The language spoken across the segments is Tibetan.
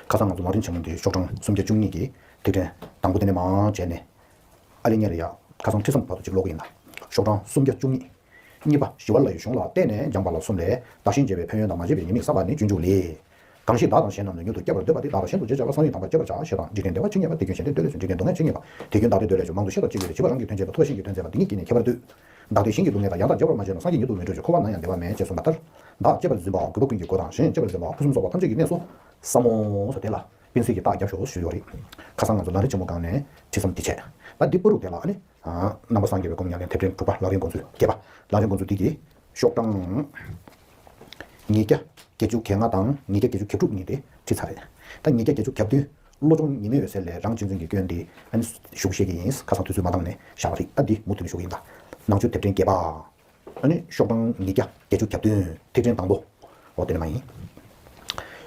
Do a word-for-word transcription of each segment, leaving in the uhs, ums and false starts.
ཁ་སང་ང་ཚོ་ལམ་རིམ་ཆེན་མོ་འདིའི་ཤོག་གྲངས་སུམ་བརྒྱ་བཅུ་གཉིས་ཀྱི་ཐིག་ཕྲེང་དང་པོ་དེ་ནས་མར་བྱས་ནས། ཨ་ལེ་ཉེ་རེ་ཡ། ཁ་སང་ཐེ་ཚོམ་བར་དུ་ཅིག་ཀློག་གི་ཡིན་ལ། ཤོག་གྲངས་སུམ་བརྒྱ་བཅུ་གཉིས། གཉིས་པ་ཞི་བ་ལྷ་ཡི་གཞུང་ལ་བརྟེན་ནས་སྦྱངས་པ་ལ་གསུམ་ལས། བདག་གཞན་བརྗེ་བའི་ཕན་ཡོན་དང་མ་བརྗེ་བའི་ཉེས་དམིགས་བསགས་པ་ནི་སྤྱོད་འཇུག་ལས། གང་ཞིག་བདག་དང་གཞན་རྣམས་ལ་མྱུར་དུ་སྐྱེ་བར་འདོད་པ་དེ་བདག་ལ་གཞན་དུ་བརྗེ་བྱ་བ་སང་ཉིན་དམ་པར་བརྗེད་པར་བྱ། ཞེས་དང་། འཇིག་རྟེན་བདེ་བ་ཇི་སྙེད་པ། དེ་ཀུན་གཞན་དོན་བདེ་ལས་བྱུང་། འཇིག་རྟེན་བདེ་བ་ཇི་སྙེད་པ། དེ་ཀུན་བདག་ལྟའི་འདོད་ལས་བྱུང་། མང་དུ་བཤད་དང་བྱིས་པ་རང་གི་དོན་བྱེད་པ། མཐོ་བ་གཞན་གྱི་དོན་མཛད་པ། འདི་ཉིད་ཀྱིས་ནི་ཁྱད་པར་འདོད། བདག་ལྟའི་གཞན་གྱི་སྡུག་བསྔལ་དང་། ཡང་དག་བརྗེ་བར་མ་བྱས་ན། སངས་རྒྱས་མྱུར་དུ་མི་འགྲུབ་ཅིང་། འཁོར་བ་ན་ཡང་བདེ་བ་མེད། ཅེས་གསུངས་པ་ལྟར། བདག་གཅེས་པར་འཛིན་པའམ་གུས་པ་ཀུན་གྱི་སྒོ་དང་། གཞན་གཅེས་པར་འཛིན་པའམ་ཕུན་སུམ་ཚོགས་པ་ཐམས་ཅད་ཀྱི་གནས་སོ། ས་མོ། ས་དེ་ལ་དཔེ་མཛོད་ཀྱི་རྟགས་རྒྱབ་ཤོག་ཞུས་ཡོད་རེད། ཁ་སང་ང་ཚོ་ལམ་རིམ་ཆེན་མོ་སྒང་ནས་ཁྲིད་མཚམས་འདི་བྱས། ད་འདི་བར་དུ་དེ་ལ་ཨ་ནི། རྣམ་པར་སངས་རྒྱས་པའི་སྒོམ་ཉམས་ལེན་ཐེག་ཆེན་དྲུག་པ་ལམ་རིམ་དགོངས་ཚུལ་བརྒྱད་པ། ལམ་རིམ་དགོངས་ཚུལ་འདི་གི་ཤོག་གྲངས་ཉིས་བརྒྱ་བརྒྱད་ཅུ་གྱ་ལྔ་དང་ཉིས་བརྒྱ་བརྒྱད་ཅུ་གྱ་དྲུག་གཉིས་དེ་ཁྲིད་ཚར་རེད། ད་ཉིས་བརྒྱ་བརྒྱད་ཅུ་གྱ་བདུན། བློ་སྦྱོང་ཉི་མའི་འོད་ཟེར་ལས། རང་གཅེས་འཛིན་གྱི་སྐྱོན་འདི་ཨ་ནི་ཞུགས་བཤད་ཀྱི་ཡིན། ཁ་སང་དུས་ཚོད་མ་འདང་ནས་བཞག་པ་རེད། ད་འདི་མུ་མཐུད་ནས་ཞུ་གི་ཡིན། ད་ནང་ཆོས་ཐེག་ཆེན་བརྒྱད་པ། ཨ་ནི་ཤོག་གྲངས་ཉིས་བརྒྱ་བརྒྱད་ཅུ་གྱ་བདུན། ཐེག་ཆེན་དང་པོ། འོ་དེ་ནས་མར་ཡིན།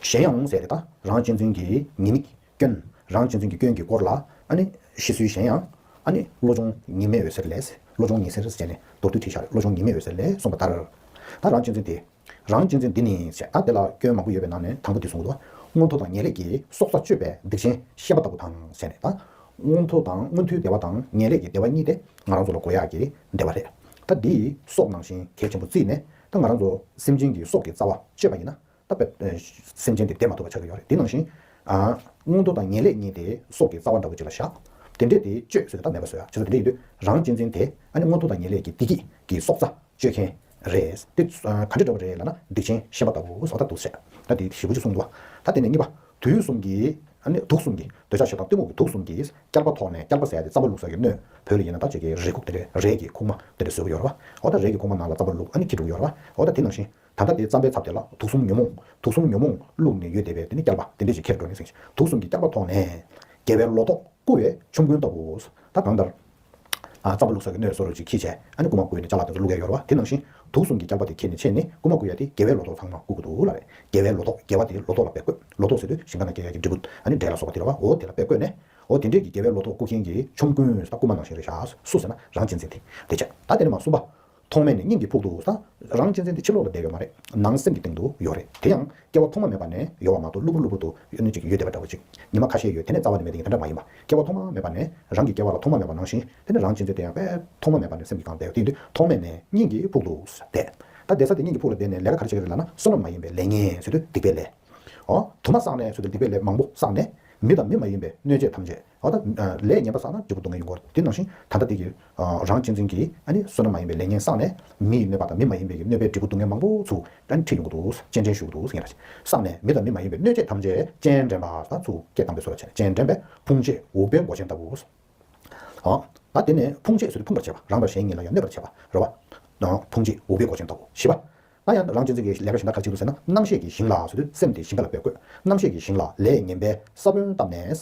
གཞན་ཡང་ཟེར་ཏེ། ད་རང་གཅེས་འཛིན་གྱི་ཉེས་དམིགས་སྐྱོན། རང་གཅེས་འཛིན་གྱི་སྐྱོན་གྱི་སྐོར་ལ་ཨ་ནི་ཤེས་ཚུལ་གཞན་ཡང་། ཨ་ནི་བློ་སྦྱོང་ཉི་མའི་འོད་ཟེར་ལས། བློ་སྦྱོང་ཉི་ཟེར་ཟེར་ནས་མདོར་བསྡུས་ཁྲིད་བཞག་རེད། བློ་སྦྱོང་ཉི་མའི་འོད་ཟེར་ལས་གསུངས་པ་ལྟར། ད་རང་གཅེས་འཛིན་དེ། རང་གཅེས་འཛིན་འདི་ནི་ཟེར། ད་དེ་ལ་སྐྱོན་མང་པོ་ཡོད་པའི་ནང་ནས་དང་པོ་འདི་གསུངས་འདུག། མངོན་མཐོ་དང་ངེས་ལེགས་ཀྱི་སྲོག་རྩ་གཅོད་པའི་སྡིག་ཅན་ཤན་པ་ལྟ་བུ་དང་ཟེར་ནས། ད་མངོན་མཐོ་དང་མངོན་མཐོའི་བདེ་བ་དང་ངེས་ལེགས་ཀྱི་བདེ་བ་གཉིས་དེ་ང་རང་ཚོ་ལ་དགོས་ཡག་གི་བདེ་བ་རེད། ད་འདི་སྲོག་ནང་བཞིན་གལ་ཆེན་པོ་བརྩིས་ནས། ད་ང་རང་ཚོ་སེམས་ཅན་གྱི་སྲོག་གི་རྩ་བ་གཅོད་པ་ཡིན་ན། ད་དཔེ་སེམས་ཅན་དེ་བདེ་མ་ཐུབ་པ་ཆགས་ཀྱི་ཡོད་རེད། དེ་ནང་བཞིན་ཨ་མངོན་མཐོ་དང་ངེས་ལེགས་གཉིས་དེ་སྲོག་གི་རྩ་བ་འདྲ་བོ་ཅིག་ལ་བཞག། དེ་འདྲས་དེ་གཅོད་ཟེར་དུས་ད་མེད་པ་བཟོ་ཡ། བྱས་ཙང་དེ་འདྲ་ཡིན་དུས་རང་གཅེས་འཛིན་དེ་ཨ་ནི་མངོན་མཐོ་དང་ངེས་ལེགས་ཀྱི་བདེ་སྐྱིད་ཀྱི་སྲོག་རྩ་གཅོད་མཁན་རེད། དེ་ཨ་ག་འདྲ་འདྲ་བོ་རེད་ལབ་ན། སྡིག་ཅན་ཤན་པ་ལྟ་བུ་སོགས་ད་འདུག་ཟེར། ད་དེ་ཞེ་པོ་ཅིག་གསུངས་འདུག། ད་དེ་ནས་གཉིས་པ། དུག་གསུམ་གྱི་ཨ་ནི་དུག་གསུམ་གྱི་འདོད་ཆགས་ཞེ་སྡང་གཏི་མུག་གི་དུག་གསུམ་གྱིས་སྐྱེལ་པ་ཐོགས་ནས། སྐྱེལ་པ་ཟེར་ཡ་དེ་རྩམ་པ་བླུགས་ས་གི་སྣོད། བོད་ལ་ཡིན་ན་ད་ཅིག་གི་རས་ཁུག་དེ་འདྲས། རས་ཀྱི་ཁུག་མ་དེ་འདྲས་བཟོ་གི་ཡོད་རེད་པ། འོ་ད་རས་ཀྱི་ཁུག་མ་ནང་ལ་རྩམ་པ་བླུགས། ཨ་ནི་འཁྱེར་འགྲོ་གི་ཡོད་རེད་པ། འོ་ད་དེ་ནང་བཞིན་ད་ལྟ་དེ་རྩམ་པའི་ཚབ་དེ་ལ་དུག་གསུམ་ཉོན་མོངས། དུག་གསུམ་ཉོན་མོངས་བླུགས་ནས་ཡོད་བསྡད་པའི་དེ་ནི་སྐྱེལ་པ་དེ་འདྲས་ཅིག་འཁྱེར་འགྲོ་ནས་ཟེར། དུག་གསུམ་གྱི་སྐྱེལ་པ་ཐོགས་ནས། དགེ་བའི་ལོ་ཏོག་བསྐུ་བའི་ཆོམ་རྐུན་ལྟ་བུ། ད་གང་ལྟར། ཨ་རྩམ་པ་བླུགས་ས་གི་སྣོད་བཟོ་འདྲ་ཅིག་འཁྱེར་བྱས། ཨ་ནི་རྐུ་མ་བརྐུས་ནས་ཅ་ལག་དེ་ཚོ་བླུགས་ཡ་ཡོད་རེད་པ། དེ་ནང་བཞིན་དུག་གསུམ་གྱི་སྐྱེལ་པ་དེ་འཁྱེར་ནས་ཕྱིན་ནས་རྐུ་མ་བརྐུ་ཡ་དེ་དགེ་བའི་ལོ་ཏོག་ཚང་མ་བརྐུ་དགོས་འདུག་ལབ་རེད། དགེ་བའི་ལོ་ཏོག། དགེ་བ་དེ་ལོ་ཏོག་ལ་དཔེ་བཀོད། ལོ་ཏོག་ཟེར་དུས་ཞིང་ཁ་ནང་སྐྱེ་ཡ་གི་འབྲས་བུ། ཨ་ནི་འབྲས་ལ་སོགས་པ་དེ་རེད་པ། འོ་དེ་ལ་དཔེ་བཀོད་ནས། འོ་དེ་འདྲས་ཀྱི་དགེ་བའི་ལོ་ཏོག་བརྐུ་མཁན་གྱི་ཆོམ་རྐུན་ཟེར་ད་རྐུ་མ་ནང་བཞིན་རེད་ཤག། སུ་ཟེར་ན་རང་གཅེས་འཛིན་དེ། དེ་བྱས། ད་དེ་ནས་མར་གསུམ་པ། མཐོང་མེད་ནས་སྙིང་གི་ཕུག་ཏུ། ད་རང་གཅེས་འཛིན་དེ་ཕྱི་ལོགས་ལ་བསྡད་ཡོད་མ་རེད། ནང་སེམས་ཀྱི་སྟེང་དུ་ཡོད་རེད། དེ་ཡང་སྐྱེ་བ་ཐོག་མ་མེད་པ་ནས་ཡོད་པ་མ་གཏོགས། གློ་བུར་གློ་བུར་དུ་ཡོད་ནི་ཅིག་ཡོད་བསྡད་པ་འདྲ་བོ་ཅིག། ཉི་མ་ཁ་ཤས་ཡོད། དེ་ནས་རྩ་བ་ནས་མེད་དེ་ཡིན། དེ་འདྲ་མ་ཡིན་པ། སྐྱེ་བ་ཐོག་མ་མེད་པ་ནས་རང་གི་སྐྱེ་བ་ལ་ཐོག་མ་མེད་པ་ནང་བཞིན། དེ་ནས་རང་གཅེས་འཛིན་དེ་ཡང་དཔེ་ཐོག་མ་མེད་པ་ནས་སེམས་ཀྱི་སྒང་བསྡད་ཡོད། དེ་ཡིན་དུས་མཐོང་མེད་ནས་སྙིང་གི་ཕུག་ཏུ་བསྡད། ད་བསྡད་ས་དེ་སྙིང་གི་ཕུག་ལ་བསྡད་ནས་ལས་ཀ་ག་རེ་བྱེད་ཀྱི་རེད་ལབ་ན། བསོད་ནམས་མ་ཡིན་པའི་ལས་ངན་ཟེར་དུས་སྡིག་པའི་ལས། འོ། དུ་མ་བསགས་ནས་ཟེར་དུས་སྡིག་པའི་ལས་མང་པོ་བསགས་ནས། མི་དང་མི་མ་ཡིན་པའི་གནོད་བྱེད་ཐམས་ཅད། འོ་ད། ལས་ངན་པ་བསགས་ན་འབྲས་བུ་སྡུག་བསྔལ་ཡོང་གི་ཡོད་རེད། དེ་ནང་བཞིན་ད་ལྟ་དེ་གི་རང་གཅེས་འཛིན་གྱིས་ཨ་ནི་བསོད་ནམས་མ་ཡིན་པའི་ལས་ངན་བསགས་ནས། མི་ཡི་གནོད་པ་དང་མི་མ་ཡིན་པའི་གི་གནོད་པའི་འབྲས་བུ་སྡུག་བསྔལ་མང་པོ་ཚུར་ཨ་ནི་འཁྲིད་ཡོང་གི་འདུག། སྤྱན་འདྲེན་ཞུ་གི་འདུག་ཟེར་མཁན་རེད། བསགས་ནས་མི་དང་མི་མ་ཡིན་པའི་གནོད་བྱེད་ཐམས་ཅད་སྤྱན་འདྲེན་པ། ད་ཚུར་སྐད་བཏང་པའི་བཟོ་འདྲ་བྱས་ནས། སྤྱན་འདྲེན་པས་ཕུང་བྱེད་འུག་པའི་མགོ་ཅན་ལྟ་བུ། ཨ། ད་དེ་ནས་ཕུང་བྱེད་ཟེར་དུས་ཕུང་བར་བྱེད་པ། རང་དང་གཞན་གཉིས་ལ་ཡང་གནོད་པར་བྱེད་པ་རེད་པ། ཨ། ཕུང་བྱེད་འུག་པའི་མགོ་ཅན་ལྟ་བུ། བཞི་པ། ད་ཡང་རང་གཅེས་འཛིན་གྱི་ལས་ཀ་གཞན་དག་ག་རེ་བྱེད་འདུག་ཟེར་ན། རྣམ་ཤེས་ཀྱི་ཞིང་ལ་ཟེར་དུས་སེམས་དེ་ཞིང་ཁ་ལ་དཔེ་བཀོད། རྣམ་ཤེས་ཀྱི་ཞིང་ལ་ལས་ངན་པའི་ས་བོན་བཏབ་ནས།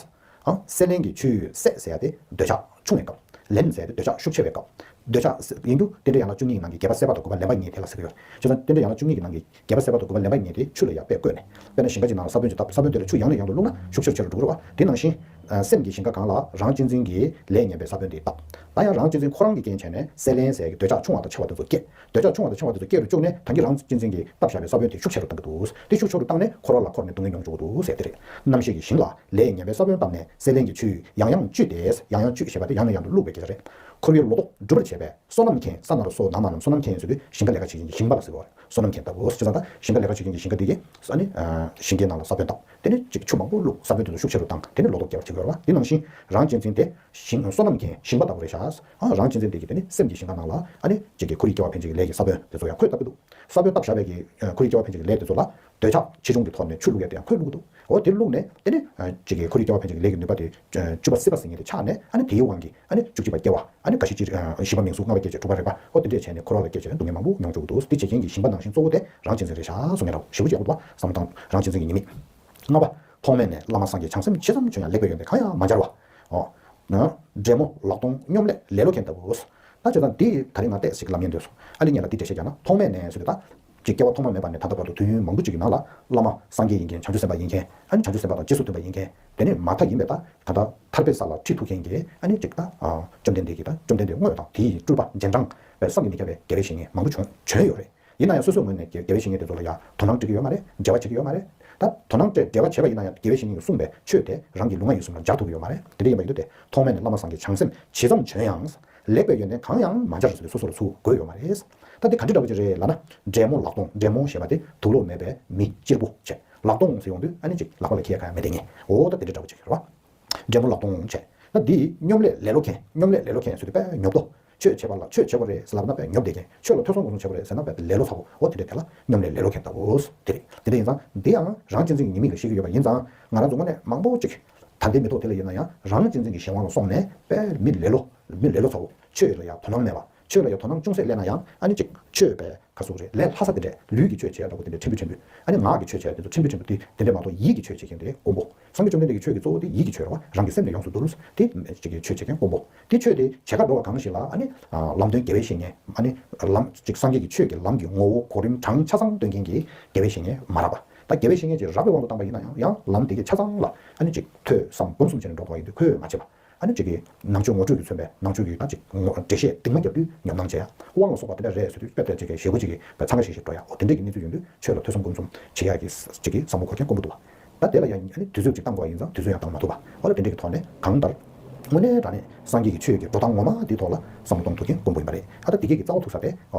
ཨ། སྲེད་ལེན་གྱི་ཆུ་ཡིས་སྲེད་ཟེར་ཡ་དེ་འདོད་ཆགས་ཆུང་བའི་སྐབས། ལེན་ཟེར་ཡ་དེ་འདོད་ཆགས་ཤུགས་ཆེ་བའི་སྐབས། འདོད་ཆགས་ཡིན་རྒྱུ་རྟེན་འབྲེལ་ཡན་ལག་བཅུ་གཉིས་ནང་གི་རྒྱས་པ་གསལ་བ་དང་དགུ་པ་ལེན་པ་གཉིས་དེ་ལ་ཟེར་གྱི་ཡོད། བྱས་ཙང་རྟེན་འབྲེལ་ཡན་ལག་བཅུ་གཉིས་ཀྱི་ནང་གི་རྒྱས་པ་གསལ་བ་དང་དགུ་པ་ལེན་པ་གཉིས་དེ་ཆུ་ལ་ཡང་དཔེ་བཀོད་ནས། དཔེར་ན་ཞིང་ཁ་ཅིག་ནང་ལ་ས་བོན་ཅིག་བཏབ། ས་བོན་དེ་ལ་ཆུ་ཡང་ནས་ཡང་དུ་བླུགས་ན་ཤུགས་ཆེ་རུ་ཆེ་རུ་འགྲོ་གི་རེད་པ། དེ་ནང་བཞིན། ཨ། སེམས་ཀྱི་ཞིང་ཁ་སྒང་ལ་རང་གཅེས་འཛིན་གྱིས་ལས་ངན་པའི་ས་བོན་དེ་བཏབ། ད་ཡང་རང་གཅེས་འཛིན་ཁོ་རང་གི་རྐྱེན་བྱས་ནས་སྲེད་ལེན་ཟེར་གྱི་འདོད་ཆགས་ཆུང་བ་དང་ཆེ་བ་དེ་ཚོ་སྐྱེས། འདོད་ཆགས་ཆུང་བ་དང་ཆེ་བ་དེ་ཚོ་སྐྱེ་རུ་བཅུག་ནས། ད་གིན་རང་གཅེས་འཛིན་གྱིས་བཏབ་བཞག་པའི་ས་བོན་དེ་ཤུགས་ཆེ་རུ་བཏང་གི་འདུག། དེ་ཤུགས་ཆེ་རུ་བཏང་ནས་འཁོར་བ་ལ་འཁོར་ནས་སྡུག་བསྔལ་མྱོང་བཅུག་གི་འདུག་ཟེར་དེ་རེད། རྣམ་ཤེས་ཀྱི་ཞིང་ལ་ལས་ངན་པའི་ས་བོན་བཏབ་ནས། སྲེད་ལེན་གྱི་ཆུ་ཡིས་ཡང་ཡང་བཅུས་ཏེ། ཡང་ཡང་བཅུས་ཞེས་པ་དེ་ཡང་ནས་ཡང་དུ་བླུགས་པའི་སྐད་ཆ་རེད། འཁོར་བའི་ལོ་ཏོག་སྒྲུབ་པར་བྱེད་པའི། སོ་ནམ་མཁན། ས་ན་རོ་སོ་ནམ་མ་ནམ། སོ་ནམ་མཁན་ཟེར་དུས་ཞིང་ཁ་ལས་ཀ་བྱེད་མཁན་གྱི་ཞིང་པ་ལ་ཟེར་གྱི་ཡོད་རེད། སོ་ནམ་མཁན་ལྟ་བུ། བྱས་ཙང་ད་ཞིང་ཁ་ལས་ཀ་བྱེད་མཁན་གྱི་ཞིང་ཁ་དེ་གིས་ཨ་ནི། ཨ། ཞིང་ཁའི་ནང་ལ་ས་བོན་བཏབ། དེ་ནས་ཅིག་ཆུ་མང་པོ་བླུགས། ས་བོན་དེ་ཚོ་ཤུགས་ཆེ་རུ་བཏང་། དེ་ནས་ལོ་ཏོག་སྐྱེ་བར་བྱེད་ཀྱི་ཡོད་རེད་པ། དེ་ནང་བཞིན་རང་གཅེས་འཛིན་དེ་ཞིང་། སོ་ནམ་མཁན་ཞིང་པ་ལྟ་བུ་རེད་ཤག། ཨ། རང་གཅེས་འཛིན་དེ་གིས་དེ་ནི་སེམས་ཀྱི་ཞིང་ཁ་ནང་ལ་ཨ་ནི་ཅིག་གི་འཁོར་བའི་སྐྱེ་བ་འཕེན་བྱེད་ཀྱི་ལས་ཀྱི་ས་བོན་དེ་ཚོ་ཡང་ཁོས་བཏབ་ཀྱི་འདུག། ས་བོན་བཏབ་བཞག་པའི་གི། ཨ། འཁོར་བའི་སྐྱེ་བ་འཕེན་བྱེད་ཀྱི་ལས་དེ་ཚོ་ལ་འདོད་ཆགས་ཆེ་ཆུང་གི་ཐོག་ནས་ཆུ་བླུགས་ཡ་དེ་ཡང་ཁོས་བླུགས་འདུག། འོ་དེ་བླུགས་ནས་དེ་ནི། ཨ། ཅིག་གི་འཁོར་བའི་སྐྱེ་བ་འཕེན་བྱེད་ཀྱི་ལས་ཀྱི་ནུས་པ་དེ། ཨ། བཅུ་པ་སྲིད་པ་ཟེར་མཁན་དེ་ཆག་ནས། ཨ་ནི་དེའི་དབང་གིས་ཨ་ནི་བཅུ་གཅིག་པ་སྐྱེ་བ། ཨ་ནི་འགའ་ཞིག་ཅིག། ཨ། བཞི་པ་མིང་གཟུགས། ལྔ་པ་སྐྱེ་བྱེད། དྲུག་པ་རེག་པ། འོ་དེ་འདྲས་བྱས་ནས་འཁོར་བ་ལ་སྐྱེ་བྱས་སྡུག་བསྔལ་མང་པོ་མྱོང་བཅུག་གི་འདུག། དེ་བྱེད་མཁན་གྱི་ཞིང་པ་ནང་བཞིན་གཙོ་བོ་དེ་རང་གཅེས་འཛིན་རེད་ཤག་གསུང་མཁན་འདྲ་བོ། ཞེ་པོ་ཅིག་ཡག་པོ་འདུག་པ། བསམ་བློ་བཏང་། རང་གཅེས་འཛིན་གྱི་ཉེས་དམིགས། ལྔ་པ། མཐོང་མེད་ནས་བླ་མ་སངས་རྒྱས། བྱང་སེམས་ཇི་ཙམ་བྱུང་ཡང་། ལེགས་པའི་ཡོན་ཏན་གང་ཡང་མ་སྦྱར་བ། འོ། ན། འདྲེ་མོ་ལག་སྟོང་སྙོམ་ལས་ལེ་ལོ་མཁན་ལྟ་བུ། ད་བྱས་ཙང་འདི་ད་རིང་ང་ཏོག་ཙམ་ལབ་སྙིང་འདོད་སོང་། ཨ་ལེ་ཉེ་ལ་འདི་འགྲེལ་བཤད་རྒྱག་ན། མཐོང་མེད་ནས་ཟེར་དུས་ད། ཅིག་སྐྱེ་བ་ཐོག་མ་མེད་པ་ནས་ད་ལྟ་བར་དུ་དུས་ཡུན་མང་པོ་ཅིག་གི་ནང་ལ་བླ་མ་སངས་རྒྱས་ཡིན་མཁན། བྱང་ཆུབ་སེམས་དཔའ་ཡིན་མཁན། ཨ་ནི་བྱང་ཆུབ་སེམས་དཔའ་དང་རྗེས་སུ་མཐུན་པ་ཡིན་མཁན། དེ་ནས་མ་མཐའ་ཡིན་པའི་ད་ད་ལྟ་ཐར་པའི་ས་ལ་ཁྲིད་ཐུབ་མཁན་གྱི། ཨ་ནི་ཅིག་ད། ཨ། བཅོམ་ལྡན་འདས་ཀྱི་ད། བཅོམ་ལྡན་འདས་དངོས་དང་དེའི་སྤྲུལ་པ་རྗེས་འབྲང་བའི་བསམ་གྱིས་མི་ཁྱབ་པའི་དགེ་བའི་བཤེས་གཉེན་མང་པོ་བྱོན་བྱོན་ཡོད་རེད། ཡིན་ན་ཡང་སོ་སོའི་ངོས་ནས་དགེ་དགེ་བའི་བཤེས་གཉེན་དེ་ཚོ་ལ་ཡང་དོ་སྣང་སྤྲད་ཀྱི་ཡོད་མ་རེད། འབྲེལ་བ་བྱེད་ཀྱི་ཡོད་མ་རེད། ད་དོ་སྣང་སྤྲད་འབྲེལ་བ་བྱས་པ་ཡིན་ན་ཡང་དགེ་བའི་བཤེས་གཉེན་གྱིས་གསུངས་པའི་ཆོས་དེ་རང་གི་ལུས་ངག་ཡིད་གསུམ་ལ་སྦྱར་ཐུབ་ཀྱི་ཡོད་མ་རེད། དེ་འདྲ་ཡིན་པ་ཡིན་དུས་དེ་ཐོག་མེད་ནས་བླ་མ་སངས་རྒྱས་བྱང་སེམས་ཇི་ཙམ་བྱོན་ཡང་། ལེགས་པའི་ཡོན་ཏན་གང་ཡང་མ་སྦྱར་ཟེར་ཏེ་སོ་སོར་ཚུར་དགོས་ཡོད་མ་རེད། ད་འདི་ག་འདྲ་འདྲ་བོ་ཅིག་རེད་ལབ་ན། འདྲེ་མོ་ལག་སྟོང་། འདྲེ་མོ་ཞེས་པ་དེ་དུག་ལོག་མེད་པའི་མི་གཅེར་བུ་བྱས། ལག་སྟོང་ཟེར་ཡོང་དུས་ཨ་ནི་ཅིག་ལག་པ་ལ་འཁྱེར་ཡ་གང་ཡང་མེད་དེ་ངེས། འོ་ད་དེ་འདྲ་འདྲ་བོ་ཅིག་རེད་བ། འདྲེ་མོ་ལག་སྟོང་བྱས། ད་འདི་སྙོམ་ལས་ལེ་ལོ་མཁན། སྙོམ་ལས་ལེ་ལོ་མཁན་ཟེར་དུས་དཔེ་ཉོབ་ཏོ། ཆོས་བྱེད་པ་ལ་ཆོས་བྱེད་པ་རེད་ཟེར་ལབ་ན་དཔེ་ཉོབ་བསྡད་མཁན། ཆོས་ལ་ཐོས་བསམ་སྒོམ་གསུམ་བྱེད་པ་རེད་ཟེར་ན་དཔེ་ལེ་ལོ་ཚ་བོ། འོ་དེ་འདྲ་དེ་ལ་སྙོམ་ལས་ལེ་ལོ་མཁན་ལྟ་བུ། དེ་རེད། དེ་འདྲ་ཡིན་ཙང་འདི་ཡང་རང་གཅེས་འཛིན་གྱི་ཉེས་དམིགས་ལ་བཤད་ཀྱི་ཡོད་པ་ཡིན་ཙང་། ང་རང་ཚོ་དངོས་གནས་མང་པོ་ཅིག་ད་ལྟའི་མི་ཐོག་དེ་ལ་ཡིན་ན་ཡང་རང་གཅེས་འཛིན་གྱི་གཞན་དབང་ལ་སོང་ནས་དཔེ་མི་ལེ་ལོ། མི་ལེ་ལོ་ཚ་བོ། ཆོས་ལ་ཡང་དོ་སྣང་མེད་པ། ཆོས་ལ་ཡང་དོ་སྣང་ཅུང་ཟད་སླེབས་ན་ཡང་ཨ་ནི་ཅིག་ཆོས་པའི་ག་ཟེར་དགོས་རེད། ལས་སླ་ས་དེ་འདྲས། ལུས་ཀྱི་ཆོས་བྱེད་ཡ་འདྲ་པོ་དེ་འདྲས་ཕྲན་བུ་ཕྲན་བུ། ཨ་ནི་ངག་གི་ཆོས་བྱེད་ཡ་དེ་ཚོ་ཕྲན་བུ་ཕྲན་བུ། དེ་དེ་འདྲས་མ་གཏོགས་ཡིད་ཀྱི་ཆོས་བྱེད་མཁན་དེ་དཀོན་པོ། སངས་རྒྱས་བཅོམ་ལྡན་འདས་ཀྱི་ཆོས་ཀྱི་གཙོ་བོ་དེ་ཡིད་ཀྱི་ཆོས་རེད་བ། རང་གི་སེམས་ལ་ཡོངས་སུ་འདུལ། དེ་ཅིག་གི་ཆོས་བྱེད་མཁན་དཀོན་པོ། དེ་ཆོས་དེ་བྱེད་ག་འགྲོ་བ་གང་ཞིག་ལ་ཨ་ནི་ལམ་སྟོན་དགེ་བའི་བཤེས་གཉེན། ཨ་ནི་ལམ་ཅིག་སངས་རྒྱས་ཀྱི་ཆོས་ཀྱི་ལམ་གྱི་ངོ་བོ་གོ་རིམ་གྲངས་ཆ་ཚང་སྟོན་མཁན་གྱི་དགེ་བའི་བཤེས་གཉེན་མ་རག་པ། ད་དགེ་བའི་བཤེས་གཉེན་ཅིག་རག་པའི་དབང་དུ་བཏང་པ་ཡིན་ན་ཡང་ཡང་ལམ་དེ་གའི་ཆ་ཚང་ལ་ཨ་ནི་ཅིག་ཐོས་བསམ་སྒོམ་གསུམ་བྱས་ནས་འགྲོ་ཐུབ་པ་ཡིན་དུས་ཁོས་མ་བྱས་པ། ཨ་ནི་ཅིག་གི་ནང་ཆོས་ངོ་སྤྲོད་ཀྱིས་མཚོན་པའི་ནང་ཆོས་ཀྱི་ད་ཅིག་ངོ་འགྲེལ་བཤད་རྟིང་མ་རྒྱབ་དུས་ཉམས་སྣང་བྱེད་ཡ། དབང་ལ་སོགས་པ་དེ་འདྲ་རེད་ཟེར་དུས་དཔེ་དེ་ཅིག་གི་ཞེ་པོ་ཅིག་གི་འཚང་ཁ་ཤིག་ཤིག་འགྲོ་ཡ། འོ་དེ་འདྲས་ཀྱི་གནས་ཚུལ་ཡོང་དུས་ཆོས་ལ་ཐོས་བསམ་སྒོམ་གསུམ་བྱེད་ཡ་གི་ཅིག་གི་བསམ་བློ་འཁོར་མཁན་དཀོན་པོ་འདུག་བ། ད་དེ་ལ་ཡང་ཨ་ནི་དུས་ཚོད་ཅིག་བཏང་དགོས་པ་ཡིན་ཙང་དུས་ཚོད་ཡང་བཏང་མ་ཐུབ་པ། འོ་ལ་དེ་འདྲས་ཀྱི་ཐོག་ནས་གང་ལྟར་དངོས་གནས་དྲང་གནས་སངས་རྒྱས་ཀྱི་ཆོས་ཀྱི་འགྲོ་སྟངས་ངོ་མ་དེའི་ཐོག་ལ་བསམ་བློ་གཏོང་ཐུབ་མཁན་དཀོན་པོ་ཡིན་པ་རེད། ད་ལྟ་དེ་གས་ཀྱི་རྩ་བ་ཐུག་ས་དེ་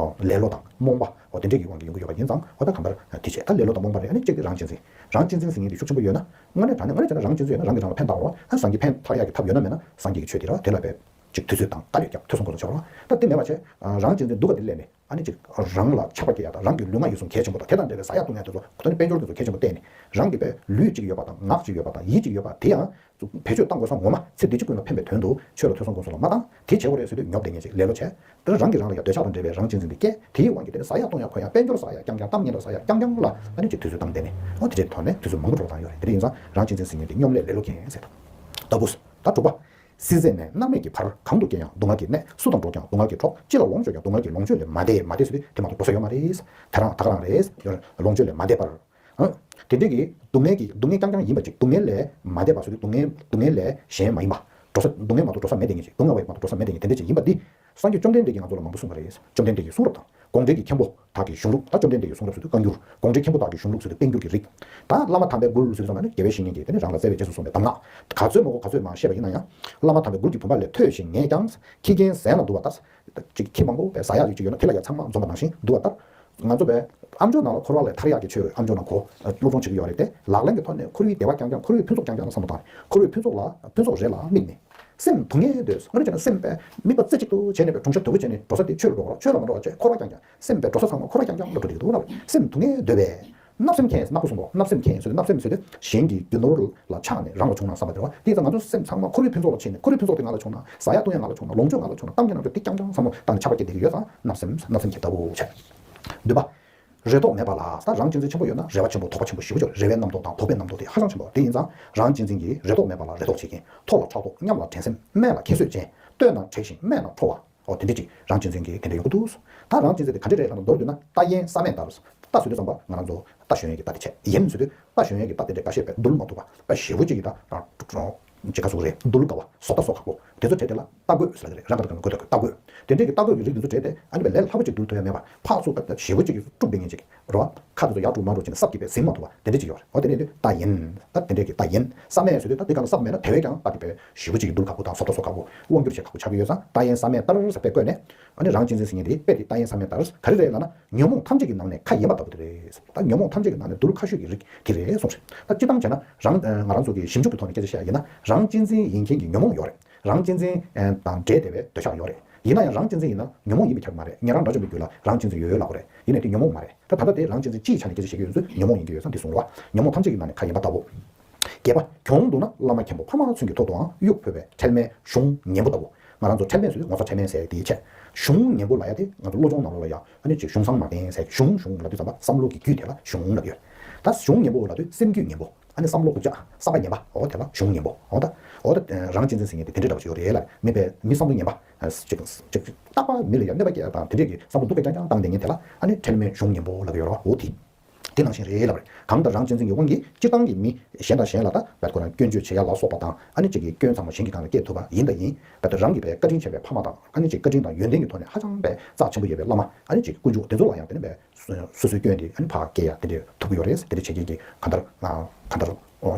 ལེ་ལོ་དང་རྨོངས་པ། འོ་དེ་འདྲས་ཀྱི་དབང་གིས་ཡོང་གི་ཡོད་པ་ཡིན་ཙང་། འོ་ད་གང་ལྟར་དེ་བྱས། ད་ལེ་ལོ་དང་རྨོངས་པ་རེད། ཨ་ནི་གཅིག་གི་རང་གཅེས་འཛིན། རང་གཅེས་འཛིན་ཟེར་མཁན་དེ་ཤུགས་ཆེན་པོ་ཡོད་ན། དངོས་གནས་དྲང་གནས་དངོས་གནས་བྱས་ན་རང་གཅེས་འཛིན་ཡོད་ན་རང་གིས་རང་ལ་ཕན་བཏགས་འོང་བ། ཨ་སངས་རྒྱས་ཕན་ཐོགས་ཡག་གི་ཐབས་ཡོད་ན་མེད་ན་སངས་རྒྱས་ཀྱི་ཆོས་དེ་རེད་བ། དེ་ལ་དཔེ་ཅིག་དུས་ཚོད་དང་དཀའ་ལས་བརྒྱབ་ཐོས་བསམ་སྒོམ་གསུམ་བྱེད་པ་རེད་བ། ད་དེ་མེད་པ་བྱས། རང་གཅེས་འཛིན་སྡུག་ག་དེ་སླེབས་ནས་ཨ་ནི་ཅིག་རང་ལ་ཆགས་པ་སྐྱེ་ཡག་དང་། རང་གི་ལུས་ངག་ཡིད་གསུམ་གལ་ཆེན་པོ་དང་། དེ་དང་འབྲེལ་བའི་ཟ་ཡག་བཏུང་ཡག་དེ་ཚོ་ད་ནི་དཔལ་འབྱོར་དེ་ཚོ་གལ་ཆེན་པོ་བལྟས་ནས། རང་གི་དཔེ་ལུས་གཅིག་ཡོད་པ་དང་ངག་གཅིག་ཡོད་པ་དང་ཡིད་གཅིག་ཡོད་པ་དེ་ཡང་བེད་སྤྱོད་བཏང་དགོས་ས་ངོ་མ་ཚེ་འདི་ཕྱི་ཀུན་ལ་ཕན་པའི་དོན་དུ་ཆོས་ལ་ཐོས་བསམ་སྒོམ་གསུམ་ལ་མ་བཏང་། དེ་བྱེད་དགོས་རེད་ཟེར་དུས་ཉོབ་བསྡད་མཁན་ཅིག་ལེ་ལོ་བྱས། དེ་རང་གིས་རང་ལ་ཡང་འདོད་ཆགས་དང་འབྲེལ་བའི་རང་གཅེས་འཛིན་དེ་སྐྱེས། དེའི་དབང་གིས་དེ་ནི་ཟ་ཡག་བཏུང་ཡག་གོན་ཡག་དཔལ་འབྱོར་ཟ་ཡག་རྐྱང་རྐྱང་གཏམ་སྙན་གྲགས་ཟ་ཡག་རྐྱང་རྐྱང་ལ་ཨ་ནི་ཅིག་དུས་ཚོད་བཏང་བསྡད་ནས། འོ་དེ་འདྲའི་ཐོག་ནས་དུས་ཚོད་མང་པོ་འགྲོ་བཏང་ཡོད་རེད། དེ་འདྲ་ཡིན་ཙང་རང་གཅེས་འཛིན་ཟེར་མཁན་དེ་སྙོམ་ལས་ལེ་ལོ་མཁན་ཟེར། ད་བུ། ད་དྲུག་པ། སྲིད་ཟད་ནས་མནར་མེད་ཀྱི་བར། གང་དུ་སྐྱེ་ཡང་སྡུག་བསྔལ་གྱི་གནས། སུ་དང་འགྲོགས་ཀྱང་སྡུག་བསྔལ་གྱི་གྲོགས། ཅི་ལ་ལོངས་སྤྱོད་ཀྱང་སྡུག་བསྔལ་གྱི་ལོངས་སྤྱོད་ལས། མ་འདས། མ་འདས་ཟེར་དུས་དེ་མ་གཏོགས་འགྲོ་ས་ཡོད་མ་རེད། དེ་རང་ད་ག་རང་རེད། ལོངས་སྤྱོད་ལས་མ་འདས་པར། ཨ། དེ་འདྲས་ཀྱི་སྡུག་བསྔལ་གྱི་སྡུག་བསྔལ་རྐྱང་རྐྱང་ཡིན་པ་ཅིག་སྡུག་བསྔལ་ལས་མ་འདས་པ་ཟེར་དུས་སྡུག་བསྔལ་སྡུག་བསྔལ་ལས་གཞན་མ་ཡིན་པ། འགྲོ་ས་སྡུག་བསྔལ་མ་གཏོགས་འགྲོ་ས་མེད་བསྡད་མཁན་ཅིག་སྡུག་བསྔལ་བ་ཡིས་མ་གཏོགས་འགྲོ་ས་མེད་བསྡད་མཁན་དེ་འདྲས་ཅིག་ཡིན་པ་འདི། སངས་རྒྱས་བཅོམ་ལྡན་འདས་ཀྱིས་ང་ཚོ་ལ་མང་པོ་གསུངས་པ་རེད། བཅོམ་ལྡན་འདས་ཀྱིས་གསུང་རབ་དང་། དགོངས་འགྲེལ་གྱི་མཁན་པོ་དག་གིས་གཞུང་ལུགས། ད་བཅོམ་ལྡན་འདས་ཀྱི་གསུང་རབ་ཟེར་དུས་བཀའ་འགྱུར། དགོངས་འགྲེལ་མཁན་པོ་དག་གིས་གཞུང་ལུགས་ཟེར་དུས་བསྟན་འགྱུར་གྱི་རིགས། ད་བླ་མ་དམ་པའི་མགུར་ཟེར་དུས་ཙམ་ལ་ནི་དགེ་བའི་བཤེས་གཉེན་གྱིས་དེ་ནི་རང་ལ་བསྩལ་བའི་རྗེས་སུ་བཟུང་བའི་གདམས་ངག་ག་ཚོད་མང་པོ་ག་ཚོད་མང་བཤད་པ་ཡིན་ན་ཡང་། བླ་མ་དམ་པའི་མགུར་གྱི་བུམ་པ་ལས་ཐོས་ཤིང་ངས་ཀྱང་། ཁྱི་རྒན་ཟས་ན་འདུག་པ་ལྟར། ཅིག་ཁྱི་མང་པོ་བས་ཟ་ཡག་ཅིག་ཅིག་ཡོད་ན་དེ་ལ་ཡང་ཚང་མ་འཛོམས་པ་ནང་བཞིན་འདུག་པ་ལྟར། ང་ཚོ་བས་ཨ་མཆོག་ནང་ལ་འཁོར་བ་ལས་ཐར་ཡག་གི་ཆོས་ཨ་མཆོག་ནང་གོ་སློབ་སྦྱོང་བྱེད་ཀྱི་ཡོད་རེད་དེ། ལག་ལེན་གྱི་ཐོག་ནས་འཁོར་བའི་བདེ་བ་རྐྱང་རྐྱང་འཁོར་བའི་ཕུན་ཚོགས་རྐྱང་རྐྱང་ལ་བསམ་བློ་བཏང་ནས་འཁོར་བའི་ཕུན་ཚོགས་ལ་ཕུན་ཚོགས་རེ་ལ་དམིགས་ནས། སེམས་སྡུག་བསྔལ་འདོད། ང་རང་ཅག་ནི་སེམས་པས་དམིགས་པ་རྩེ་གཅིག་ཏུ་བྱས་ནས་པའི་གྲུང་ཤ་དོད་པོ་བྱས་ནས་འགྲོ་ས་དེ་ཆོས་ལ་འགྲོ་བར། ཆོས་ལ་མ་འགྲོ་བ་བྱས་འཁོར་བ་རྐྱང་རྐྱང་། སེམས་པས་འགྲོ་ས་ཚང་མ་འཁོར་བ་རྐྱང་རྐྱང་ལ་འགྲོ་བསྡད་ཀྱི་འདུག་ལབ། སེམས་སྡུག་བསྔལ་འདོད་པས། བརྣབ་སེམས་མཁན། ནག་པོ་གསུང་གོ། བརྣབ་སེམས་མཁན་ཟེར་དུས་བརྣབ་སེམས་ཟེར་དུས་གཞན་གྱི་རྒྱུ་ནོར་ལ་ཆགས་ནས་རང་ལ་བྱུང་ན་བསམ་པ་དེ་རེད་བ། དེ་ཡིན་ཙང་ང་ཚོ་སེམས་ཚང་མ་འཁོར་བའི་ཕུན་ཚོགས་ལ་ཆགས་ནས། འཁོར་བའི་ཕུན་ཚོགས་དེ་ང་ལ་བྱུང་ན། ཟ་ཡག་བཏུང་ཡག་ང་ལ་བྱུང་ན། ལོངས་སྤྱོད་ང་ལ་བྱུང་ན། གཏམ་སྙན་ནང་དུ་དེ་རྐྱང་རྐྱང་བསམ་བློ་བཏང་ནས་ཆགས་པ་སྐྱེ་བསྡད་ཀྱི་ཡོད་ཙང་བརྣབ་སེམས། བརྣབ་སེམས་སྐྱེ་ལྟ་བུ་བྱས། བདུན་པ། རེ་དོགས་མེད་པ་ལ། ད་རང་གཅེས་འཛིན་ཆེན་པོ་ཡོད་ན་རེ་བ་ཆེན་པོ་དོགས་པ་ཆེན་པོ་ཞེ་པོ་ཅིག་ཡོད་རེད། རེ་བའི་རྣམ་རྟོག་དང་དོགས་པའི་རྣམ་རྟོག་དེ་ཧ་ཅང་ཆེན་པོ། དེ་ཡིན་ཙང་རང་གཅེས་འཛིན་གྱིས་རེ་དོགས་མེད་པ་ལ་རེ་དོགས་བྱེད་མཁན། མཐོ་ལ་ཕྲག་དོག་མཉམ་ལ་འགྲན་སེམས། དམན་ལ་ཁྱད་གསོད་ཅན། བསྟོད་ན་དྲེགས་ཤིང་དམན་ལ་ཁྲོ་བ། འོ་དེ་འདྲ་ཅིག་རང་གཅེས་འཛིན་གྱི་དེ་འདྲ་ཡོང་གི་འདུག་ད་རང་གཅེས་འཛིན་དེ་ག་འདྲ་རེད་ལབ་ན། མདོར་བསྡུས་ན་རྟ་ཡན་ས་སྨད་ལྟར། རྟ་ཟེར་དུས་ཙམ་པ་ང་རང་ཚོ་རྟ་ཞོན་ཡས་ཀྱི་རྟ་དེ་བྱས། ཡན་ཟེར་དུས་རྟ་ཞོན་ཡས་ཀྱི་རྟ་དེ་འདྲ་འགའ་ཤས་པས་འདུལ་མ་ཐུབ་པ། དཔེ་ཞེ་པོ་ཅིག་གི་ད་རང་ཅི་ག་ཟུག་རེད། འདུལ་དཀའ་བ། བཟོ་ལྟ་བཟོ་ཁག་པོ་དེ་ཚོ་བྱས། དེ་ལ་རྟ་རྒོད་ཟེར་ལབ་ཀྱི་རེད། རང་ག་རང་ག་རྒོད་ད་རྒོད། དེ་འདྲས་ཀྱི་རྟ་རྒོད་ཀྱི་རིགས་དེ་ཚོ་བྱས་ཏེ་ཨ་ནི་བས་ལས་སླ་པོ་ཅིག་འདུལ་ཐུབ་ཡ་མེད་པ། ཕར་ཚུར་ཞེ་པོ་ཅིག་གིས་དཀྲུགས་བསྡད་མཁན་ཅིག་རེད་བ། ཁ་དེ་ཚོ་ཡར་དཀྲུགས་མར་དཀྲུགས་བྱས་ནས་སྲབ་ཀྱིས་བས་ཟིན་མ་ཐུབ་པ་དེ་འདྲས་ཅིག་ཡོད་རེད། འོ་དེ་འདྲས་དུས་རྟ་ཡན། ད་དེ་འདྲས་ཀྱི་རྟ་ཡན། ས་སྨད་ཟེར་དུས་ད་དེ་ག་ལ་སྲབ་མེད་ན་དེ་བས་ཀྱང་རྟ་དེ་བས་ཞེ་པོ་ཅིག་གིས་འདུལ་ཁག་པོ་དང་བཟོ་ལྟ་བཟོ་ཁག་པོ། དབང་སྒྱུར་བྱེད་ཁག་པོ་ཆགས་ཀྱི་ཡོད་ཙང་རྟ་ཡན་ས་སྨད་ལྟར་ཟེར་དཔེ་བཀོད་ནས། ཨ་ནི་རང་གཅེས་འཛིན་ཟེར་མཁན་དེ་དཔེ་དེ་རྟ་ཡན་ས་སྨད་ལྟར་ག་རེ་རེད་ལབ་ན། ཉོན་མོངས་ཐམས་ཅད་ཀྱི་ནང་ནས་ཁ་གཡེམ་པ་ལྟ་བུ་དེ་རེད། ད་ཉོན་མོངས་ཐམས་ཅད་ཀྱི་ནང་ནས་འདུལ་ཁ་ཤོས་ཀྱི་རིགས་དེ་རེད་གསུངས་རེད། ད་སྤྱིར་བཏང་བྱས་ན་རང་ང་རང་ཚོ་གི་ཞིབ་འཇུག་གི་ཐོག་ནས་སྐད་ཆ་བཤད་ཡ་ཡིན་ན། རང་གཅེས་འཛིན་ཡིན་མཁན་གྱི་ཉོན་མོངས་ཡོད་རེད། རང་གཅེས་འཛིན་དང་འབྲེལ་བསྡད་པའི་འདོད་ཆགས་ཡོད་རེད། ཡིན་ན་ཡང་རང་གཅེས་འཛིན་ཡིན་ན་ཉོན་མོངས་ཡིན་པས་ཁྱབ་མ་རེད། ཉན་རང་དགྲ་བཅོམ་པའི་རྒྱུད་ལ་རང་གཅེས་འཛིན་ཡོད་ཡོད་ལབ་དགོས་རེད། ཡིན་ནའི་དེ་ཉོན་མོངས་མ་རེད། ད་ད་ལྟ་དེ་རང་གཅེས་འཛིན་སྤྱིའི་ཆ་ནས་སྐད་ཆ་བཤད་ཀྱི་ཡོད་ཚུལ་ཉོན་མོངས་ཡིན་གྱི་ཡོད་ཙང་དེ་གསུངས་རེད་བ། ཉོན་མོངས་ཐམས་ཅད་ཀྱི་ནང་ནས་ཁ་གཡེམ་པ་ལྟ་བུ། བརྒྱད་པ། གྱོང་དུ་ན་བླ་མ་མཁན་པོ། ཕ་མ་མཚོན་གྱི་ཐོག་ཏུའང་གཡུག་ཕོད་པའི་ཁྲེལ་མེད་གཞུང་ངན་པོ་ལྟ་བུ། ང་རང་ཚོ་ཁྲེལ་མེད་ཟེར་དུས་ངོ་ཚ་ཁྲེལ་མེད་ཟེར་དེའི་ཆེད། གཞུང་ངན་པོ་ལབ་ཡ་དེ་ང་ཚོ་བློ་སྦྱོང་ནང་ལོགས་ལ་ཡ་ཨ་ནི་ཅིག་གཞུང་བཟང་མ་བསྟེན་ཟེར། གཞུང་གཞུང་ལབ་དུས་ཙམ་པ་བསམ་བློ་གི་རྒྱུད་དེ་ལ་གཞུང་ལབ་ཀྱི་ཡོད། ད་གཞུང་ངན་པོ་ལབ་དུས་སེམས་རྒྱུད་ངན་པོ། ཨ་ནི་བསམ་བློ་རྐུབ་བཀྱག་བསམ་པ་ངན་པ། འོ་དེ་ལ་གཞུང་ངན་པོ། འོ་ད་འོ་ད་རང་གཅེས་འཛིན་ཟེར་མཁན་དེ་དེ་འདྲ་འདྲ་བ་ཞིག་ཡོད་རེད་ལ། མི་དཔེ་མི་བསམ་བློ་ངན་པ། ཅིག་ཅིག་རྟག་པར་མི་ལ་ཡ་གནོད་པ་སྐྱེལ་ཡ་དང་དེ་འདྲས་ཀྱི་བསམ་བློ་སྡུག་པ་རྐྱང་རྐྱང་བཏང་བསྡད་མཁན་དེ་ལ་ཨ་ནི་ཁྲེལ་མེད་གཞུང་ངན་པོ་ལབ་ཀྱི་ཡོད་རེད་བ། འོ་དེ། དེ་ནང་བཞིན་རེད་ལབ་རེད། གང་ལྟར་རང་གཅེས་འཛིན་གྱི་དབང་གིས་སྤྱིར་བཏང་གི་མི་གཞན་དང་གཞན་ལ་ད་བད་ཁོ་རང་སྐྱོན་བརྗོད་བྱེད་ཡ་ལ་སོགས་པ་དང་། ཨ་ནི་གཅིག་གི་སྐྱོན་ཚང་མ་གཞན་གྱི་སྒང་ལ་སྐྱེལ་ཐུབ་པ་ཡིན་དང་ཡིན། བད་དུ་རང་གི་བད་བཀའ་དྲིན་ཆེ་བའི་ཕ་མ་དང་། ཨ་ནི་གཅིག་བཀའ་དྲིན་དང་ཡོན་ཏན་གྱི་ཐོག་ནས་ཧ་ཅང་བད་རྩ་ཆེན་པོ་ཡོད་པའི་བླ་མ། ཨ་ནི་གཅིག་དཀོན་མཆོག་དེ་ཚོ་ལ་ཡང་དེ་ནི་བད་སོ་སོའི་སྐྱོན་དེ་ཨ་ནི་ཕར་སྐྱེལ་ཡ་དེ་འདྲའི་ཐུབ་ཀྱི་ཡོད་རེད། དེ་འདྲའི་བྱེད་མཁན་གྱི་གང་ལྟར་གང་ལྟར་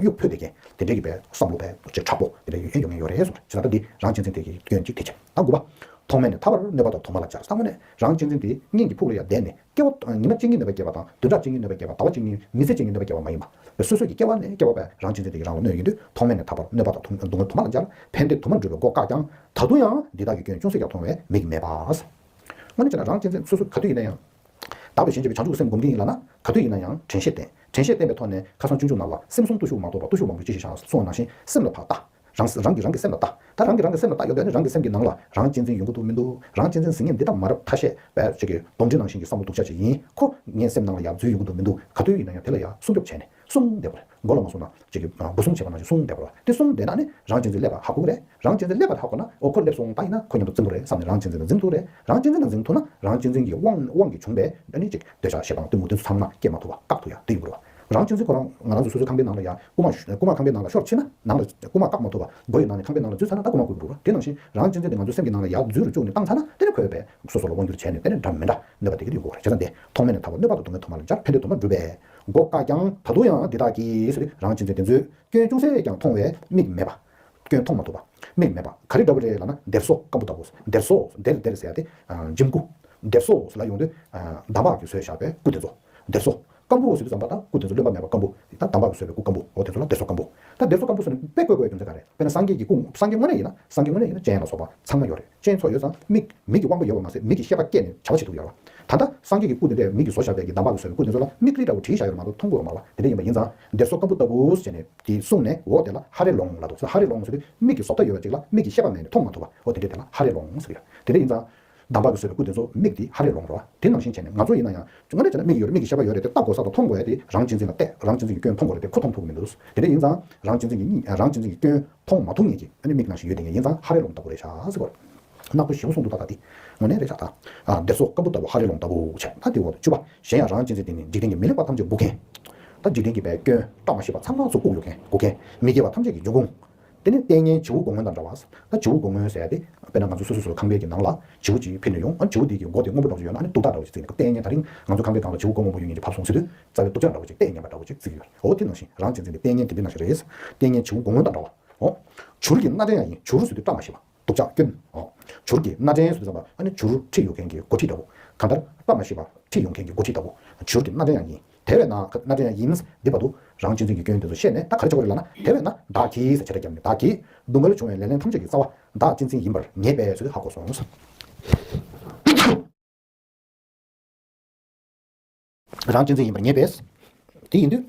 གཡུག་ཕོད་བསྡད་མཁན་དེ་འདྲའི་གི་བད་བསམ་བློ་བད་ཅིག་དྲག་པོ་དེ་འདྲའི་ཡོད་ཡོད་མཁན་ཡོད་རེད་གསུངས། བྱས་ཙང་ད་འདི་རང་གཅེས་འཛིན་དེ་གི་སྐྱོན་གཅིག་དེ་བྱས། ད་དགུ་པ། ཐོག་མེད་ནས་ཐར་པར་གནོད་པ་དང་དུ་མ་ལ་སྦྱར། ད་དངོས་གནས་རང་གཅེས་འཛིན་དེ་སྙིང་གི་ཕུགས་ལ་ཡང་བསྡད་ནས། སྐྱེ་བ་ཉི་མ་གཅིག་གཉིས་གནོད་པ་བསྐྱལ་བ་དང་། བདུན་ཕྲག་གཅིག་གཉིས་གནོད་པ་བསྐྱལ་བ་མ་ཡིན་པ། སོ་སོ་གི་སྐྱེ་བ་ནས་སྐྱེ་བ་བས་རང་གཅེས་འཛིན་དེ་གི་རང་ལ་གནོད་ཡིན་དུས། ཐོག་མེད་ནས་ཐར་པར་གནོད་པ་དང་དུ་སྡུག་བསྔལ་དུ་མ་ལ་སྦྱར། ཕན་བདེ་དུ་མར་འགྲུབ་པའི་སྒོ་བཀག་ཀྱང་། ད་དུང་ཡང་འདི་དག་གི་སྐྱོན་ཅུང་ཟད་ཀྱང་མཐོང་བས་མིག་མེད་པ། དངོས་གནས་བྱས་ན་རང་གཅེས་འཛིན་སོ་སོ་ག་དུས་ཡིན་ན་ཡང་། བདག་པས་གཞན་གཅེས་པའི་བྱང་ཆུབ་སེམས་སྒོམ་གྱིན་ཡིན་ལབ་ན། ག་དུས་ཡིན་ན་ཡང་དྲན་ཤེས་བསྟེན། དྲན་ཤེས་བསྟེན་པའི་ཐོག་ནས་ཁ་སང་སྤྱོད་འཇུག་ནང་ལ། སེམས་བསྲུང་བརྟུལ་ཞུགས་མ་གཏོགས་པ། བརྟུལ་ཞུགས་མང་པོས་ཅི་ཞིག་བཞག་གསུངས་པ་ནང་བཞིན། སེམས་ལ་ཕར་ལྟ། རང་རང་གིས་རང་གི་སེམས་ལ་ལྟ། ད་རང་གིས་རང་གི་སེམས་ལ་ལྟ་ཡོང་དུས་ནི་རང་གི་སེམས་ཀྱི་ནང་ལ་རང་གཅེས་འཛིན་ཡོང་གི་འདུག་མི་འདུག་རང་གཅེས་འཛིན་ཟེར་མཁན་འདི་ད་མ་རབས་ཐ་ཤལ་བས་ཅིག་གི་སྡོམ་ཁྲིམས་ནང་བཞིན་གྱི་བསམ་བློ་སྡུག་ཅག་ཅིག་ཡིན། ཁོ་ངའི་སེམས་ནང་ལ་ཡར་འཛུལ་ཡོང་གི་འདུག་མི་འདུག་ག་དུས་ཡིན་ན་ཡང་དེ་ལ་ཡར་སྲུང་སྐྱོབ་བྱས་ནས་སྲུང་བསྡད་པ་རེད། མགོ་ལ་མ་སྲུང་ན་ཅིག་གི་སྒོ་སྲུང་བྱས་པ་ནང་བཞིན་སྲུང་བསྡད་པ་རེད། དེ་སྲུང་བསྡད་ན་ནི་རང་གཅེས་འཛིན་སླེབས་པ་ཧ་གོ་གི་རེད། རང་གཅེས་འཛིན་སླེབས་པ་ཧ་གོ་ན། ཨོ་ཁོ་སླེབས་སོང་། ད་ཡིན་ན་ཁོ་མཉམ་དུ་འཛིང་དགོས་རེད་བསམ་ནས་རང་གཅེས་འཛིན་ལ་འཛིང་ཐུབ་རེད། རང་གཅེས་འཛིན་ལ་འཛིང་ཐུབ་ན་རང་གཅེས་འཛིན་གྱི་དབང་དབང་གིས་བྱུང་བའི་ཨ་ནི་ཅིག་འདོད་ཆགས་ཞེ་སྡང་གཏི་མུག་དེ་ཚོ་ཚང་མ་སྐྱེ་མ་ཐུབ་པ་བཀག་ཐུབ་ཡ་དེ་ཡོང་གི་རེད་བ། རང་གཅེས་འཛིན་ཁོ་རང་ང་རང་ཚོ་སོ་སོའི་ཁང་པའི་ནང་ལ་ཡ་རྐུ་མ་རྐུ་མ་ཁང་པའི་ནང་ལ་ཤོར་ཕྱིན་ན། ནང་ལ་རྐུ་མ་བཀག་མ་ཐུབ་པ། སྒོ་ཡི་ནང་ནས་ཁང་པའི་ནང་ལ་འཛུལ་ཚར་ན་ད་རྐུ་མ་རྐུ་གི་རེད་བ། དེ་ནང་བཞིན་རང་གཅེས་འཛིན་དེ་ང་ཚོའི་སེམས་ཀྱི་ནང་ལ་ཡར་འཛུལ་རུ་བཅུག་ནས་བཏང་ཚར་ན། དེ་ནི་ཁོས་བས་སོ་སོ་ལ་དབང་སྒྱུར་བྱས་ནས་དེ་ནི་འདྲ་མི་འདྲ་གནོད་པ་དེ་གི་དེ་ཡོང་གི་རེད། བྱས་ཙང་དེ་ཐོག་མེད་ནས་ཐར་པར་གནོད་པ་དང་སྡུག་བསྔལ་དུ་མ་ལ་སྦྱར། ཕན་བདེ་དུ་མར་འགྲུབ་པའི་སྒོ་བཀག་ཀྱང་། ད་དུང་ཡང་འདི་དག་གིས་ཟེར་ཏེ་རང་གཅེས་འཛིན་དེ་ཚོས་སྐྱོན་ཅུང་ཟད་ཀྱང་མཐོང་བས་མིག་མེད་པ། སྐྱོན་མཐོང་མ་ཐུབ་པ། མིག་མེད་པ། ག་རེ་འདྲ་བོ་རེད་ལབ་ན། སྡེར་སོ་སྐམ་པོ་ལྟ་བུ། སྡེར་སོ། སྡེར་སྡེར་ཟེར་ཡ་དེ་འཇིམ་སྐུ། སྡེར་སོ་ལབ་ཡོང་དུས་འདམ་བག་གིས་བཟོས་བཞག་པའི་སྐུ་དེ་ཚོ། སྡེར་སོ། སྐམ་པོ་ཟེར་དུས་ཙམ་པ་ད་སྐུ་དེ་ཚོ་རློན་པ་མེད་པ་སྐམ་པོ། ད་འདམ་བག་གིས་བཟོས་པའི་སྐུ་སྐམ་པོ། འོ་དེ་ཚོ་ལ་སྡེར་སོ་སྐམ་པོ། ད་སྡེར་སོ་སྐམ་པོ་ཟེར་ནས་དཔེ་བཀོད་དགོས་རྒྱུ་མཚན་ག་རེ། དཔེར་ན་སངས་རྒྱས་ཀྱི་སྐུ། སངས་རྒྱས་དངོས་གནས་ཡིན་ན། སངས་རྒྱས་དངོས་གནས་ཡིན་ན་སྤྱན་ལ་སོགས་པ་ཚང་མ་ཡོད་རེད། སྤྱན་ཚོགས་ཡོད་ཙང་མིག་མིག་གི་དབང་པོ་ཡོད་པ་མ་ཟད་མིག་གི་ཤེས་པ་སྐྱེས་ནས་བྱ་བ་བྱེད་ཐུབ་ཡོད་རེད་བ། ད་ལྟ་སངས་རྒྱས་ཀྱི་སྐུ་དེ་འདྲས་མིག་གིས་བཟོ་བཞག་པའི་གི་འདམ་བག་གིས་བཟོས་པའི་སྐུ་དེ་ཚོ་ལ་མིག་རིལ་འདྲ་བོ་བྲིས་བཞག་ཡོད་རེད་མ་གཏོགས་མཐོང་གི་ཡོད་མ་རེད་བ། དེ་འདྲས་ཡིན་པ་ཡིན་ཙང་སྡེར་སོ་སྐམ་པོ་ལྟ་བུ་ཟེར་ནས་དེ་གསུངས་ནས། འོ་དེ་ལ་ཧ་རེ་ལོང་ལབ་འདུག་ཟེར། ཧ་རེ་ལོང་ཟེར་དུས་མིག་གིས་བཟོ་ལྟ་ཡོད་པ་ཅིག་ལ་མིག་གི་ཤེས་པ་མེད་ནས་མཐོང་མ་ཐུབ་པ། འོ་དེ་འདྲས་དེ་ལ་ཧ་རེ་ལོང་ཟེར་གི་ཡོད། དེ་འདྲས་ཡིན་ཙང་འདམ་བག་གིས་བཟོས་པའི་སྐུ་དེ་ཚོ་མིག་དེ་ཧ་རེ་ལོང་རེད་བ། དེ་ནང་བཞིན་བྱས་ནས་ང་ཚོ་ཡིན་ན་ཡང་དངོས་གནས་བྱས་ན་མིག་ཡོད་རེད། མིག་གི་ཤེས་པ་ཡོད་རེད་དེ་ལྟ་དགོས་ས་དང་མཐོང་དགོས་ཡ་དེ་རང་གཅེས་འཛིན་ལ་བལྟས། རང་གཅེས་འཛིན་གྱི་སྐྱོན་མཐོང་དགོས་རེད་དེ་ཁོ་མཐོང་ཐུབ་ཀྱི་མི་འདུག་དེ་འདྲས་ཡིན་ཙང་རང་གཅེས་འཛིན་གྱི་རང་གཅེས་འཛིན་གྱི་སྐྱོན་མཐོང་མ་ཐུབ་མཁན་གྱི་ཨ་ནི་མིག་ནང་བཞིན་ཡོད་དེ་ངས་ཡིན་ཙང་ཧ་རེ་ལོང་ལྟ་བུ་རེད་ཤག་ཟེར་གོ། ནག་པོ་ཞེ་པོ་གསུངས་འདུག་ད་ལྟ་དེ། དངོས་གནས་རེད་ཤག་ད། ཨ་སྡེར་སོ་སྐམ་པོ་ལྟ་བུ་ཧ་རེ་ལོང་ལྟ་བུ་བྱས། ད་དེ་འོག་ཏུ་བཅུ་པ། གཞན་ཡང་རང་གཅེས་འཛིན་དེ་ནི་འཇིག་རྟེན་གྱི་མི་ལེགས་པ་ཐམས་ཅད་འབུ་མཁན། ད་འཇིག་རྟེན་གྱི་བའི་སྐྱོན་བཀྲ་མ་ཤིས་པ་ཚང་མ་ཚུར་བཀུག་ཡོད་མཁན། འབུ་མཁན། མི་དགེ་བ་ཐམས་ཅད་ཀྱི་འབྱུང་ཁུངས། དེ་ནི་ལྟས་ངན་བྱིའུ་སྒོ་སྔོན་དང་འདྲ་བ། ད་བྱིའུ་སྒོ་སྔོན་ཟེར་ཡ་དེ། དཔེར་ན་ང་ཚོ་སོ་སོ་སོ་སོའི་ཁང་པའི་གི་ནང་ལ་བྱིའུ་ཅིག་ཕེབས་ནས་ཡོང་། ཨ་བྱིའུ་དེ་གི་མགོ་དེ་སྔོན་པོ་འདྲ་བོ་ཅིག་ཡོད་ན། ཨ་ནི་སྡུག་ཐག་འདྲ་བོ་ཅིག་བརྩིས་ནས། ལྟས་ངན་ད་རིང་ང་ཚོ་ཁང་པའི་སྒང་ལ་བྱིའུ་སྒོ་སྔོན་པོ་ཡོད་མཁན་ཅིག་ཕབ་སོང་ཟེར་དུས། རྩ་བའི་སྡུག་ཅག་འདྲ་བོ་ཅིག་ལྟས་ངན་པ་འདྲ་བོ་ཅིག་བརྩི་གི་ཡོད་རེད། འོ་དེ་ནང་བཞིན་རང་གཅེས་འཛིན་དེ་ལྟས་ངན་དེ་འདྲ་ནང་བཞིན་རེད། ལྟས་ངན་བྱིའུ་སྒོ་སྔོན་དང་འདྲ་བ། འོ། བྱུར་གྱི་སྣ་འདྲེན་ཡང་ཡིན། བྱུར་ཟེར་དུས་བཀྲ་མ་ཤིས་པ། སྡུག་ཅག་སྐྱོན། འོ། བྱུར་གྱི་སྣ་འདྲེན་ཟེར་དུས་ཙམ་པ། ཨ་ནི་བྱུར་ཁྲིད་ཡོང་མཁན་གྱི་འགོ་ཁྲིད་འདྲ་བོ། གང་ལྟར་བཀྲ་མ་ཤིས་པ་ཁྲིད་ཡོང་མཁན་གྱི་འགོ་ཁྲིད་ལྟ་བུ། བྱུར་གྱི་སྣ་འདྲེན་ཡང་ཡིན། དེ་བས་ན། སྣ་འདྲེན་ཡང་ཡིན། འདི་བར་དུ་རང་གཅེས་འཛིན་གྱི་སྐྱོན་དེ་ཚོ་ཤེས་ནས་ད་ག་རེ་བྱེད་དགོས་རེད་ལབ་ན། དེ་བས་ན་བདག་གིས་ཟེར་བྱེ་བྲག་བརྒྱབ་ནས། བདག་གིས་སྡུག་བསྔལ་བྱུང་བའི་ལས་ལན་ཐམས་ཅད་ཀྱི་རྩ་བ་བདག་གཅེས་འཛིན་ཡིན་པར་ངེས་པས་ཟེར་ཧ་གོ་སོང་། རང་གཅེས་འཛིན་ཡིན་པར་ངེས་པས། དེ་ཡིན་དུས།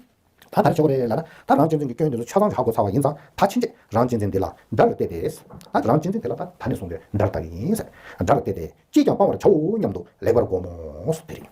ད་ག་རེ་བྱེད་དགོས་རེད་ལབ་ན། ད་རང་གཅེས་འཛིན་གྱི་སྐྱོན་དེ་ཚོ་ཆ་ཚང་ཧ་གོ་ཚར་བ་ཡིན་ཙང་། ད་ཕྱིན་ཆད་རང་གཅེས་འཛིན་འདི་ལ་དགྲར་བལྟས་ཏེ། ད་རང་གཅེས་འཛིན་དེ་ལ་ད་ད་ནས་བཟུང་སྟེ་དགྲར་ལྟ་གི་ཡིན་ཟེར། དགྲར་བལྟས་ཏེ་ཅིས་ཀྱང་སྤང་བར་བྱའོ་སྙམ་དུ་ལེགས་པར་བསྒོམ་མོ་ཟེར་དེ་རེད།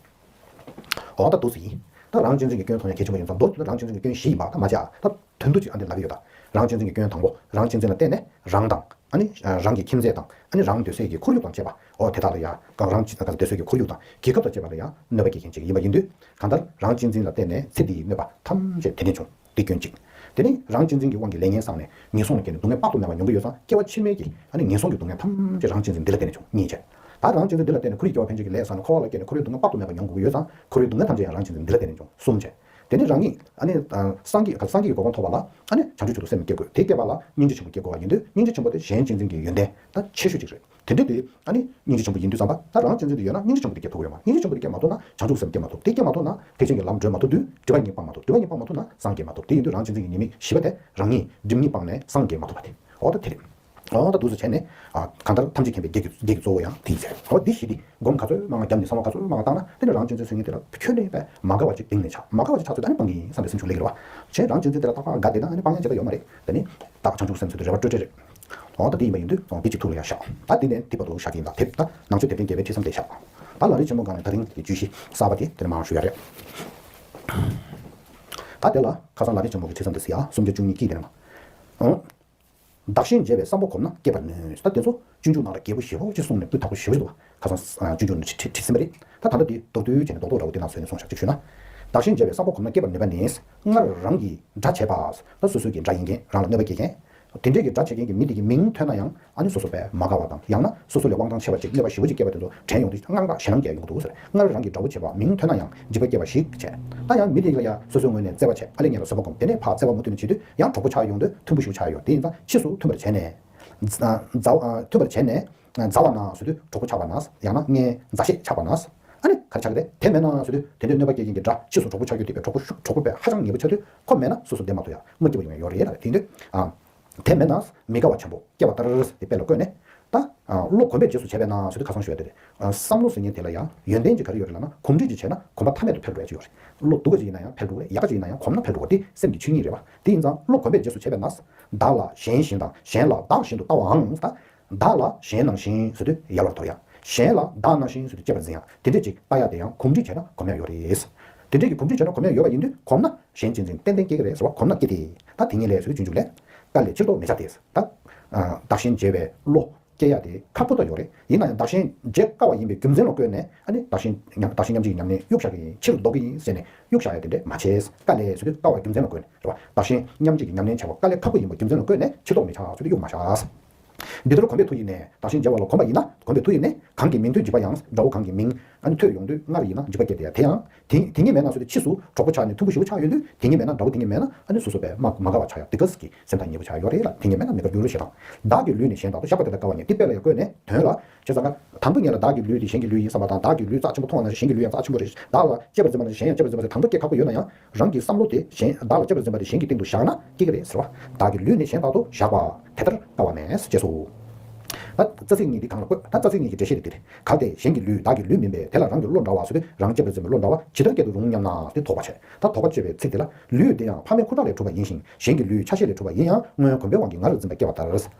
འོ་ད་འདུག་སེ་ཡིན། ད་རང་གཅེས་འཛིན་གྱི་སྐྱོན་མཐོང་ཡ་གལ་ཆེན་པོ་ཡིན་ཙང་། མདོར་བསྡུས་ན་རང་གཅེས་འཛིན་གྱི་སྐྱོན་བཞི་ཡིན་པ་ད་མ་བྱ། ད་དོན་དུ་ཅིག་ཨ་འདི་ལབ་ཀྱི་ཡོད་ད། རང་གཅེས་འཛིན་གྱི་སྐྱོན་དང་པོ། རང་གཅེས་འཛིན་ལ་བརྟེན་ནས་རང་དང་། ཨ་ནི་རང་གི་ཁྱིམ་མཚེས་དང་། ཨ་ནི་རང་སྡོད་སའི་གི་ཁོར་ཡུག་དང་བཅས་པ། འོ་དེ་དག་ལ་ཡང་། གང་རང་གཅེས་སྡོད་སའི་གི་ཁོར་ཡུག་དང་རྒྱལ་ཁབ་དང་བཅས་པ་ལ་ཡང་གནོད་པ་སྐྱེལ་མཁན་ཅིག་ཡིན་པ་ཡིན་དུས། གང་ལྟར་རང་གཅེས་འཛིན་ལ་བརྟེན་ནས་ཚེ་འདིའི་གནོད་པ་ཐམས་ཅད་དེ་ནས་བྱུང་། དེ་སྐྱོན་གཅིག་དེ་ནི་རང་གཅེས་འཛིན་གྱི་དབང་གིས་ལས་ངན་བསགས་ནས་ངན་སོང་ལ་སྐྱེས་ནས་སྡུག་བསྔལ་དཔག་ཏུ་མེད་པ་མྱོང་གི་ཡོད་ཙང་། སྐྱེ་བ་ཕྱི་མའི་གི་ཨ་ནི་ངན་སོང་གི་སྡུག་བསྔལ་ཐམས་ཅད་རང་གཅེས་འཛིན་འདི་ལ་བརྟེན་ནས་བྱུང་། གཉིས་བྱས། ད་རང་གཅེས་འཛིན་འདི་ལ་བརྟེན་ནས་ཁོར་ཡུག་སྐྱེ་བ་ཕན་ཆད་ཀྱི་ལས་བསགས་ནས་འཁོར་བ་ལ་སྐྱེས་ནས་ཁོར་ཡུག་སྡུག་བསྔལ་དཔག་ཏུ་མེད་པ་མྱོང་དགོས་ཀྱི་ཡོད་ཙང་། ཁོར་ཡུག་སྡུག་བསྔལ་ཐམས་ཅད་ཡང་རང་གཅེས་འཛིན་འདི་ལ་བརྟེན་ནས་བྱུང་། གསུམ་བྱས། དེ་ནི་རང་ཉིད་ཨ་ནི་སངས་རྒྱས་སངས་རྒྱས་ཀྱི་གོ་འཕང་ཐོབ་པ་ལ་ཨ་ནི་བྱང་ཆུབ་མཆོག་ཏུ་སེམས་བསྐྱེད་དགོས། དེ་བསྐྱེད་པ་ལ་སྙིང་རྗེ་ཆེན་པོ་བསྐྱེད་དགོས་པ་ཡིན་དུས། སྙིང་རྗེ་ཆེན་པོ་དེ་གཞན་གཅེས་འཛིན་གྱི་ཡོན་ཏན་ད་ཆེ་ཤོས་ཅིག་རེད། དེ་འདྲ་དེ་ཨ་ནི་སྙིང་རྗེ་ཆེན་པོ་ཡིན་དུས་ཙམ་པ། ད་རང་གཅེས་འཛིན་དེ་ཡོད་ན་སྙིང་རྗེ་ཆེན་པོ་དེ་སྐྱེ་ཐུབ་ཀྱི་ཡོད་མ། སྙིང་རྗེ་ཆེན་པོ་དེ་སྐྱེ་མ་ཐུབ་ན་བྱང་ཆུབ་སེམས་སྐྱེ་མ་ཐུབ། དེ་སྐྱེ་མ་ཐུབ་ན་ཐེག་ཆེན་གྱི་ལམ་བགྲོད་མ་ཐུབ་དུས། སྒྲིབ་པ་གཉིས་སྤངས་མ་ཐུབ། སྒྲིབ་པ་གཉིས་སྤངས་མ་ཐུབ་ན་སངས་རྒྱས་མ་ཐུབ། དེ་ཡིན་དུས་རང་གཅེས་འཛིན་གྱི་ཉེས་དམིགས་བཞི་པ་དེ་རང་ཉིད་སྒྲིབ་གཉིས་སྤངས་ནས་སངས་རྒྱས་མ་ཐུབ་པ་དེ། འོ་ད་དེ་རེད། འོ་ད་འདུག་སེ་བྱས་ནས། ཨ་གང་ལྟར་ཐམས་ཅད་མཁྱེན་པའི་རྒྱལ་གྱི་རྒྱལ་གྱི་གཙོ་བོ་ཡང་དེ་ཡིན་ཟེར། འོ་འདི་བཞི་འདི་སྒོམ་ག་ཚོད་མང་བ་བརྒྱབ་ནས་བསམ་བློ་ག་ཚོད་མང་བ་བཏང་ན། དེ་ནི་རང་གཅེས་འཛིན་ཟེར་མཁན་དེ་ལ་ཁྱོན་ནས་བས་མ་དགའ་བ་ཅིག་གཏིང་ནས་ཆགས། མ་དགའ་བ་ཅིག་ཆགས་ཚོད་ད་ནི་སྤང་གི་ཡིན་བསམ་པའི་སེམས་ཤུགས་སླེབས་ཀྱི་རེད་བ། བྱས་རང་གཅེས་འཛིན་དེ་ལ་རྟག་པར་དགའ་བསྡད་ན་ནི་སྤང་ཡ་ཅི་ད་ཡོད་མ་རེད། དེ་ནི་བདག་བྱང་ཆུབ་སེམས་ཟེར་དུས་རེ་བ་སྤྲོད་བྲལ་རེད། འོ་ད་དེ་ཡིན་པ་ཡིན་དུས་འོ་འདི་གཅིག་ཐུགས་ལ་ཡ་བཞག་ད་འདི་ནས་འདི་བར་དུ་བཞག་གི་ཡིན། ད་དེབ་ད་ནང་ཆོས་དེབ་བརྒྱད་པའི་ཁྲིད་མཚམས་དེ་བཞག་ད་ལམ་རིམ་ཆེན་མོ་སྒང་ནས་ད་རིང་གི་བརྗོད་གཞི་གསར་པ་དེ་དེ་ནས་མར་ཞུ་ཡ་རེད། ད་དེ་ལ་ཁ་སང་ལམ་རིམ་ཆེན་མོ་གི་ཁྲིད་མཚམས་དེ་ཟེར་ཡ་སུམ་བརྒྱ་བཅུ་གཉིས་ཀྱི་དེ་ནས་མ། འོ། བདག་གཞན་བརྗེ་བའི་བསམ་པ་གོམས་ན་སྐྱེ་བར་ནུས། ད་དེ་ཚོ་སྤྱོད་འཇུག་ནང་ལ་རྒྱས་པོ་ཞེ་པོ་ཅིག་གསུངས་ནས་སྤུས་དག་པོ་ཞེ་པོ་ཅིག་འདུག་ཁ་སང་སྤྱོད་འཇུག་ནས་ཁྲིད་ཁྲིད་ཟིན་པ་རེད། ད་ད་ལྟ་དེ་མདོར་བསྡུས་བྱས་ནས་རྡོག་རྡོག་འདྲ་བོ་དེ་ནང་བཟོས་ནས་སོང་ཤག་ཅིག་ཞུས་ན། བདག་གཞན་བརྗེ་བའི་བསམ་པ་གོམས་ན་སྐྱེ་བར་ནུས་པ་ནི། སྔར་རང་གིས་དགྲ་བྱས་པ། ད་སོ་སོ་གི་དགྲ་ཡིན་མཁན། རང་ལ་གནོད་པ་སྐྱེལ་མཁན། དེ་འདྲས་ཀྱི་དགྲ་བྱེད་མཁན་གྱི་མི་དེ་གི་མིང་ཐོས་ན་ཡང་ཨ་ནི་སོ་སོ་དཔེ་མ་དགའ་བ་དང་། ཡང་ན་སོ་སོ་ལས་དབང་ཐང་ཆེ་བ་ཅིག་གནོད་པ་ཞེ་པོ་ཅིག་བསྐྱལ་བ་དེ་ཚོ་དྲན་ཡོང་དུས་དངངས་སྐྲག་ཞེད་སྣང་སྐྱེ་ཡོང་གི་འདུག་ཟེར། སྔར་རང་གིས་དགྲ་བོ་བྱས་པ་མིང་ཐོས་ན་ཡང་འཇིགས་པ་སྐྱེ་བ་ཞིག་བྱས། ད་ཡང་མི་དེ་ལ་ཡང་སོ་སོའི་ངོས་ནས་བརྩེ་བ་བྱས། ཨ་ལས་ངས་ལ་བསམ་པ་སྒོམ། དེ་ནས་ཕར་བརྩེ་བ་མུ་མཐུད་ནས་བྱེད་དུས་ཡང་གྲོགས་པོ་ཆགས་ཡོང་དུས་མཐུན་པོ་ཞེ་པོ་ཆགས་ཡོད། དེ་ཡིན་ཙང་ཕྱིས་སུ་མཐུན་པར་བྱས་ནས། མཛའ་མཛའ་མཐུན་པར་བྱས་ནས། མཛའ་བ་ན་ཟེར་དུས་གྲོགས་པོ་ཆགས་པ་ན། ཡང་ན་ངའི་མཛའ་བཤེས་ཆགས་པ་ན། ཨ་ནི་ག་རེ་ཆགས་ཀྱི་རེད། དེ་མེད་ན་ཟེར་དུས་དེ་འདྲའི་གནོད་པ་སྐྱེལ་མཁན་གྱི་དགྲ་ཕྱིས་སུ་གྲོགས་པོ་ཆགས་རྒྱུ་དེ་བས་གྲོགས་པོ་ཤུགས་གྲོགས་པོ་བས་ཧ་ཅང་ཉེ་པོ་ཆགས་དུས་ཁོ་མེད་ན་སོ་སོ་བདེ་མ་ཐུབ་ཡ་དངོས་སྐྱེ་བ་ཡོང་ཡ་ཡོད་རེད་ལ། དེ་ཡིན་དུས་ཨ། དེ་མེད་ན་མི་དགའ་བ་ཆེན་པོ་སྐྱེ་བ་ལྟར་ཟེར་དེ་དཔེ་ལ་བཀོད་ནས། ད་ཨ། བློ་གོམས་པས་རྗེས་སུ་བྱས་པས་ན་ཟེར་དུས་ཁ་སང་ཞུས་པ་དེ་རེད། ཨ། བསམ་བློ་ཟེར་མཁན་དེ་ལ་ཡང་ཡོན་ཏན་ཅིག་ག་རེ་ཡོད་རེད་ལབ་ན། གོམས་འདྲིས་ཅིག་བྱས་ན་གོམས་པ་མཐའ་མེད་དུ་འཕེལ་འགྲོ་ཡ་ཅིག་ཡོད་རེད། བློ་སྡུག་ག་ཅིག་ཡིན་ན་ཡང་འཕེལ་འགྲོ་གི་རེད། ཡག་ག་ཅིག་ཡིན་ན་ཡང་གོམས་ན་འཕེལ་འགྲོ་གི་རེད། དེ་སེམས་ཀྱི་ཆོས་ཉིད་རེད་བ། དེ་ཡིན་ཙང་བློ་གོམས་པས་རྗེས་སུ་བྱས་པས་ན། བདག་ལ་གཞན་བཞིན་དང་གཞན་ལ་བདག་བཞིན་དུ་ལྟ་བའང་། ད། བདག་ལ་གཞན་ནང་བཞིན་ཟེར་དུས་ཡལ་བར་དོར་ཡ། གཞན་ལ་བདག་ནང་བཞིན་ཟེར་དུས་གཅེས་པར་འཛིན་ཡ། དེ་འདྲས་ཅིག་ལྟ་ཡ་དེ་ཡང་གོམས་འདྲིས་བྱས་ན་གོམས་ཡ་ཡོད་རེད། དེ་འདྲས་ཀྱི་གོམས་འདྲིས་བྱས་ན་གོམས་ཡ་ཡོད་པ་ཡིན་དུས་གོམས་ན་གཞན་གཅེས་འཛིན་ཏན་ཏན་སྐྱེ་གི་རེད་ཟེར་བ། གོམས་ན་སྐྱེ་སྟེ། ད་དེ་ཉིད་ལས་ཟེར་དུས་རྗེས་འཇུག་ལས། དཀའ་ལས་ཕྱིར་ལྡོག་མི་བྱ་སྟེ། ད། བདག་གཞན་བརྗེ་བའི་བློ་སྐྱེ་ཡ་དེ་ཁག་པོ་ད་ཡོད་རེད། ཡིན་ན་ཡང་བདག་གཞན་བརྗེ་དཀའ་བ་ཡིན་པའི་རྒྱུ་མཚན་ལ་བཀོད་ནས། ཨ་ནི་བདག་གཞན་ཉམས་བདག་གཞན་མཉམ་བརྗེ་གི་ཉམས་ལེན་གཡུག་བཞག་གི་ཡིན། ཕྱིར་ལྡོག་གི་ཡིན་ཟེར་ནས་གཡུག་བཞག་ཡ་དེ་འདྲས་མ་བྱེད། དཀའ་ལས་ཟེར་དུས་དཀའ་བ་རྒྱུ་མཚན་ལ་བཀོད་ནས་རེད་བ། བདག་གཞན་མཉམ་བརྗེ་གི་ཉམས་ལེན་བྱ་བ་དཀའ་ལས་ཁག་པོ་ཡིན་པའི་རྒྱུ་མཚན་ལ་བཀོད་ནས་ཕྱིར་ལྡོག་མི་བྱ་ཟེར་དུས་གཡུག་མ་བཞག་འདི་ལྟར་གོམས་པའི་མཐུ་ཡིས་ནི། བདག་གཞན་བརྗེ་བ་ལ་གོམས་པ་ཡིན་ན། གོམས་པའི་མཐུ་ཡིས་ནི། གང་གིས་མིང་དོན་བྱེད་པ་ཡང་། དགྲ་བོ་གང་གིས་མིང་། ཨ་ནི་ཐོས་ཡོང་དུས་སྔར་ཡིན་ན་འཇིགས་པ་སྐྱེ་སྟེ། དེ་ཡང་། དེ་དེ་ཉིད་མེད་ན་ཟེར་དུས་ཕྱིས་སུ་གྲོགས་པོ་ཆགས་ནས་མཐུན་པོ་ཞེ་པོ་ཆགས་ཡོང་དུས། དེ་ཉིད་མེད་ན། དགྲ་བོ་དེ་ཉིད་མེད་ན། ཨ་ནི་སོ་སོ་བས་མ་མ་དགའ་བ་ཆགས་ཡ་དེ་ག་ཟིག་གི་སེམས་ཐག་ཉེ་པོ་ཆགས་ཡོད་རེད་ལ། དེ་ཉིད་མེད་ན་མི་དགའ་འགྱུར་རོ་ཞེ་དྲག་བདག་གི་ལུས་ནི་གཞན་དག་ཏུ། བཤགས་པ་དེ་དག་དཀའ་བ་ཉིད། དེ་དཔེ་ལ་ཡང་བཀོད་ནས་དོན་ལ། བྱས་ཙང་ག། དང་པོ་ཉིད་ལ་བདག་གི་ལུས་དེ་གཞན་གྱི་ལུས་ཡིན་བསམ་པ་དང་། བདག་གི་ལུས་རྩ་ཆེན་པོ་མཐོང་བ་ནང་བཞིན་གཞན་གྱི་ལུས་ཡང་རྩ་ཆེན་པོ་རེད། བདག་ལ་གཅེས་པར་འཛིན་པ་ནང་བཞིན་གཞན་ཡང་གཅེས་པར་འཛིན་པ་རེད། དང་པོ་སྐྱེ་ཁག་པོ་ཡོད་ན་ཡང་། རང་གི་བསམ་བློ་དེ་གཞན། བདག་ལ་གཅེས་པར་འཛིན་པ་དེ་གཞན་གྱི་སྟེང་དུ་བཞག་ན་སྐྱེ་གི་རེད་ཟེར་བ། བདག་གི་ལུས་ནི་གཞན་དག་ཏུ་བཞག་པ། དེ་ལྟར་དཀའ་བ་མེད། ཅེས་སོ། ད་རྩ་ཚིག་གཉིས་འདི་གང་ལ་བཀོད། ད་རྩ་ཚིག་གཉིས་ཀྱི་འགྲེལ་བཤད་འདི་འདི་རེད། གལ་ཏེ་གཞན་གྱི་ལུས་བདག་གི་ལུས་མིན་པས། དེ་ལ་རང་གི་བློ་འདྲ་བ་ཟེར་དུས། རང་གཅེས་པར་འཛིན་པའི་བློ་འདྲ་བ་ཇི་ལྟར་སྐྱེ་དུ་རུང་སྙམ་ན། དེ་དོགས་པ་བྱས། ད་དོགས་པ་གཅོད་པའི་ཚིག་འདི་ལ། ལུས་དེ་ཡང་ཕ་མའི་ཁུ་ཁྲག་ལས་གྲུབ་པ་ཡིན་ཞིང་། གཞན་གྱི་ལུས་ཆ་ཤས་ལས་གྲུབ་པ་ཡིན་ཡང་། སྔོན་གོམས་པའི་དབང་གིས་ང་རུ་འཛིན་པ་སྐྱེ་བ་ལྟར།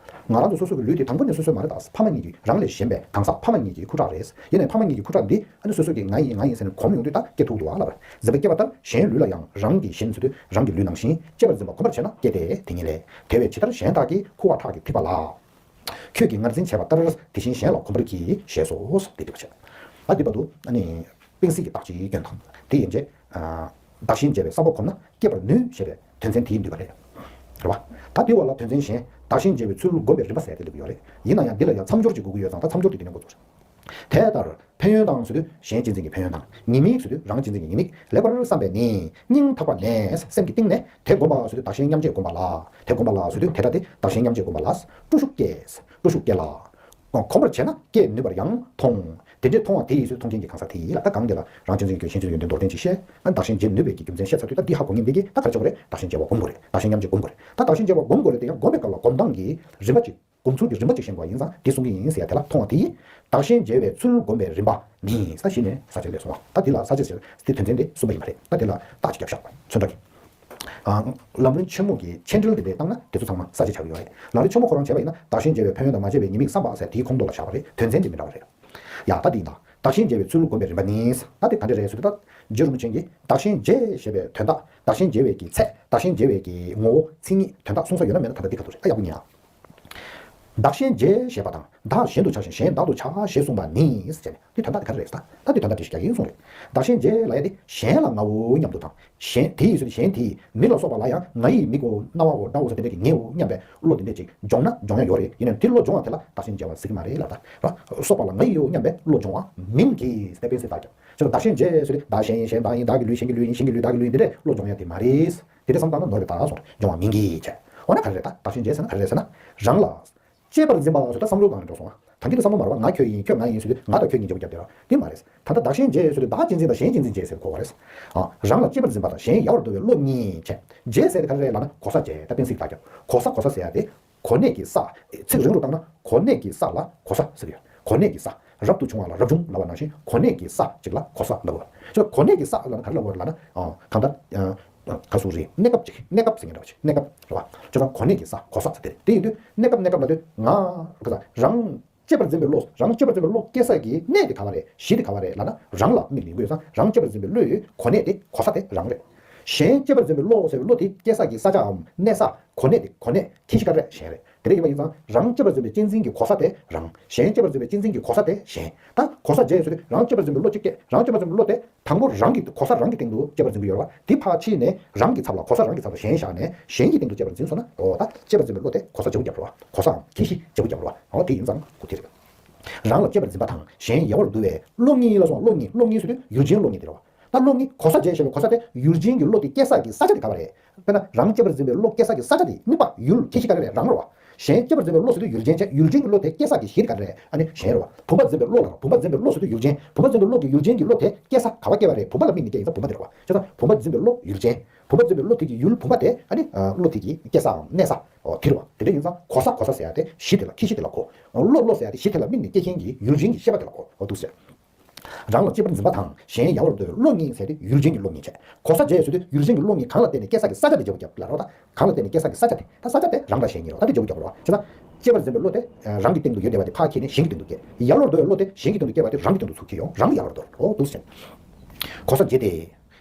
ང་རང་ཚོ་སོ་སོ་གི་ལུས་དེ་དང་པོ་ནས་སོ་སོའི་མ་རེད་ད། ཕ་མ་གཉིས་ཀྱིས། རང་ལས་གཞན་པའི་གང་ཟག་ཕ་མ་གཉིས་ཀྱི་ཁུ་ཁྲག་རེད། ཡིན་ནའི་ཕ་མ་གཉིས་ཀྱི་ཁུ་ཁྲག་འདི་ཨ་ནི་སོ་སོ་གི་ང་ཡིན་ང་ཡིན་ཟེར་ནས་གོམས་ཡོང་དུས་ད་སྐྱེ་ཐུབ་འདུག་ཨ་ལབ། འཛིན་པ་སྐྱེ་བ་ལྟར། གཞན་ལུས་ལ་ཡང་རང་གི་བཞིན་ཟེར་དུས་རང་གི་ལུས་ནང་བཞིན་གཅེས་པར་འཛིན་པ་གོམས་པར་བྱས་ན་སྐྱེ་སྟེ། དེ་ཉིད་ལས། དེ་བས་ཇི་ལྟར་གཞན་དག་གི་ཁུ་བ་ཁྲག་གི་ཐིགས་པ་ལ། ཁྱོད་ཀྱིས་ངར་འཛིན་བྱས་པ་ལྟར། དེ་བཞིན་གཞན་ལ་གོམས་པར་གྱིས། ཞེས་སོ། དེ་འདྲ་བྱས། ད་འདི་བར་དུ་ཨ་ནི་སྤེན་སྲིད་ཀྱི་བརྟག་དཔྱད་སྐྱོན་དང་། དེ་ཡན་ཆད། ཨ། བདག་གཞན་བརྗེ་བའི་བསམ་པ་གོམས་ན་སྐྱེ་བར་ནུས་ཞེས་པའི་དོན་ཚན་དེའི་འདུས་པ་རེད། རེད་བ། ད་འདི་བར་ལ་དོན་ཚན་གཞན། བདག་གཞན་བརྗེ་བའི་ཚུལ་བསྒོམ་པའི་རིམ་པ་ཟེར་དེ་འདུས་པ་ཡོད་རེད། ཡིན་ན་ཡང་འདི་ལ་ཡང་མཚམས་སྦྱོར་ཅིག་དགོས་ཀྱི་ཡོད་ཙང་། ད་མཚམས་སྦྱོར་དེ་འདི་ནས་འགོ་ཚུགས། དེ་ལྟར་ཕན་ཡོན་དང་ཟེར་དུས་གཞན་གཅེས་འཛིན་གྱི་ཕན་ཡོན་དང་། ཉེས་དམིགས་ཟེར་དུས་རང་གཅེས་འཛིན་གྱི་ཉེས་དམིགས་ལེགས་པར་བསམས་པས་ནི། སྙིང་ཐག་པ་ནས་སེམས་ཀྱི་གཏིང་ནས་དེ་བསྒོམ་པ་ཟེར་དུས་བདག་གཞན་མཉམ་བརྗེ་བསྒོམ་པ་ལ། དེ་བསྒོམ་པ་ལ་ཟེར་དུས་དེ་སྒྲ་དེ་བདག་གཞན་མཉམ་བརྗེ་བསྒོམ་པ་ལ། སྤྲོ་ཤུགས་སྐྱེས། སྤྲོ་ཤུགས་སྐྱེ་ལ། གོམས་པར་བྱས་ན་སྐྱེ་ནུས་པར་ཡང་མཐོང་། དེ་འདྲའི་མཐོང་བ་དེ་ཡིས་ཟེར་དུས་མཐོང་མཁན་གྱི་གང་ཟག་དེ་ཡིན་ལ། ད་གང་དེ་ལ་རང་གཅེས་འཛིན་གྱི་གཞན་གཅེས་འཛིན་ཡོན་ཏན་མདོར་བསྟན་ཅིག་བཤད། ཨ་ནི་བདག་གཞན་བརྗེ་ནུས་པའི་གི་རྒྱུ་མཚན་བཤད་ཚར་དུས། ད་འདི་ཧ་གོ་མཁན་འདི་གིས་ད་ག་རེ་བྱེད་དགོས་རེད། བདག་གཞན་བརྗེ་བ་སྒོམ་དགོས་རེད། བདག་གཞན་མཉམ་བརྗེ་སྒོམ་དགོས་རེད། ད་བདག་གཞན་བརྗེ་བ་སྒོམ་དགོས་རེད་དེ་ཡང་སྒོམ་པའི་སྐབས་ལ་སྒོམ་སྟངས་ཀྱི་རིམ་པ་ཅིག་སྒོམ་ཚུལ་གྱི་རིམ་པ་ཅིག་བཤད་དགོས་པ་ཡིན་ཙང་། དེ་གསུང་གི་ཡིན་ཟེར་ཡ་དེ་ལ་མཐོང་བ་དེ་ཡིས། བདག་གཞན་བརྗེ་བའི་ཚུལ་བསྒོམ་པའི་རིམ་པ་ནི། ས་གཞི་ནས་ས་བཅད་ལས་སོང་བ། ད་དེ་ལ་ས་བཅད་ཟེར་དེ་དོན་ཚན་དེ་གསུམ་པ་ཡིན་པ་རེད། ད་དེ་ལ་རྟགས་ཅིག་བརྒྱབ་བཞག་པ་མཚོན་རྟགས་ཀྱི། ཨ། ལམ་རིམ་ཆེན་མོ་གི་མཆན་འགྲེལ་དེ་འདྲས་བཏང་ན་དེ་ཚོ་ཚང་མ་ས་བཅད་ཆགས་ཀྱི་ཡོད་རེད། ལམ་རིམ་ཆེན་མོ་ཁོ་རང་བྱས་པ་ཡིན་ན། བདག་གཞན་བརྗེ་བའི་ཕན་ཡོན་དང་མ་བརྗེ་བའི་ཉེས་དམིགས་བསམ་པ་ཟེར་དེའི་ཁོངས་གཏོགས་ལ་བཞག་པ་རེད། དོན་ཚན་དེ་མི་འདྲ་བ་རེད། ཡ། ད་འདི་ཡིན་ད། བདག་གཞན་བརྗེ་བའི་ཚུལ་བསྒོམ་པའི་རིམ་པ་ནི། ད་དེ་ག་འདྲ་རེད་ཟེར་དུས། ད་རྗེ་རིན་པོ་ཆེ་གིས་བདག་གཞན་བརྗེ་ཞེས་པའི་དོན་དག། བདག་གཞན་བརྗེ་བའི་གི་ཚད། བདག་གཞན་བརྗེ་བའི་གི་ངོ་བོ། མཚན་ཉིད། དོན་དག་གསུངས་ས་ཡོད་ན་མེད་ན་ད་ལྟ་འདི་ག་ཐུག་རེད། ཨ། ཡག་པོ་ཉན་ཨ། བདག་གཞན་བརྗེ་ཞེས་པ་དང་། བདག་གཞན་དུ་ཆགས་ཤིང་གཞན་བདག་ཏུ་ཆགས་ཞེས་གསུངས་པ་ནི་ཟེར་ནས། འདི་དོན་དག་འདི་ག་རེ་རེད་ཟེར་ད། ད་འདི་དོན་དག་འགྲེལ་བཤད་རྒྱག་གི་ཡིན་གསུངས་རེད། བདག་གཞན་བརྗེ་ལབ་ཡ་དེ་གཞན་ལ་ངའོ་སྙམ་དུ་དང་། གཞན་དེ་ཡིས་ཟེར་གཞན་དེ་ཡིས་མི་ལ་སོགས་པ་ལ་ཡང་ང་ཡི་མིག་གོ་རྣ་བའོ་སྒྲའོ་ཟེར་དེ་འདྲ་གི་ངའོ་སྙམ་པའི་བློ་དེ་འདྲ་ཅིག་སྦྱོང་ན་སྦྱོང་ཡ་ཡོད་རེད། ཡིན་ནའང་དེ་བློ་སྦྱོང་བ་དེ་ལ་བདག་གཞན་བརྗེ་བ་ཟེར་གི་མ་རེད་ལབ་ད། ར། སོགས་པ་ལ་ང་ཡིའོ་སྙམ་པའི་བློ་སྦྱོང་བ་མིན་གྱི་ཟེར་ཏེ་དཔེ་ཟེར་ད་ཀྱང་། ཅེས་བདག་གཞན་བརྗེ་ཟེར་དེ་བདག་གཞན་གཞན་བདག་ཡིན། བདག་གི་ལུས་གཞན་གྱི་ལུས་ཡིན། གཞན་གྱི་ལུས་བདག་གི་ལུས་ཡིན། དེ་འདྲའི་བློ་སྦྱོང་ཡ་དེ་མ་རེད། དེ་འདྲ་བསམ་བཏང་ན་ནོར་རེད་ད་གསུངས་རེད། སྦྱོང་བ་མིན་གྱི་བྱས། འོ་ན་ག་རེ་རེད་ད། བདག་གཞན་བརྗེ་ཟེར་ན་ག་རེ་རེད་ཟེར་ན། རང་ལ། གཅེས་པར་འཛིན་པ་ཟེར་ད་བསམ་བློ་སྒང་ནས་འགྲོ་སོང་བ། ད་འདི་ནི་བསམ་བློ་མ་རེད་བ། ང་ཁྱོད་ཡིན་ཁྱོད་ང་ཡིན་ཟེར་དུས་ང་དང་ཁྱོད་གཉིས་འབྲེལ་བ་རྒྱབ་བསྡད་ར། དེ་མ་རེད། ད་ལྟ་བདག་གཞན་བརྗེ་ཟེར་དུས་བདག་གཅེས་འཛིན་དང་གཞན་གཅེས་འཛིན་བརྗེ་ཟེར་གོ་བ་རེད། ཨ། རང་ལ་གཅེས་པར་འཛིན་པ་དང་གཞན་ཡལ་བར་དོར་བའི་བློ་གཉིས་བྱས། བརྗེ་ཟེར་དེ་ག་རེ་རེད་ལབ་ན་གོ་ས་བརྗེ། ད་དཔེ་ཟེར་ད་ཀྱང་གོ་ས། གོ་ས་ཟེར་ཡ་དེ་གོ་གནས་ཀྱི་ས། ཚིག་རིང་རུ་བཏང་ན་གོ་གནས་ཀྱི་ས་ལ་གོ་ས་ཟེར་གྱི་ཡོད། གོ་གནས་ཀྱི་ས། རབ་ཏུ་བྱུང་བ་ལ་རབ་བྱུང་ལབ་པ་ནང་བཞིན་གོ་གནས་ཀྱི་ས་ཅིག་ལ་གོ་ས་ལབ་དགོས། ཅེས་གོ་གནས་ཀྱི་ས་ལབ་ན་ག་རེ་ལབ་དགོས་རེད་ལབ་ན། ཨ། གང་ལྟར། ཨ། ག་ཟུག་རེད། གནས་སྐབས་ཅིག་གནས་སྐབས་ཟེར་མཁན་འདྲ་བ་ཅིག་གནས་སྐབས་རེད་བ། ཅེས་དང་གོ་གནས་ཀྱི་ས་གོ་ས་ཟེར་དེ་རེད། དེ་ཡིན་དུས་གནས་སྐབས་གནས་སྐབས་ལབ་དུས་ང་ག་ས་རང་གཅེས་པར་འཛིན་པའི་བློ། རང་གཅེས་པར་འཛིན་པའི་བློ་སྐྱེ་ས་ཀྱི་གནས་དེ་ག་བ་རེད། གཞི་དེ་ག་བ་རེད་ལབ་ན་རང་ལ་དམིགས་ནས་ཡིན་དགོས་ཙང་། རང་གཅེས་པར་འཛིན་པའི་བློའི་གོ་གནས་དེ་གོ་ས་དེ་རང་རེད། གཞན་གཅེས་པར་འཛིན་པའི་བློ་ཟེར་བའི་བློ་དེ་སྐྱེ་ས་ཀྱི་ས་ཆའམ་གནས་ས། གོ་གནས་དེ་གོ་གནས་ཁྱད་གཞི་ག་རེ་རེད། གཞན་རེད། དེ་འདྲ་ཡིན་པ་ཡིན་ཙང་རང་སྐྱེ་བར་འཛིན་པའི་གཅེས་འཛིན་གྱི་གོ་ས་དེ་རང་། གཞན་སྐྱེ་བར་འཛིན་པའི་གཅེས་འཛིན་གྱི་གོ་ས་དེ་གཞན། ད་གོ་ས་བརྗེ་ཡོད་ཚུལ་དུ་རང་སྐྱེ་བར་འཛིན་པའི་བློ་གཅིག་སྐྱེ། རང་སྐྱེ་བར་འཛིན་པའི་བློ་དེ་དང་པོ་རང་གི་གོ་ས་རང་གི་སྟེང་དུ་སྐྱེ་བར་འཛིན་གྱི་ཡོད་རེད་བ། དེ་ཕར་ཕྱིན་ནས་རང་གི་ཚབ་ལ་གོ་ས་རང་གི་ཚབ་ལ་གཞན་བཞག་ནས་གཞན་གྱི་སྟེང་དུ་སྐྱེ་བར་འཛིན་སོང་ན། འོ་ད་སྐྱེ་བར་འཛིན་པའི་བློ་དེ་གོ་ས་བརྗེ་པོ་རྒྱབ་རེད་བ། གོ་སའམ་ཁྱད་གཞི་བརྗེ་པོ་རྒྱབ་རེད་བ། འོ་དེ་ཡིན་ཙང་གོ་དེ་རེད། རང་ལ་སྐྱེ་བར་འཛིན་པ་དང་གཞན་ཡལ་བར་འདུ་བའི་བློ་གཉིས་ལ་སོང་། བློ་གཉིས། བློ་གཉིས་ཟེར་དུས་ཡུལ་ཅན་བློ་གཉིས་དེ་རེད་བ། ད་བློ་གཉིས་གོ་ས་བརྗེ་ཞེས་པའི་གོ་ས་དེ་ཡུལ་ཅན་གྱི་བློ་དེ་སྐྱེ་ས་གི་ས་ཆ་དེ་ག་བ་རེད། དཔེར་ན་རང་སྐྱེ་བར་འཛིན་པའི་བློ་སྐྱེ་ས་གི་ས་ཆ་དེ་དམིགས་པ་ཡུལ་ཁྱད་གཞི་ག་རེ་རེད། རང་རེད་བ། གཞན་སྐྱེ་བར་འཛིན་པའི་བློ་ཟེར་དུས་ཡུལ་ཅན་བྱས། ཡུལ་ཅན་གྱི་བློ་དེ་སྐྱེ་ས་གི་གཞི་དེ་ག་རེ་རེད། ཨ་ནི་གཞན་རེད་བ། བུམ་པ་འཛིན་པའི་བློ་ལ་བུམ་པ་འཛིན་པའི་བློ་ཟེར་དུས་ཡུལ་ཅན། བུམ་པ་འཛིན་པའི་བློ་གི་ཡུལ་ཅན་གྱི་བློ་དེ་སྐྱེ་ས་ག་བ་སྐྱེ་བ་རེད། བུམ་པ་ལ་དམིགས་ནས་སྐྱེ་ཡིན་ཙང་བུམ་པ་དེ་རེད་བ། བྱས་ཙང་བུམ་པ་འཛིན་པའི་བློ་ཡུལ་ཅན། བུམ་པ་འཛིན་པའི་བློ་དེ་གི་ཡུལ་བུམ་པ་དེ། ཨ་ནི་ཨ་བློ་དེ་གི་སྐྱེ་སའམ་གནས་ས། འོ་དེ་རེད་བ། དེ་འདྲ་ཡིན་ཙང་གོ་ས། གོ་ས་ཟེར་ཡ་དེ་གཞི་དེ་ལ། ཁྱད་གཞི་དེ་ལ་གོ། བློ། བློ་ཟེར་ཡ་དེ་གཞི་དེ་ལ་དམིགས་ནས་སྐྱེ་མཁན་གྱི་ཡུལ་ཅན་གྱི་ཤེས་པ་དེ་ལ་གོ། འོ་འདུག་ཟེར། རང་ལ་སྐྱེ་བར་འཛིན་པ་དང་གཞན་ཡལ་བར་འདུ་བའི་བློ་གཉིས་ཟེར་དེ་ཡུལ་ཅན་གྱི་བློ་གཉིས་བྱས། གོ་ས་བརྗེ་ཟེར་དུས་ཡུལ་ཅན་གྱི་བློ་གཉིས་གང་ལ་བརྟེན་ནས་སྐྱེ་ས་གི་ས་ཆ་དེ་བརྗེ་པོ་རྒྱབ་ལ་རོ། ད་གང་ལ་བརྟེན་ནས་སྐྱེ་ས་གི་ས་ཆ་དེ། ད་ས་ཆ་དེ་རང་དང་གཞན་གཉིས་རོ། ད་དེ་བརྗེ་པོ་རྒྱབ་རོ། བྱས་ཙང་སྐྱེ་བར་འཛིན་པའི་བློ་དེ་རང་གི་སྟེང་དུ་ཡོད་བསྡད་པ་དེ་ཕར་ཁྱེར་ནས་གཞན་གྱི་སྟེང་དུ་སྐྱེ། ཡལ་བར་འདུ་བའི་བློ་དེ་གཞན་གྱི་སྟེང་དུ་སྐྱེ་བ་དེ་རང་གི་སྟེང་དུ་ཚུར་ཁྱེར་ཡོང་། རང་ཡལ་བར་འདུ་རོ། འོ་འདུག་ཟེར། གོ་ས་བརྗེ་སྟེ།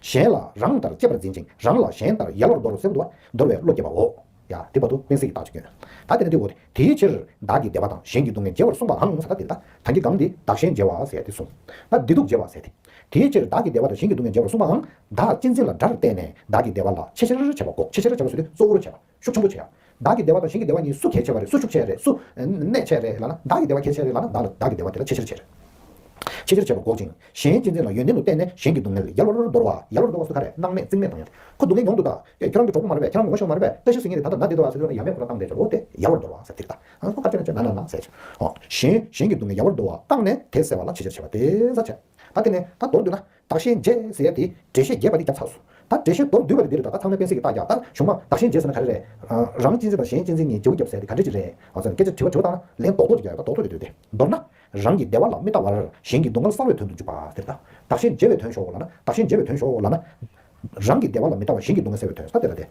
གཞན་ལ་རང་ལྟར་སྐྱེ་བར་འཛིན་ཅིང་རང་ལ་གཞན་ལྟར་ཡལ་བར་འདོར་ཟེར་བ་དུ་བ། འདོར་བའི་བློ་སྐྱེ་བའོ། ཡ། དེ་བར་དུ་དཔེ་གཟིགས་ཀྱི་རྟགས་ཅིག་ཡོད། ད་དེ་ནི་དེའོ། དེའི་ཕྱིར་བདག་གི་བདེ་བ་དང་གཞན་གྱི་སྡུག་བསྔལ་བརྗེ་བར་གསུངས་པའང་ཟེར། ད་དེ་ལ་ད་གིན་སྒང་འདི་བདག་གཞན་བརྗེ་བ་ཟེར་ཏེ་གསུངས། ད་བདེ་སྡུག་བརྗེ་བ་ཟེར་ཏེ། དེའི་ཕྱིར་བདག་གི་བདེ་བ་དང་གཞན་གྱི་སྡུག་བསྔལ་བརྗེ་བར་གསུངས་པའང་བདག་གཅེས་འཛིན་ལ་དགྲར་བལྟས་ནས་བདག་གི་བདེ་བ་ལ་ཆེས་ཆེར་བྱེད་པ་འགོག་ཆེས་ཆེར་བྱེད་པ་ཟེར་དུས་གཙོ་བོར་བྱེད་པ། ཤུགས་ཆེན་པོ་བྱེད་ཡ། བདག་གི་བདེ་བ་དང་གཞན་གྱི་བདེ་བ་གཉིས་སུ་གལ་ཆེ་བ་རེད། སུ་ཤུགས་ཆེ་རེད། སུ་གནད་ཆེ་རེད་ལབ་ན། བདག་གི་བདེ་བ་གལ་ཆེ་རེད་ལབ་ན་བདག་ལ་བདག་གི་བདེ་བ་དེ་ལ་ཆེས་ཆེར་བྱེད་རེད། ཆེས་ཆེར་བྱེད་པ་འགོག་ཅིང་གཞན་གཅེས་འཛིན་ལ་ཡོན་ཏན་དུ་བརྟེན་ནས་གཞན་གྱི་སྡུག་བསྔལ་ཡལ་བར་འདོར་བ། ཡལ་བར་འདོར་བ་སུ་ག་རེ། སྣང་མེད་རྩིང་མེད་བཏང་ཡ། ཁོ་སྡུག་བསྔལ་མྱོང་འདུག་ད། ཁྱེད་རང་གི་གྲོགས་པོ་མ་རེད་པས། ཁྱེད་རང་གི་ངོ་ཤེས་མ་རེད་པས། བཀྲ་ཤིས་ཟེར་མཁན་དེ་ད་ལྟ་ན་བསྡད་འདུག་ཨ་ཟེར་དུས་ཡ་མེད་ཁོ་རང་བཏང་བསྡད་ཅོག་འོ་དེ་ཡལ་བར་འདོར་བ་ཟེར་དེ་རེད་ད། ཨ་ཁོ་ག་རེ་བྱས་ན་བྱས། ན་ན་ན་ཟེར། ཨོ། གཞན་གཞན་གྱི་སྡུག་བསྔལ་ཡལ་བར་འདོར་བ། བཀག་ནས་དེ་བསལ་བ་ལ་ཆེས་ཆེར་བྱེད་པ་དེ་ཟ་བྱས། ད་དེ་ནས་ད་མདོར་བསྡུས་ན། བདག་གཞན་བརྗེ་ཟེར་ཡ་དེ་འགྲེལ་བཤད་རྒྱས་པ་དེ་བརྒྱབ་ཚར་སོང་། ད་འགྲེལ་བཤད་མདོར་བསྡུས་པ་དེ་འདི་རེད། ད་ད་ཚང་མས་དཔེ་གཟིགས་ཀྱི་རྟགས་རྒྱག་ད་གཞུང་མ་བདག་གཞན་བརྗེ་ཟེར་ན་ག་རེ་རེད། རང་གཅེས་འཛིན་དང་གཞན་གཅེས་འཛིན་གཉིས་བརྗེ་པོ་བརྒྱབ་ཟེར་ཡ་དེ་ག་འདྲ་ཅིག་རེད། འོ་ཙང་སྐད་ཆ་དྲི་བ་དྲི་བ་བཏང་ན་ལན་རྡོག་རྡོག་ཅིག་རྒྱག་ཡ། ད་རྡོག་རྡོག་ཅིག་འདུག་སྟེ། མདོར་ན། རང་གི་བདེ་བ་ལ་མི་ལྟ་བར་གཞན་གྱི་སྡུག་བསྔལ་གསང་བའི་དོན་དུ་འཇུག་པ་དེ་རེད་ད། བདག་གཞན་བརྗེ་བའི་དོན་ཞོག་ལབ་ན། བདག་གཞན་བརྗེ་བའི་དོན་ཞོག་ལབ་ན། རང་གི་བདེ་བ་ལ་མི་ལྟ་བར་གཞན་གྱི་སྡུག་བསྔལ་སེལ་བའི་དོན་ད་དེ་ལ་དེ།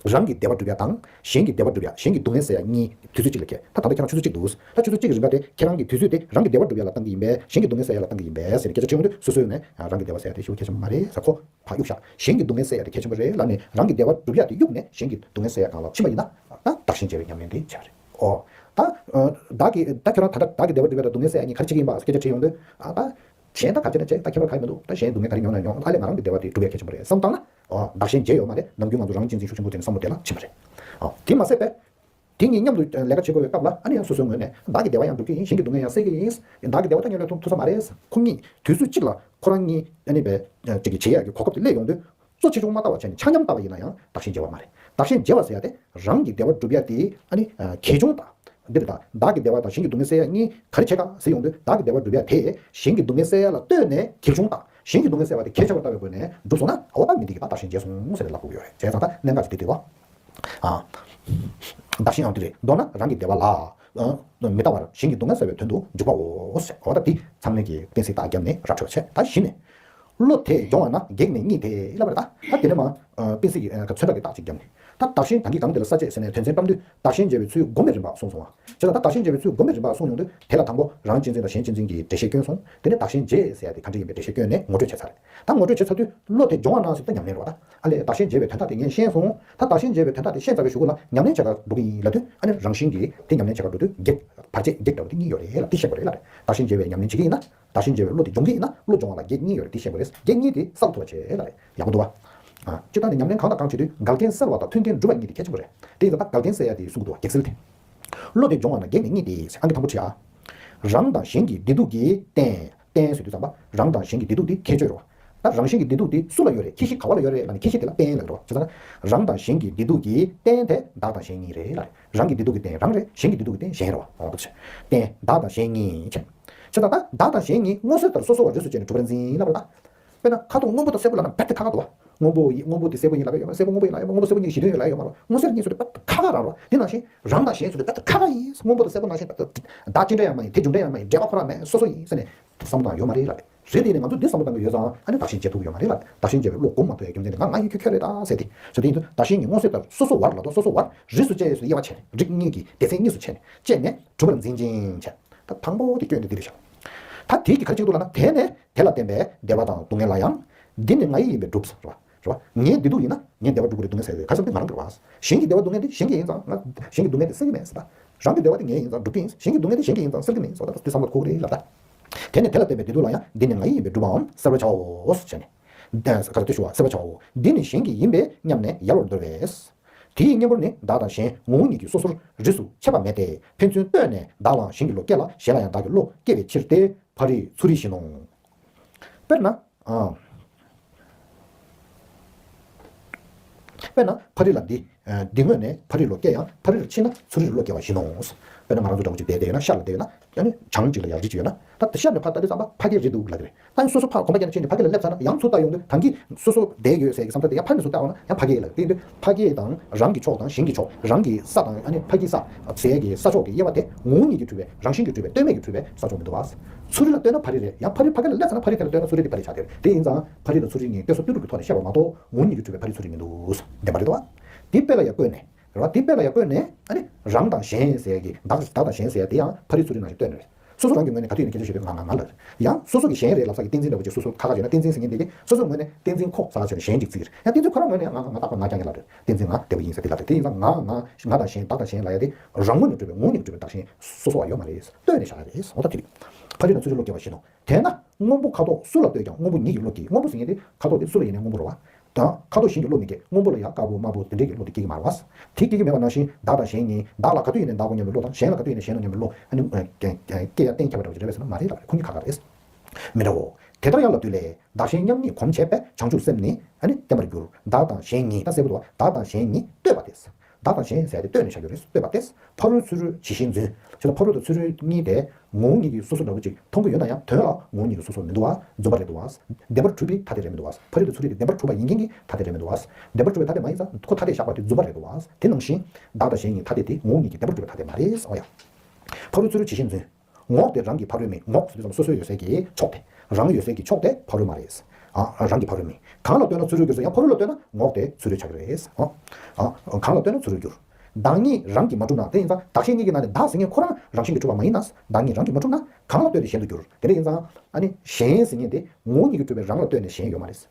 རང་གི་བདེ་བ་སྒྲུབ་ཡ་དང་གཞན་གྱི་བདེ་བ་སྒྲུབ་ཡ། གཞན་གྱི་སྡུག་བསྔལ་སེལ་ཡ་གཉིས་དུས་ཚོད་གཅིག་ལ་འཁེལ། ད་ད་ལྟ་ཁྱེད་རང་ཆུ་ཚོད་གཅིག་འདུག་ད་ཆུ་ཚོད་གཅིག་གི་རིང་ག་དེ་ཁྱེད་རང་གི་དུས་ཚོད་དེ་རང་གི་བདེ་བ་སྒྲུབ་ཡ་ལ་བཏང་གི་ཡིན་པས། གཞན་གྱི་སྡུག་བསྔལ་སེལ་ཡ་ལ་བཏང་གི་ཡིན་པས་ཟེར་ནས་སྐད་ཆ་དྲིས་ཡོང་དུས་སོ་སོའི་ནས་རང་གི་བདེ་བ་སེལ་ཡ་དེ་ཤུགས་གལ་ཆེན་པོ་མ་རེད་ཟེར་ཁོ་ཕར་གཡུག་བཞག་གཞན་གྱི་སྡུག་བསྔལ་སེལ་ཡ་དེ་གལ་ཆེན་པོ་རེད་ལབ་ནས་རང་གི་བདེ་བ་སྒྲུབ་ཡ་དེ་གཡུག་ནས་གཞན་གྱི་སྡུག་བསྔལ་སེལ་ཡ་སྒང་ལ་ཕྱིན་པ་ཡིན་ན། ད་བདག་གཞན་བརྗེ་བའི་ཉམས་ལེན་དེ་བྱས་པ་རེད། ཨོ། ད་བདག་གི་ད་ཁྱོད་རང་ད་ལྟ་བདག་གི་བདེ་བ་སྒྲུབ་ཡ་དང་སྡུག་བསྔལ་སེལ་ཡ་གཉིས་ག་རེ་བྱེད་ཀྱི་ཡིན་པ་སྐད་ཆ་དྲིས་ཡོང་དུས། ཨ་ད། གཞན་ད་ག་བྱེད་ན་བྱེད། ད་ཁྱད་པར་གང་ཡང་མི་འདུག་ད་གཞན་སྡུག་བསྔལ་ག་རེ་མྱོང་ན་མྱོང་། ཨ་ལས་ང་རང་གི་བདེ་བ་དེ་སྒྲུབ་ཡ་གལ་ཆེན་པོ་རེད་བསམ་བཏང་ན། ཨོ། བདག་གཞན་བརྗེ་ཡོད་མ་རེད། ནམ་རྒྱུན་ང་ཚོ་རང་གཅེས་འཛིན་ཤུགས་ཆེན་པོ་དེ་ནས་བསམ་བློ་དེ་ལ་ཕྱིན་པ་རེད། ཨོ། དེ་མ་ཟད་པས། དེ་གཉིས་མཉམ་དུ་ལས་ཀ་བྱེད་དགོས་པའི་སྐབས་ལ་ཨ་ནི་ཡང་སོ་སོའི་ངོས་ནས་བདག་གི་བདེ་བ་ཡང་སྒྲུབ་ཀྱི་ཡིན། གཞན་གྱི་སྡུག་བསྔལ་ཡང་སེལ་གྱི་ཡིན། བདག་གི་བདེ་བ་ད་ངས་ལས་ཐུབ་ཐུབ་ས་མ་རེད། ཁོ་གཉིས་དུས་ཚོད་གཅིག་ལ་ཁོ་རང་གཉིས་ཨ་ནི་བས་ཅིག་གི་བྱེད་ཡག་གི་གོ་སྐབས་དེ་སླེབས་ཡོང་དུས། གཙོ་ཆེ་ཆུང་མ་ལྟ་བ་བྱས་ནས་ཆ་མཉམ་ལྟ་བ་ཡིན་ན་ཡང་བདག་གཞན་བརྗེ་བ་མ་རེད། བདག་གཞན་བརྗེ་བ་ཟེར་ཡ་དེ་རང་གི་བདེ་བ་སྒྲུབ་ཡ་དེ་ཨ་ནི་གལ་ཆུང་དང་། འདི་རེད་ད། བདག་གི་བདེ་བ་དང་གཞན་གྱི་སྡུག་བསྔལ་སེལ་ཡ་གཉིས་ག་རེ་ཕྱེད་ཀ་ཟེར་ཡོང་དུས། བདག་གི་བདེ་བ་སྒྲུབ་ཡ་དེ་གཞན་གྱི་སྡུག་བསྔལ་སེལ་ཡ་ལ་ལྟོས་ནས་གལ་ཆུང་དང་། གཞན་གྱི་སྡུག་བསྔལ་སེལ་ཡ་ལ་ལྟོས་ནས་ཆེ་བར་ལྟ་བའི་སྒོ་ནས་བསྒྲུབས་སོང་ན། འོ་ད་མི་འདི་གིས་ད་བདག་གཞན་བརྗེ་སོང་ཟེར་ནས་ལབ་དགོས་ཀྱི་ཡོད་རེད། བྱས་ཙང་ད་གནད་འགག་ཅིག་དེ་དེ་བ། ཨ། བདག་གཞན་ཡང་དེ་རེད། མདོར་ན་རང་གི་བདེ་བ་ལ། ཨ། མི་ལྟ་བར་གཞན་གྱི་སྡུག་བསྔལ་སེལ་བའི་དོན་དུ་འཇུག་པའོ་ཟེར། འོ་ད་འདི་ཚང་མས་ཀྱིས་དཔེ་གཟིགས་རྟགས་བརྒྱབ་ནས་ར་འཕྲོད་བྱས། ད་གཞི་ནས། བློ་དེས་སྦྱོང་བ་ན་བགེགས་ནི་གཉིས་ཏེ་ལབ་པ་རེད་ད། ད་དེ་ནས་མ། ཨ། དཔེ་གཟིགས་ཀྱི་ཨ་མཚོན་རྟགས་ཀྱི་རྟགས་ཅིག་བརྒྱབ་ནས། ད་བདག་གཞན་ད་གིན་སྒང་དེ་ལ་ས་བཅད་ཟེར་ནས་དོན་ཚན་བཀྲམ་དུས་བདག་གཞན་བརྗེ་བའི་ཚུལ་སྒོམ་པའི་རིམ་པ་གསུངས་སོང་བ། བྱས་ཙང་ད་བདག་གཞན་བརྗེ་བའི་ཚུལ་སྒོམ་པའི་རིམ་པ་གསུངས་ཡོང་དུས་དེ་ལ་དང་པོ་རང་གཅེས་འཛིན་དང་གཞན་གཅེས་འཛིན་གྱི་འགྲེལ་བཤད་བསྐྱོན་སོང་། དེ་ནས་བདག་གཞན་བརྗེ་ཟེར་ཡ་དེ་ག་འདྲ་ཡིན་པའི་འགྲེལ་བཤད་བསྐྱོན་ནས་ངོ་སྤྲོད་བྱས་ཚར་རེད། ད་ངོ་སྤྲོད་བྱས་ཚར་དུས་བློ་དེ་སྦྱོང་བ་ན་ཟེར་ད་ཉམས་ལེན་རེད་བ་ད། ཨ་ལས་བདག་གཞན་བརྗེ་བའི་དོན་དག་དེ་ངས་ཤེས་སོང་། ད་བདག་གཞན་བརྗེ་བའི་དོན་དག་དེ་ཤེས་ཚར་བའི་གཞུག་གུ་ལ་ཉམས་ལེན་བྱེད་གར་འགྲོ་གི་ཡིན་ལབ་དུས། ཨ་ནི་རང་བཞིན་གྱིས་དེ་ཉམས་ལེན་བྱེད་གར་འགྲོ་དུས་བགེགས་བར་ཆད་བགེགས་འདྲ་བ་དེ་གཉིས་ཡོད་རེད་ལབ་དེ་ཤེས་དགོས་རེད་ལབ་རེད། བདག་གཞན་བརྗེ་བའི་ཉམས་ལེན་བྱེད་ཀྱི་ཡིན་ན། བདག་གཞན་བརྗེ་བའི་བློ་དེ་སྦྱོང་གི་ཡིན་ན་བློ་སྦྱོང་བ་ལ་བགེགས་གཉིས་ཡོད་རེད་དེ་ཤེས་དགོས་རེད། བགེགས་གཉིས་དེ་བསལ་ཐུབ་པ་བྱེད་ལབ་རེད། ཡག་པོ་འདུག་བ། ཨ། སྤྱིར་བཏང་ནས་ཉམས་ལེན་གང་དང་གང་བྱེད་དུས་འགལ་རྐྱེན་སེལ་བ་དང་མཐུན་རྐྱེན་སྒྲུབ་པ་གཉིས་དེ་གལ་ཆེན་པོ་རེད། དེ་ཡིན་ཙང་ད་འགལ་རྐྱེན་སེལ་ཡ་དེ་གསུང་གི་འདུག་བ་གེགས་སེལ་དེ། བློ་དེ་སྦྱོང་བ་ན་བགེགས་ནི་གཉིས་ཏེ། ཨང་ཀི་དང་པོ་བྲིས་ཨ། རང་དང་གཞན་གྱི་བདེ་སྡུག་གི་རྟེན། རྟེན་ཟེར་དུས་ཙམ་པ་རང་དང་གཞན་གྱི་བདེ་སྡུག་དེ་ཁྱད་ཆོས་རེད་བ། ད་རང་གཞན་གྱི་བདེ་སྡུག་དེ་སུ་ལ་ཡོད་རེད། ཁྱད་གཞི་ག་བ་ལ་ཡོད་རེད་ལབ་ན་ཁྱད་གཞི་དེ་ལ་རྟེན་ལབ་ཀྱི་རེད་བ། བྱས་ཙང་རང་དང་གཞན་གྱི་བདེ་སྡུག་གི་རྟེན་དེ་བདག་དང་གཞན་གཉིས་རེད་ལབ་རེད། རང་གི་བདེ་སྡུག་གི་རྟེན་རང་རེད། གཞན་གྱི་བདེ་སྡུག་གི་རྟེན་གཞན་རེད་བ། འོ་འདུག་ཟེར། རྟེན་བདག་དང་གཞན་གཉིས་བྱས། བྱས་ཙང་ད་བདག་དང་གཞན་གཉིས་མངོན་གསལ་ལྟར་སོ་སོ་བ་རིས་སུ་བཅད་ནས་གྲུབ་པར་འཛིན་ལབ་རེད་ད། དཔེར་ན་ཁ་དོག་སྔོན་པོ་དང་སེར་པོ་ལབ་ན་རྦད་དེ་ཁག་ཁག་འདུག་བ། སྔོན་པོ་ཡིན་སྔོན་པོ་དེ་སེར་པོ་ཡིན་ལབ་ཡ་ཡོད་མ་རེད། སེར་པོ་སྔོན་པོ་ཡིན་ལབ་ཡ་ཡོད་མ་རེད། སྔོན་པོ་སེར་གཉིས་སུ་དེ་རྦད་དེ་ཁག་ཁག་རང་རེད་བ། དེ་ནང་བཞིན་རང་དང་གཞན་སུ་དེ་རྦད་དེ་ཁག་ཁག་ཡིན། སྔོན་པོ་དང་སེར་པོ་ནང་བཞིན་རྦད་དེ་བདག་གཅིག་འདྲ་ཡང་མ་ཡིན། དེ་རྒྱུ་འབྲས་ཡང་མ་ཡིན། འབྲེལ་བ་ཁོ་རང་མེད། སོ་སོ་ཡིན་ཟེར་ནས་བསམ་བློ་བཏང་ཡོད་མ་རེད་ལབ་རེད། རེད། དེ་ནས་ང་ཚོ་འདི་བསམ་བློ་བཏང་གི་ཡོད་ཙང་ཨ་ནི་བདག་གཞན་བརྗེ་ཐུབ་ཀྱི་ཡོད་མ་རེད་ལབ། བདག་གཞན་བརྗེ་བའི་བློ་སྒོམ་མ་ཐུབ་ཡ་རྒྱུ་མཚན་དེ་ང་ང་ཡོད་ཁྱོད་ཁྱོད་རེད་ད་ཟེར་དེ། བྱས་དུས་ཡིན་དུས་བདག་གཞན་གྱི་མངོན་གསལ་ལྟར་སོ་སོ་བར་ལ་དང་སོ་སོ་བར་རིས་སུ་བཅད་ཡས་སུ་དབྱེ་བ་ཕྱེ་ནས་རིགས་གཉིས་ཀྱི་སྡེ་ཚན་གཉིས་སུ་ཕྱེ་ནས་བཅད་ནས་གྲུབ་པར་འཛིན་ཅིང་བྱས། ད་དང་པོ་དེ་སྐྱོན་དེ་འདི་རེད་ཤག་ད་དེའི་གི་ག་རེ་བྱེད་ཀྱི་འདུག་ལབ་ན། དེ་ནས་དེ་ལ་བརྟེན་པའི་བདེ་བ་དང་སྡུག་བསྔལ་ལ་ཡང་། འདི་ནི་ང་ཡི་ཡིན་པས་གྲུབ་ཟེར་བ། རེད་བ། ངའི་བདེ་སྡུག་ཡིན་ན་ངའི་བདེ་བ་སྒྲུབ་དགོས་རེད། སྡུག་བསྔལ་སེལ་དགོས་རེད། ག་རེ་ཟེར་ན་དེ་ང་རང་གི་རེད་བ། གཞན་གྱི་བདེ་བ་སྡུག་བསྔལ་དེ་གཞན་གྱི་ཡིན་ཙང་ང་གཞན་གྱི་སྡུག་བསྔལ་དེ་སེལ་གྱི་མེད་ཟེར་ད། རང་གི་བདེ་བ་དེ་ངའི་ཡིན་ཙང་སྒྲུབ་ཀྱི་ཡིན། གཞན་གྱི་སྡུག་བསྔལ་དེ་གཞན་གྱི་ཡིན་ཙང་སེལ་གྱི་མིན་ཟེར་བ་ལྟ་བུ་དེ་བསམ་བློ་འཁོར་གྱི་རེད་ལབ་ད། དེ་ནས་དེ་ལ་བརྟེན་པའི་བདེ་སྡུག་ལ་ཡང་འདི་ནི་ང་ཡི་ཡིན་པས་གྲུབ་པའམ་གསལ་བར་བྱའོ་ཞེས་ནས། ག་ཚོད་ཞུ་བ་གསལ་བར་བྱའོ། འདི་ནི་གཞན་གྱི་ཡིན་པས་སྙམ་ནས་ཡལ་བར་འདོར་བས། དེའི་གཉེན་པོར་ནི་བདག་དང་གཞན་ངོ་བོ་ཉིད་ཀྱི་སོ་སོར་རིས་སུ་ཆད་པ་མེད་དེ། ཕན་ཚུན་ལྟོས་ནས་བདག་ལའང་གཞན་གྱི་བློ་སྐྱེ་ལ་གཞན་ལ་ཡང་བདག་གི་བློ་སྐྱེ་བའི་ཕྱིར་ཏེ། ཕ་རོལ་ཚུ་རིས་བཞིན་ནོ། དཔེར་ན། ཨ། དཔེར་ན་ཕ་རོལ་ལ་འདི། ཨ། འདི་སྔོན་ནས་ཕ་རོལ་ལ་སྐྱེ་ཡང་ཕ་རོལ་ཕྱིན་ན་ཚུ་རིས་ལ་སྐྱེ་བ་བཞིན་ནོ། དཔེར་ན་ང་རང་ཚོ་འདྲ་བོ་ཅིག་བསྡད་བསྡད་ཡོད་ན་ཤར་ལ་བསྡད་ཡོད་ན། ཨ་ནི་བྱང་གཅིག་ལ་ཡར་རིས་གཅིག་ཡོད་ན། ད་དེ་ཤར་ནས་ཕར་ལྟ་དུས་ཙམ་པ་ཕ་གིར་རིས་འདུག་ལབ་ཀྱི་རེད། ད་ནི་སོ་སོ་ཕར་གོམ་པ་རྒྱག་ནས་ཕྱིན་ནས་ཕ་གི་ལ་སླེབས་ཚར་ན་ཡང་ཚུར་ལྟ་ཡོང་དུས་ད་གིན་སོ་སོ་བསྡད་ཡོད་ཟེར་གྱི་བསམ་ཚུལ་དེ་ཡང་ཕར་ནས་ཚུར་ལྟ་ཡོང་ན་ཡང་ཕ་གི་ལབ་དེ་ཡིན་དུས་ཕ་གི་དང་རང་གི་ཕྱོགས་དང་གཞན་གྱི་ཕྱོགས། རང་གི་ས་དང་ཨ་ནི་ཕ་གི་ས་ཟེར་གྱི་ས་ཕྱོགས་ཀྱི་དབྱེ་བ་དེ་ངོ་བོ་ཉིད་ཀྱིས་གྲུབ་པའི་རང་བཞིན་གྱིས་གྲུབ་པའི་ལྟོས་མེད་ཀྱིས་གྲུབ་པའི་ས་ཕྱོགས་མི་འདུག་བ། ཚུར་རིས་ལ་ལྟོས་ན་ཕ་རོལ་རེད། ཡང་ཕ་རོལ་ཕ་གི་ལ་སླེབས་ཚར་ན་ཕ་རོལ་དེ་ལ་ལྟོས་ན་ཚུར་རིས་དེ་ཕ་རོལ་ཆགས་བསྡད་རེད། དེ་ཡིན་ཙང་ཕ་རོལ་དང་ཚུར་རིས་གཉིས་ལྟོས་ས་ལྟོས་གྲུབ་ཀྱི་ཐོག་ནས་བཤད་པ་མ་གཏོགས་ངོ་བོ་ཉིད་ཀྱིས་གྲུབ་པའི་ཕ་རོལ་ཚུར་རིས་མི་འདུག་བདེན་པ་རེད་དོ། དེ་དཔེ་ལ་ཡང་བཀོད་ནས། རེད་བ། དེ་དཔེ་ལ་ཡང་བཀོད་ནས་ཨ་ནི་རང་དང་གཞན་ཟེར་ཡ་གི་བདག་བདག་དང་གཞན་ཟེར་ཡ་དེ་ཡང་ཕ་རོལ་ཚུར་རིས་ནང་བཞིན་ལྟོས་ནས་རེད། སོ་སོ་རང་གི་ངོས་ནས་ག་དུས་ཡིན་ནའི་སྐད་ཆ་བཤད་དུས་ང་ང་ང་ལབ་རེད། ཡང་སོ་སོ་གི་གཞན་རེད་ལབ་ས་གི་བསྟན་འཛིན་འདྲ་བོ་ཅིག་སོ་སོ་ཁ་ཁ་བྱས་ན་བསྟན་འཛིན་ཟེར་མཁན་དེ་གིས་སོ་སོའི་ངོས་ནས་བསྟན་འཛིན་ཁོ་ཟེར་ཁ་བྱས་ན་གཞན་ཅིག་བརྩི་གི་རེད། ཡང་བསྟན་འཛིན་ཁོ་རང་ངོས་ནས་ང་ང་ང་རྟག་པར་ང་རྐྱང་རྐྱང་ལབ་རེད། བསྟན་འཛིན་ང་བདེ་བོ་ཡིན་ཟེར་དེ་ལབ་རེད། དེ་ཡིན་ཙང་ང་ང་ང་དང་གཞན་བདག་དང་གཞན་ལབ་ཡ་དེ་རང་ངོས་ནས་གྲུབ་པའི་ངོ་བོ་ཉིད་ཀྱིས་གྲུབ་པའི་བདག་གཞན་སོ་སོ་བ་ཡོད་མ་རེད། ལྟོས་ནས་བཞག་ཡ་རེད། འོ་ད་དེ་རེད། ཕ་རོལ་ན་ཚུར་རིས་ལོག་སྐྱེ་བ་བཞིན་ནོ། དེས་ན་སྔོན་པོ་ཁ་དོག་སུ་ལ་ལྟོས་ཀྱང་སྔོན་པོ་ཉིད་ཀྱིས་བློ་སྐྱེ། སྔོན་པོ་ཟེར་མཁན་དེ་ཁ་དོག་དེ་སུ་ལ་ཡིན་ནའི་སྔོན་པོ་རེད་བ། དང་ཁ་དོག་གཞན་གྱིས་བློ་མི་སྐྱེ། སྔོན་པོ་ལ་ཡང་དཀར་པོ་དམར་པོ་དེ་འདྲས་ཀྱིས་བློ་དེ་སྐྱེ་གི་མ་རེད་བ། དེ་སྐྱེ་གི་མེད་པ་ནང་བཞིན་བདག་དང་གཞན་གཉིས། བདག་ལ་ག་དུས་ཡིན་ནའི་བདག་པོ་མཉམ་པའི་བློ་དང་གཞན་ལ་ག་དུས་ཡིན་ནའི་གཞན་ལ་མཉམ་པའི་བློ་ཨ་ནི་སྐྱེ་ཡ་གཏན་འཁེལ་བ་འདྲ་བོ་ཅིག་རེད་པས་ཟེར་ན་མ་རེད་ལབ་རེད། ཁོ་གཉིས་ཁ་ཁ་རེད། མི་འདྲ་བོ། དེ་ལྟར་ཡང་ལབ་དུས་ལས། བདག་གཞན་མཉམ་ཉིད་གོམས་བྱས་པས་བྱང་ཆུབ་སེམས་ནི་ཨ་ནི་བརྟན་པར་འགྱུར། བདག་དང་གཞན་གཉིས། ད་གསལ་པོ་འདུག་བ། བདག་དང་གཞན་གཉིས་ལྟོས་པ་སྟེ། བདག་དང་གཞན་ཟེར་ཏེ་ལྟོས་ནས་བཞག་རྒྱུ་རེད། ལྟོས་པ་སྟེ། ཕ་རོལ་ཚུ་རིས་ཇི་བཞིན་འཛིན། ཅེས་ལ་ཕ་རོལ་དང་ཚུ་རིས་གཉིས་དེ་ངོ་བོ་ཉིད་ཀྱིས་སོ་སོ་འདྲ་བོ་ཅིག་མཐོང་གི་ཡོད་ན་ཡང་དོན་ལ་ངོ་བོ་ཉིད་ཀྱིས་སོ་སོར་མི་འདུ་བ། རྫུན་པ་རེད་འདུག་བ། བདེན་པར་གྲུབ་པའི་ཐ་དད་རེད་མི་འདུག་བ། ཕ་རོལ་དང་ཚུ་རིས་དེ་བདེན་པར་གྲུབ་པ་ཡིན་མཁན་གྱི་ཐ་དད་རེད་མི་འདུག་བ། བདེན་པར་གྲུབ་པའི་ཐ་དད་མ་ཡིན་ཙང་ཁོ་ཐ་དད་བཞག་པ་དེ་རྫུན་པ་རེད་འདུག་བ། དེ་ནང་བཞིན་བདག་དང་གཞན་གཉིས་ཐ་དད་དེ་ངོ་བོ་ཉིད་ཀྱིས་བདེན་པར་གྲུབ་པའི་ཐ་དད་མ་རེད། འོ་ཡ། ཕ་རོལ་ཚུ་རིས་ཇི་བཞིན་འཛིན། ངོགས་དེ་རང་གི་ཕ་རོལ་མིན། ངོགས་ཟེར་དུས་ཙམ་སོ་སོའི་ཡོད་སའི་གི་ཕྱོགས་དེ། རང་ཡོད་སའི་གི་ཕྱོགས་དེ་ཕ་རོལ་མ་རེད། ཨ། རང་གི་ཕ་རོལ་མིན། གང་ལ་ལྟོས་ན་ཚུ་རིས་འགྱུར་ཟེར་ཡང་ཕ་རོལ་ལ་ལྟོས་ན་ངོགས་དེ་ཚུ་རིས་ཆགས་ཀྱི་རེད། ཨ། ཨ། གང་ལ་ལྟོས་ན་ཚུ་རིས་འགྱུར། བདག་ཉིད་རང་གིས་མ་གྲུབ་ན། དེ་ཡིན་ཙང་བདག་གཞན་གཉིས་ཀྱི་ནང་ནས་བདག་ཟེར་མཁན་ཁོ་རང་རང་བཞིན་གྱིས་གྲུབ་པ་མ་ཡིན་ན། བདག་ཉིད་རང་གིས་མ་གྲུབ་ན་གང་ལ་ལྟོས་ཏེ་གཞན་དུ་འགྱུར། དེ་འདྲ་ཡིན་ཙང་ཨ་ནི་གཞན་ཟེར་མཁན་དེ་ངོ་བོ་ཉིད་ཀྱིས་གྲུབ་པའི་རང་ལ་ལྟོས་ནས་གཞན་ཡོད་མ་རེད།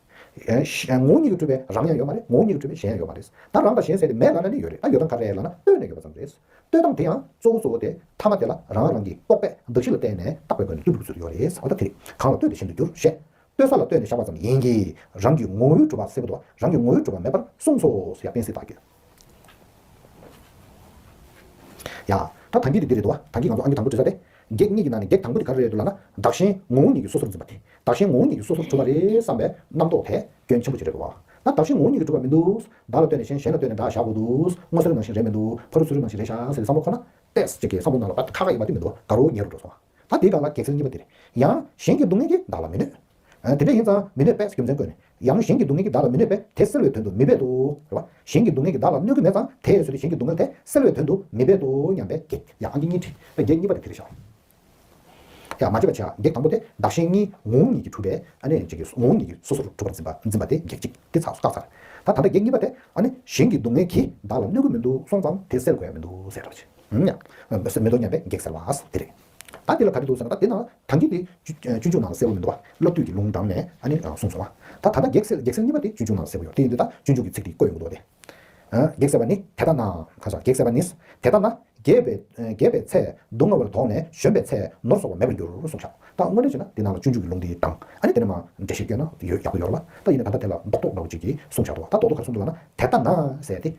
ཨ། ངོ་བོ་ཉིད་ཀྱིས་གྲུབ་པའི་རང་ཡང་ཡོད་མ་རེད། ངོ་བོ་ཉིད་ཀྱིས་གྲུབ་པའི་གཞན་ཡང་ཡོད་མ་རེད། ད་རང་དང་གཞན་ཟེར་ཏེ་མེད་ལབ་ན་ནི་ཡོད་རེད། ད་ཡོད་སྟངས་ག་རེ་རེད་ལབ་ན་ལྟོས་ནས་ཡོད་པ་ཙམ་རེད། ལྟོས་སྟངས་དེ་ཡང་གཙོ་བོ་གཙོ་བོ་དེ་ཐ་མ་དེ་ལ་རང་རང་གི་རྟོག་པས་གདགས་གཞི་ལ་བརྟེན་ནས་བཏགས་པའི་སྒོ་ནས་ལྟོས་གྲུབ་ཀྱི་ཚུལ་དུ་ཡོད་རེད། འོ་ད་དེ་རེད། གང་ལ་ལྟོས་ཏེ་གཞན་དུ་འགྱུར་ཞེས། ལྟོས་ས་ལ་ལྟོས་ནས་བཞག་པ་ཙམ་ཡིན་གྱི། རང་གི་ངོ་བོས་གྲུབ་པ་གསལ་པོ་འདུག་རང་གི་ངོ་བོས་གྲུབ་པ་མེད་པར་གསུངས་སོ་ཟེར་ཡ་དཔེ་སྲིད་བཏགས་རྒྱུ། ཡ། ད་ཐང་གི་དེ་འདི་རེད་འདུག་བ། ཐང་གི་ང་ཚོ་ཨང་ཀི་དང་པོ་འབྲི་ས་དེ། གེགས་གཉིས་ཀྱི་ནང་ནས་གེགས་དང་པོ་དེ་ག་རེ་རེད་འདུག་ལབ་ན། བདག་གཞན་ངོ་བོ་ཉིད་ཀྱིས་སོ་སོར་འཛིན་པ་དེ། བདག་གཞན་ངོ་བོ་ཉིད་ཀྱིས་སོ་སོར་གྲུབ་པ་རེད་བསམ་པའི་རྣམ་རྟོག་དེ་སྐྱོན་ཆེན་པོ་ཅིག་རེད་འདུག་བ། ད་བདག་གཞན་ངོ་བོ་ཉིད་ཀྱིས་གྲུབ་པ་མི་འདུག་བདག་ལ་ལྟོས་ནས་གཞན། གཞན་ལ་ལྟོས་ནས་བདག་བཞག་དགོས་འདུག་སྔོ་སེར་ནང་བཞིན་རེད་མི་འདུག་ཕ་རོལ་ཚུ་རིས་ནང་བཞིན་རེད་ཤག་ཟེར་བསམ་བློ་འཁོར་ན་ཏོག་ཙམ་ཅིག་གི་བསམ་བློ་ནང་ལ་ཕར་ཁ་ཁ་ཡིན་པ་དེ་མི་འདུག་བ། དགའ་རབ་ཉེ་རུ་འགྲོ་སོང་བ། ད་དེའི་སྒང་ལ་གེགས་སེལ་གཉིས་པ་དེ་རེད། ཡང་གཞན་གྱི་སྡུག་བསྔལ་གྱིས་བདག་ལ་མི་གནོད། ཨ། དེ་འདྲ་ཡིན་ཙང་མི་གནོད་པས་སྐྱོན་མཚན་བཀོད་ནས། ཡང་གཞན་གྱི་སྡུག་བསྔལ་གྱིས་བདག་ལ་མི་གནོད་པས་དེ་སེལ་བའི་དོན་དུ་མི་འབད་དོ། རེད་བ། གཞན་གྱི་སྡུག་བསྔལ་གྱིས་བདག་ལ་གནོད་ཀྱི་མེད་ཙང་དེ་ཡོད་ཚུལ་དུ་གཞན་གྱི་སྡུག་བསྔལ་དེ་སེལ་བའི་དོན་དུ་མི་འབད་དོ་སྙམ་པའི་གེགས། ཡང་ཨང་ཀི་གཉིས་བྲིས། གེགས་གཉིས་པ་དེ་དེ་རེད་ཤག་ཡང་མ་བརྗེད་པ་བྱས། གེགས་དང་པོ་དེ་བདག་གཞན་གཉིས་ངོ་བོ་ཉིད་ཀྱིས་གྲུབ་པའི་ཨ་ནི་ཅིག་གི་ངོ་བོ་ཉིད་ཀྱིས་སོ་སོར་གྲུབ་པར་འཛིན་པ་འཛིན་པ་དེ་གེགས་གཅིག་དེ་ཚར་སོང་། བཀག་ཚར། ད་ད་ལྟ་གེགས་གཉིས་པ་དེ་ཨ་ནི་གཞན་གྱི་སྡུག་བསྔལ་གྱིས་བདག་ལ་གནོད་ཀྱི་མི་འདུག་སོང་ཙང་དེ་སེལ་དགོས་ཡ་མི་འདུག་ཟེར་བ་ཅིག་ཡང་མི་འདུག་སྙམ་པའི་གེགས་སེལ་བ་དེ་རེད། ད་དེ་ལ་ག་རེ་འདུག་ཟེར་ན། ད་དེ་ནང་ཐང་གི་དེ་སྤྱོད་འཇུག་ནང་ལ་གསལ་པོ་མི་འདུག་བ། བསླབ་བཏུས་ཀྱི་ལུང་དྲངས་ནས་ཨ་ནི་གསུངས་སོང་བ། ད་ད་ལྟ་གེགས་སེལ་གེགས་སེལ་གཉིས་པ་དེ་སྤྱོད་འཇུག་ནང་གསལ་པོ་ཡོད། དེ་ཡིན་དུས་ད་སྤྱོད་འཇུག་གི་ཚིག་དེ་བཀོད་ཡོང་གི་འདུག་སྟེ། གེགས་སེལ་བ་ནི་དེ་ལྟ་ན། ག་ས། གེགས་སེལ་བ་ནི། དེ་ལྟ་ན། རྒྱས་པའི། རྒྱས་པའི་ཚེ་སྡུག་བསྔལ་བར་དོགས་ནས་གཞོམ་པའི་ཚེ་ནོར་སོགས་པ་མེད་པར་འགྱུར་གསུངས་ཤག་ད་དངོས་གནས་བྱས་ན་འདི་ནང་ལ་སྤྱོད་འཇུག་གི་ལུང་དེ་དང་ཨ་ནི་དེ་ནས་མར་འགྲེལ་བཤད་བསྐྱོན་ན་ཡོད། ཡག་པོ་ཡོད་རེད་བ། ད་ཡིན་ན་ད་ལྟ་དེ་ལ་རྡོག་རྡོག་འདྲ་བོ་ཅིག་གིས་གསུངས་བཞག་འདུག་བ། ད་རྡོག་རྡོག་ག་རེ་གསུངས་འདུག་ལབ་ན། དེ་ལྟ་ན་ཟེར་ཏེ།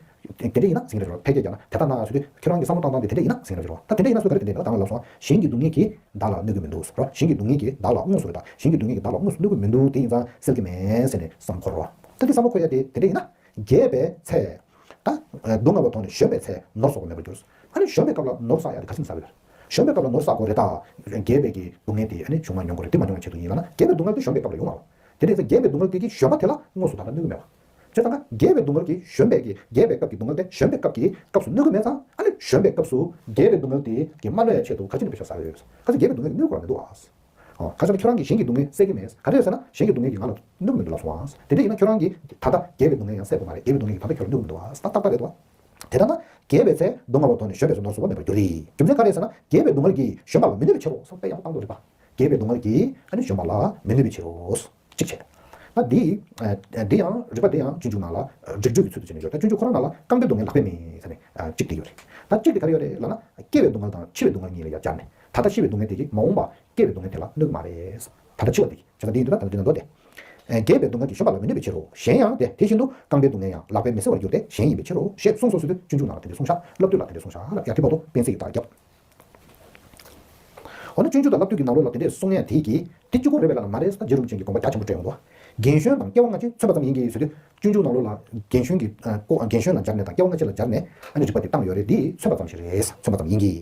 དེ་འདྲ་ཡིན་ན་ཟེར་གྱི་རེད་བ། ཕལ་སྐད་རྒྱག་ན་དེ་ལྟ་ན་ཟེར་དུས་ཁྱོད་རང་གི་བསམ་བློ་བཏང་སྟངས་དེ་དེ་འདྲ་ཡིན་ན་ཟེར་གྱི་རེད་བ། ད་དེ་འདྲ་ཡིན་ན་སུ་ག་རེ་དེ་འདྲ་ཡིན་ན། ད་ང་ལབ་སོང་བ། གཞན་གྱི་སྡུག་བསྔལ་གྱིས་བདག་ལ་གནོད་ཀྱི་མི་འདུག་ཟེར་བ། གཞན་གྱི་སྡུག་བསྔལ་གྱིས་བདག་ལ་དངོས་སུ་རེད། ད་གཞན་གྱི་སྡུག་བསྔལ་གྱིས་བདག་ལ་དངོས་སུ་གནོད་ཀྱི་མི་འདུག་དེ་ཡིན་ཙང་སེལ་གྱི་མེད་ཟེར་ནས་བསམ་བློ་འཁོར་བ། ད་དེ་བསམ་བློ་འཁོར་ཡ་དེ་དེ་འདྲ་ཡིན་ན། རྒྱས་པའི་ཚེ། ད་སྡུག་བསྔལ་བར་དོགས་ནས་གཞོམ་པའི་ཚེ་ནོར་སོགས་པ་མེད་པར་འགྱུར། ཨ་ནི་གཞོམ་པའི་སྐབས་ལ་ནོར་བསགས་ཡ་དེ་ག་ཚོད་བསགས་ཡོད། གཞོམ་པའི་སྐབས་ལ་ནོར་བསགས་དགོས་རེད། ད་རྒྱས་པའི་གི་སྡུག་བསྔལ་དེ་ཨ་ནི་བྱུང་མ་མྱོང་དགོས་རེད། དེ་མ་མྱོང་བའི་ཆེད་དུ་ཡིན་ལབ་ན། རྒྱས་པའི་སྡུག་བསྔལ་དེ་གཞོམ་པའི་སྐབས་ལ་ཡོང་མ་རེད། དེ་འདྲ་ཡིན་ཙང་རྒྱས་པའི་སྡུག་བསྔལ་དེ་གི་གཞོམ་པ་དེ་ལ་དངོས་སུ་བདག་ལ་གནོད་ཀྱི་མེད་པ། བྱས་ཙང་ཀ་རྒྱས་པའི་སྡུག་བསྔལ་གྱི་གཞོམ་པའི་གི་རྒྱས་པའི་སྐབས་ཀྱི་སྡུག་བསྔལ་དེ་གཞོམ་པའི་སྐབས་ཀྱི་སྐབས་སུ་གནོད་ཀྱི་མེད་ཙང་། ཨ་ནི་གཞོམ་པའི་སྐབས་སུ་རྒྱས་པའི་སྡུག་བསྔལ་དེ་གི་མ་གནོད་ཡ་ཆེད་དུ་ག་ཅི་ནས་བེད་སྤྱོད་བྱས་ཡོད། ག་ཚོད་རྒྱས་པའི་སྡུག་བསྔལ་གྱི་གནོད་དགོས་ར་མི་འདུག་ཨ། ཨོ། ཁ་སང་ཁྱོད་རང་གིས་གཞན་གྱི་སྡུག་བསྔལ་སེལ་གྱི་མེད། ག་རེ་ཡོད་ཟེར་ན་གཞན་གྱི་སྡུག་བསྔལ་གྱིས་ང་ལ་གནོད་ཀྱི་མི་འདུག་ལབ་སོང་ཨ། དེ་འདྲ་ཡིན་ན་ཁྱོད་རང་གིས་ད་ལྟ་རྒྱས་པའི་སྡུག་བསྔལ་ཡང་སེལ་དགོས་མ་རེད། རྒྱས་པའི་སྡུག་བསྔལ་གྱིས་ད་ལྟ་ཁྱོད་ལ་གནོད་ཀྱི་མི་འདུག་ཨ། ད་ཏག་ཏག་རེད་དོ། དེ་ལྟར་ན། རྒྱས་པའི་ཚེ་སྡུག་བསྔལ་བར་དོགས་ནས་གཞོམ་པའི་ཚེ་ནོར་སོགས་པ་མེད་པར་འགྱུར་ཏེ། རྒྱུ་མཚན་ག་རེ་ཟེར་ན། རྒྱས་པའི་སྡུག་བསྔལ་གྱིས་གཞོམ་པ་ལ་མི་གནོད་པའི་ཕྱིར་རོ་ཟེར་དཔེ་ཡག་པོ་བཏང་འདུག་རེད་པ། རྒྱས་པའི་སྡུག་བསྔལ་གྱིས་ཨ་ནི་གཞོམ་པ་ལ་མི་གནོད་པའི་ཕྱིར་རོ། གཅིག་བྱས། ད་འདི། ཨ། འདི་ཡང་རིགས་པ་འདི་ཡང་སྤྱོད་འཇུག་ནང་ལ། ཨ། སྒྲིག་སྦྱོར་གྱི་ཚུལ་དུ་བྱས་ནས་ཡོད། ད་སྤྱོད་འཇུག་ཁོ་རང་ནང་ལ་རྐང་པའི་སྡུག་བསྔལ་ལག་པས་མེད་ཟེར་ནས། ཨ། གཅིག་དེ་ཡོད་རེད། ད་གཅིག་དེ་ག་རེ་ཡོད་རེད་ལབ་ན། སྐྱེ་བའི་སྡུག་བསྔལ་དང་འཆི་བའི་སྡུག་བསྔལ་གཉིས་ལ་ཡང་སྦྱར་ནས། ད་ལྟ་ཤི་བའི་སྡུག་བསྔལ་དེ་གིས་མ་འོངས་པ་སྐྱེ་བའི་སྡུག་བསྔལ་དེ་ལ་གནོད་ཀྱི་མ་རེད། ད་ལྟ་འཆི་བ་དེ་གིས། བྱས་ཙང་དེ་ཡིན་དུས་ད་ད་ལྟ་འདི་ན་མདོ་སྟེ། ཨེ། རྒས་པའི་སྡུག་བསྔལ་གྱིས་གཞོམ་པ་ལ་མི་གནོད་པའི་ཕྱིར་རོ། གཞན་ཡང་སྟེ། དེ་བཞིན་དུ་རྐང་པའི་སྡུག་བསྔལ་ཡང་ལག་པས་མི་སེལ་བར་འགྱུར་ཏེ་གཞན་ཡིན་པའི་ཕྱིར་རོ། ཞེས་གསུངས་སོ་ཟེར་དུས་སྤྱོད་འཇུག་ནང་ལ་དེ་འདྲ་གསུངས་ཤག་བསླབ་བཏུས་ལ་དེ་འདྲ་གསུངས་ཤག་ལབ་ཡ། དེ་བར་དུ་དཔེ་གཟིགས་ཀྱི་རྟགས་བརྒྱབ། འོ་ན་སྤྱོད་འཇུག་དང་བསླབ་བཏུས་ཀྱི་ནང་ལོགས་ལ་དེ་འདྲས་གསུང་ཡ་དེ་གིས་དེ་གཅིག་པོ་རེད་པས་ལབ་ན་མ་རེད་ཟེར། ད་རྗེ་རིན་པོ་ཆེ་གིས་དགོངས་པ་རྒྱ་ཆེན་པོ་སྤྲད་ཡོང་འདུག། རྒན་གཞོན་དང་སྐྱེ་བ་སྔ་ཕྱི་མཚོན་པ་ཙམ་ཡིན་གྱི་ཟེར་དུས་སྤྱོད་འཇུག་ནང་ལོགས་ལ་རྒན་གཞོན་གྱི་ཨ་ཀོ་རྒན་གཞོན་ལ་སྦྱར་ནས་དང་སྐྱེ་བ་སྔ་ཕྱི་ལ་སྦྱར་ནས་ཨ་ནི་རིགས་པ་དེ་བཏང་ཡོད་རེད། དེ་མཚོན་པ་ཙམ་ཞིག་རེད། མཚོན་པ་ཙམ་ཡིན་གྱི།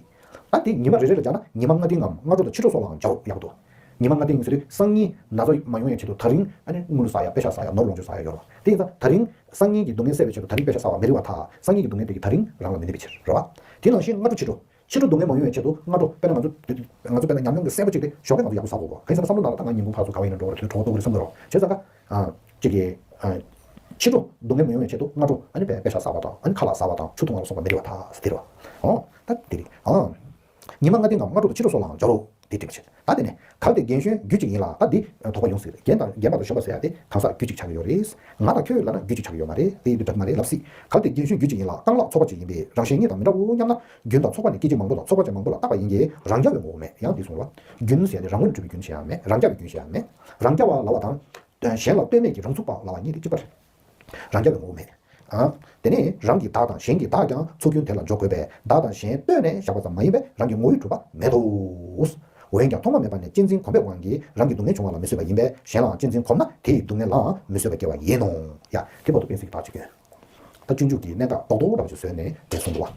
ད་དེ་ཉི་མ་རེ་རེ་ལ་སྦྱར་ན་ཉི་མ་ལྔ་སྡེའི་ངམ་སྔ་དྲོ་དང་ཕྱི་དྲོ་སོགས་ལའང་སྦྱར་རོ། ཡག་པོ་འདུག། ཉི་མ་ལྔ་སྡེའི་ཟེར་དུས་སང་ཉིན་ན་ཚ་མ་ཡོང་ཡའི་ཆེད་དུ་ད་རིང་ཨ་ནི་དངུལ་ཟ་ཡ། པེ་ཤག་ཟ་ཡ། ནོར་ལོངས་སྤྱོད་ཟ་ཡ་ཡོད་རེད་པ། དེ་ཡིན་ཙང་ད་རིང་སང་ཉིན་གྱི་སྡུག་བསྔལ་སེལ་བའི་ཆེད་དུ་ད་རིང་པེ་ཤག་ཟ་བ་མི་རིགས་པ་ཐག། སང་ཉིན་གྱི་སྡུག་བསྔལ་དེ་གིས་ད་རིང་རང་ལ་མི་གནོད་པའི་ཕྱིར་རེད་པ། དེ་ནང་བཞིན་སྔ་དྲོ་ཕྱི་དྲོ། ཕྱི་དྲོ་སྡུག་བསྔལ་མ་ཡོང་བའི་ཆེད་དུ་སྔ་དྲོ། དཔེར་ན་ང་ཚོ་ང་ཚོ་དཔེར་ན་ཉམས་མྱོང་གི་གསལ་པོ་གཅིག་དེ་ཞོགས་པ་ང་ཚོ་ཡག་པོ་ཟ་དགོས་པ། གང་ཡིན་ཟེར་ན་བསམ་བློ་ནང་ལ་ད་ང་ཉིན་གུང་ཕར་ཚུར་ག་པར་ཡིན་ན་འགྲོ་བ་རེད། དེ་གྲོད་ཁོག་ལྟོགས་ཀྱི་རེད་བསམ་གྱི་རེད་པ། བྱས་ཙང་ཀ་ཨ་གཅིག་གིས་ཨ་ཕྱི་དྲོ་སྡུག་བསྔལ་མ་ཡོང་བའི་ཆེད་དུ་སྔ་དྲོ་ཨ་ནི་པེ་པེ་ཤག་ཟ་བ་དང་། ཨ་ནི་ཁ་ལག་ཟ་བ་དང་ཆུ་འཐུང་བ་ལ་སོགས་པ་མི་རིགས་པ་ཐག་ཟེར་དེ་རེད་པ། འོ་ད་དེ་རེད། ཨ། ཉི་མ་ལྔ་སྡེའི་ངམ་སྔ་དྲོ་དང་ཕྱི་དྲོ་སོགས་ལའང་སྦྱར་རོ། དེ་འགྲིག་པ་བྱེད། ད་དེ་ནས་གལ་ཏེ་རྒན་གཞོན་རྒྱུད་གཅིག་ཡིན་ལ། ད་འདི་དོགས་པ་ཡོང་སྲིད། རྒན་དང་རྒན་པ་དང་གཞོན་པ་ཟེར་ཡ་དེ་གང་ཟག་རྒྱུད་གཅིག་ཆགས་ཀྱི་ཡོད་རེད། ང་དང་ཁྱོད་ལབ་ན་རྒྱུད་གཅིག་ཆགས་ཀྱི་ཡོད་མ་རེད། དེ་ཡིན་དུས་འདྲ་གི་མ་རེད་ལབ་སྲིད། གལ་ཏེ་རྒན་གཞོན་རྒྱུད་གཅིག་ཡིན་ལ་རྐང་ལག་ཚོགས་པ་གཅིག་ཡིན་པས་རང་གཞན་གཉིས་དང་མི་འདྲ་བོ་སྙམ་ན། རྒྱུན་དང་ཚོགས་པ་ནི་སྐད་ཅིག་མང་པོ་དང་ཚོགས་པ་ཅན་མང་པོ་ལ་བཏགས་པ་ཡིན་གྱི་རང་རྐྱ་བས་ངོ་བོ་མེད། ཡང་འདི་གསུངས་པ། རྒྱུན་ཟེར་ཡ་དེ་རང་ངོས་ནས་གྲུབ་པའི་རྒྱུན་ཞིག་ཡང་མེད། རང་རྐྱ་བའི་རྒྱུན་ཞིག་ཡང་མེད། རང་རྐྱ་བ་ལབ་པ་དང་། གཞན་ལ་ལྟོས་མེད་ཀྱི་རང་ཚུགས་པ་ལབ་པ་གཉིས་དེ་གཅིག་པ་རེད། རང་རྐྱ་བའི་ངོ་བོ་མེད། ཨ། དེ་ནས་རང་གི་བདག་དང་གཞན་གྱི་བདག་ཀྱང་ཚོགས་རྒྱུན་དེ་ལ་འཇོག་དགོས་པས་བདག་དང་གཞན་ལྟོས་ནས་བཞག་པ་ཙམ་མ་ཡིན་པས་རང་གི་ངོ་བོས་གྲུབ་པ་མེད་དོ། འོན་ཀྱང་ཐོག་མ་མེད་པ་ནས་གཅེས་འཛིན་གོམས་པའི་དབང་གིས་རང་གི་སྡུག་བསྔལ་བྱུང་བ་ལ་མི་བཟོད་པ་ཡིན་པས་གཞན་ལའང་གཅེས་འཛིན་གོམས་ན་དེ་ཡི་སྡུག་བསྔལ་ལའང་མི་བཟོད་པ་སྐྱེ་བ་ཡིན་ནོ། ཡ། དེ་བར་དུ་དཔེ་གཟིགས་ཀྱི་རྟགས་ཅིག་སྐྱོན། ད་སྤྱོད་འཇུག་གི་གནད་འགག་རྡོག་རྡོག་འདྲ་བ་ཅིག་བཟོས་ནས་དེ་གསུངས་འདུག་བ།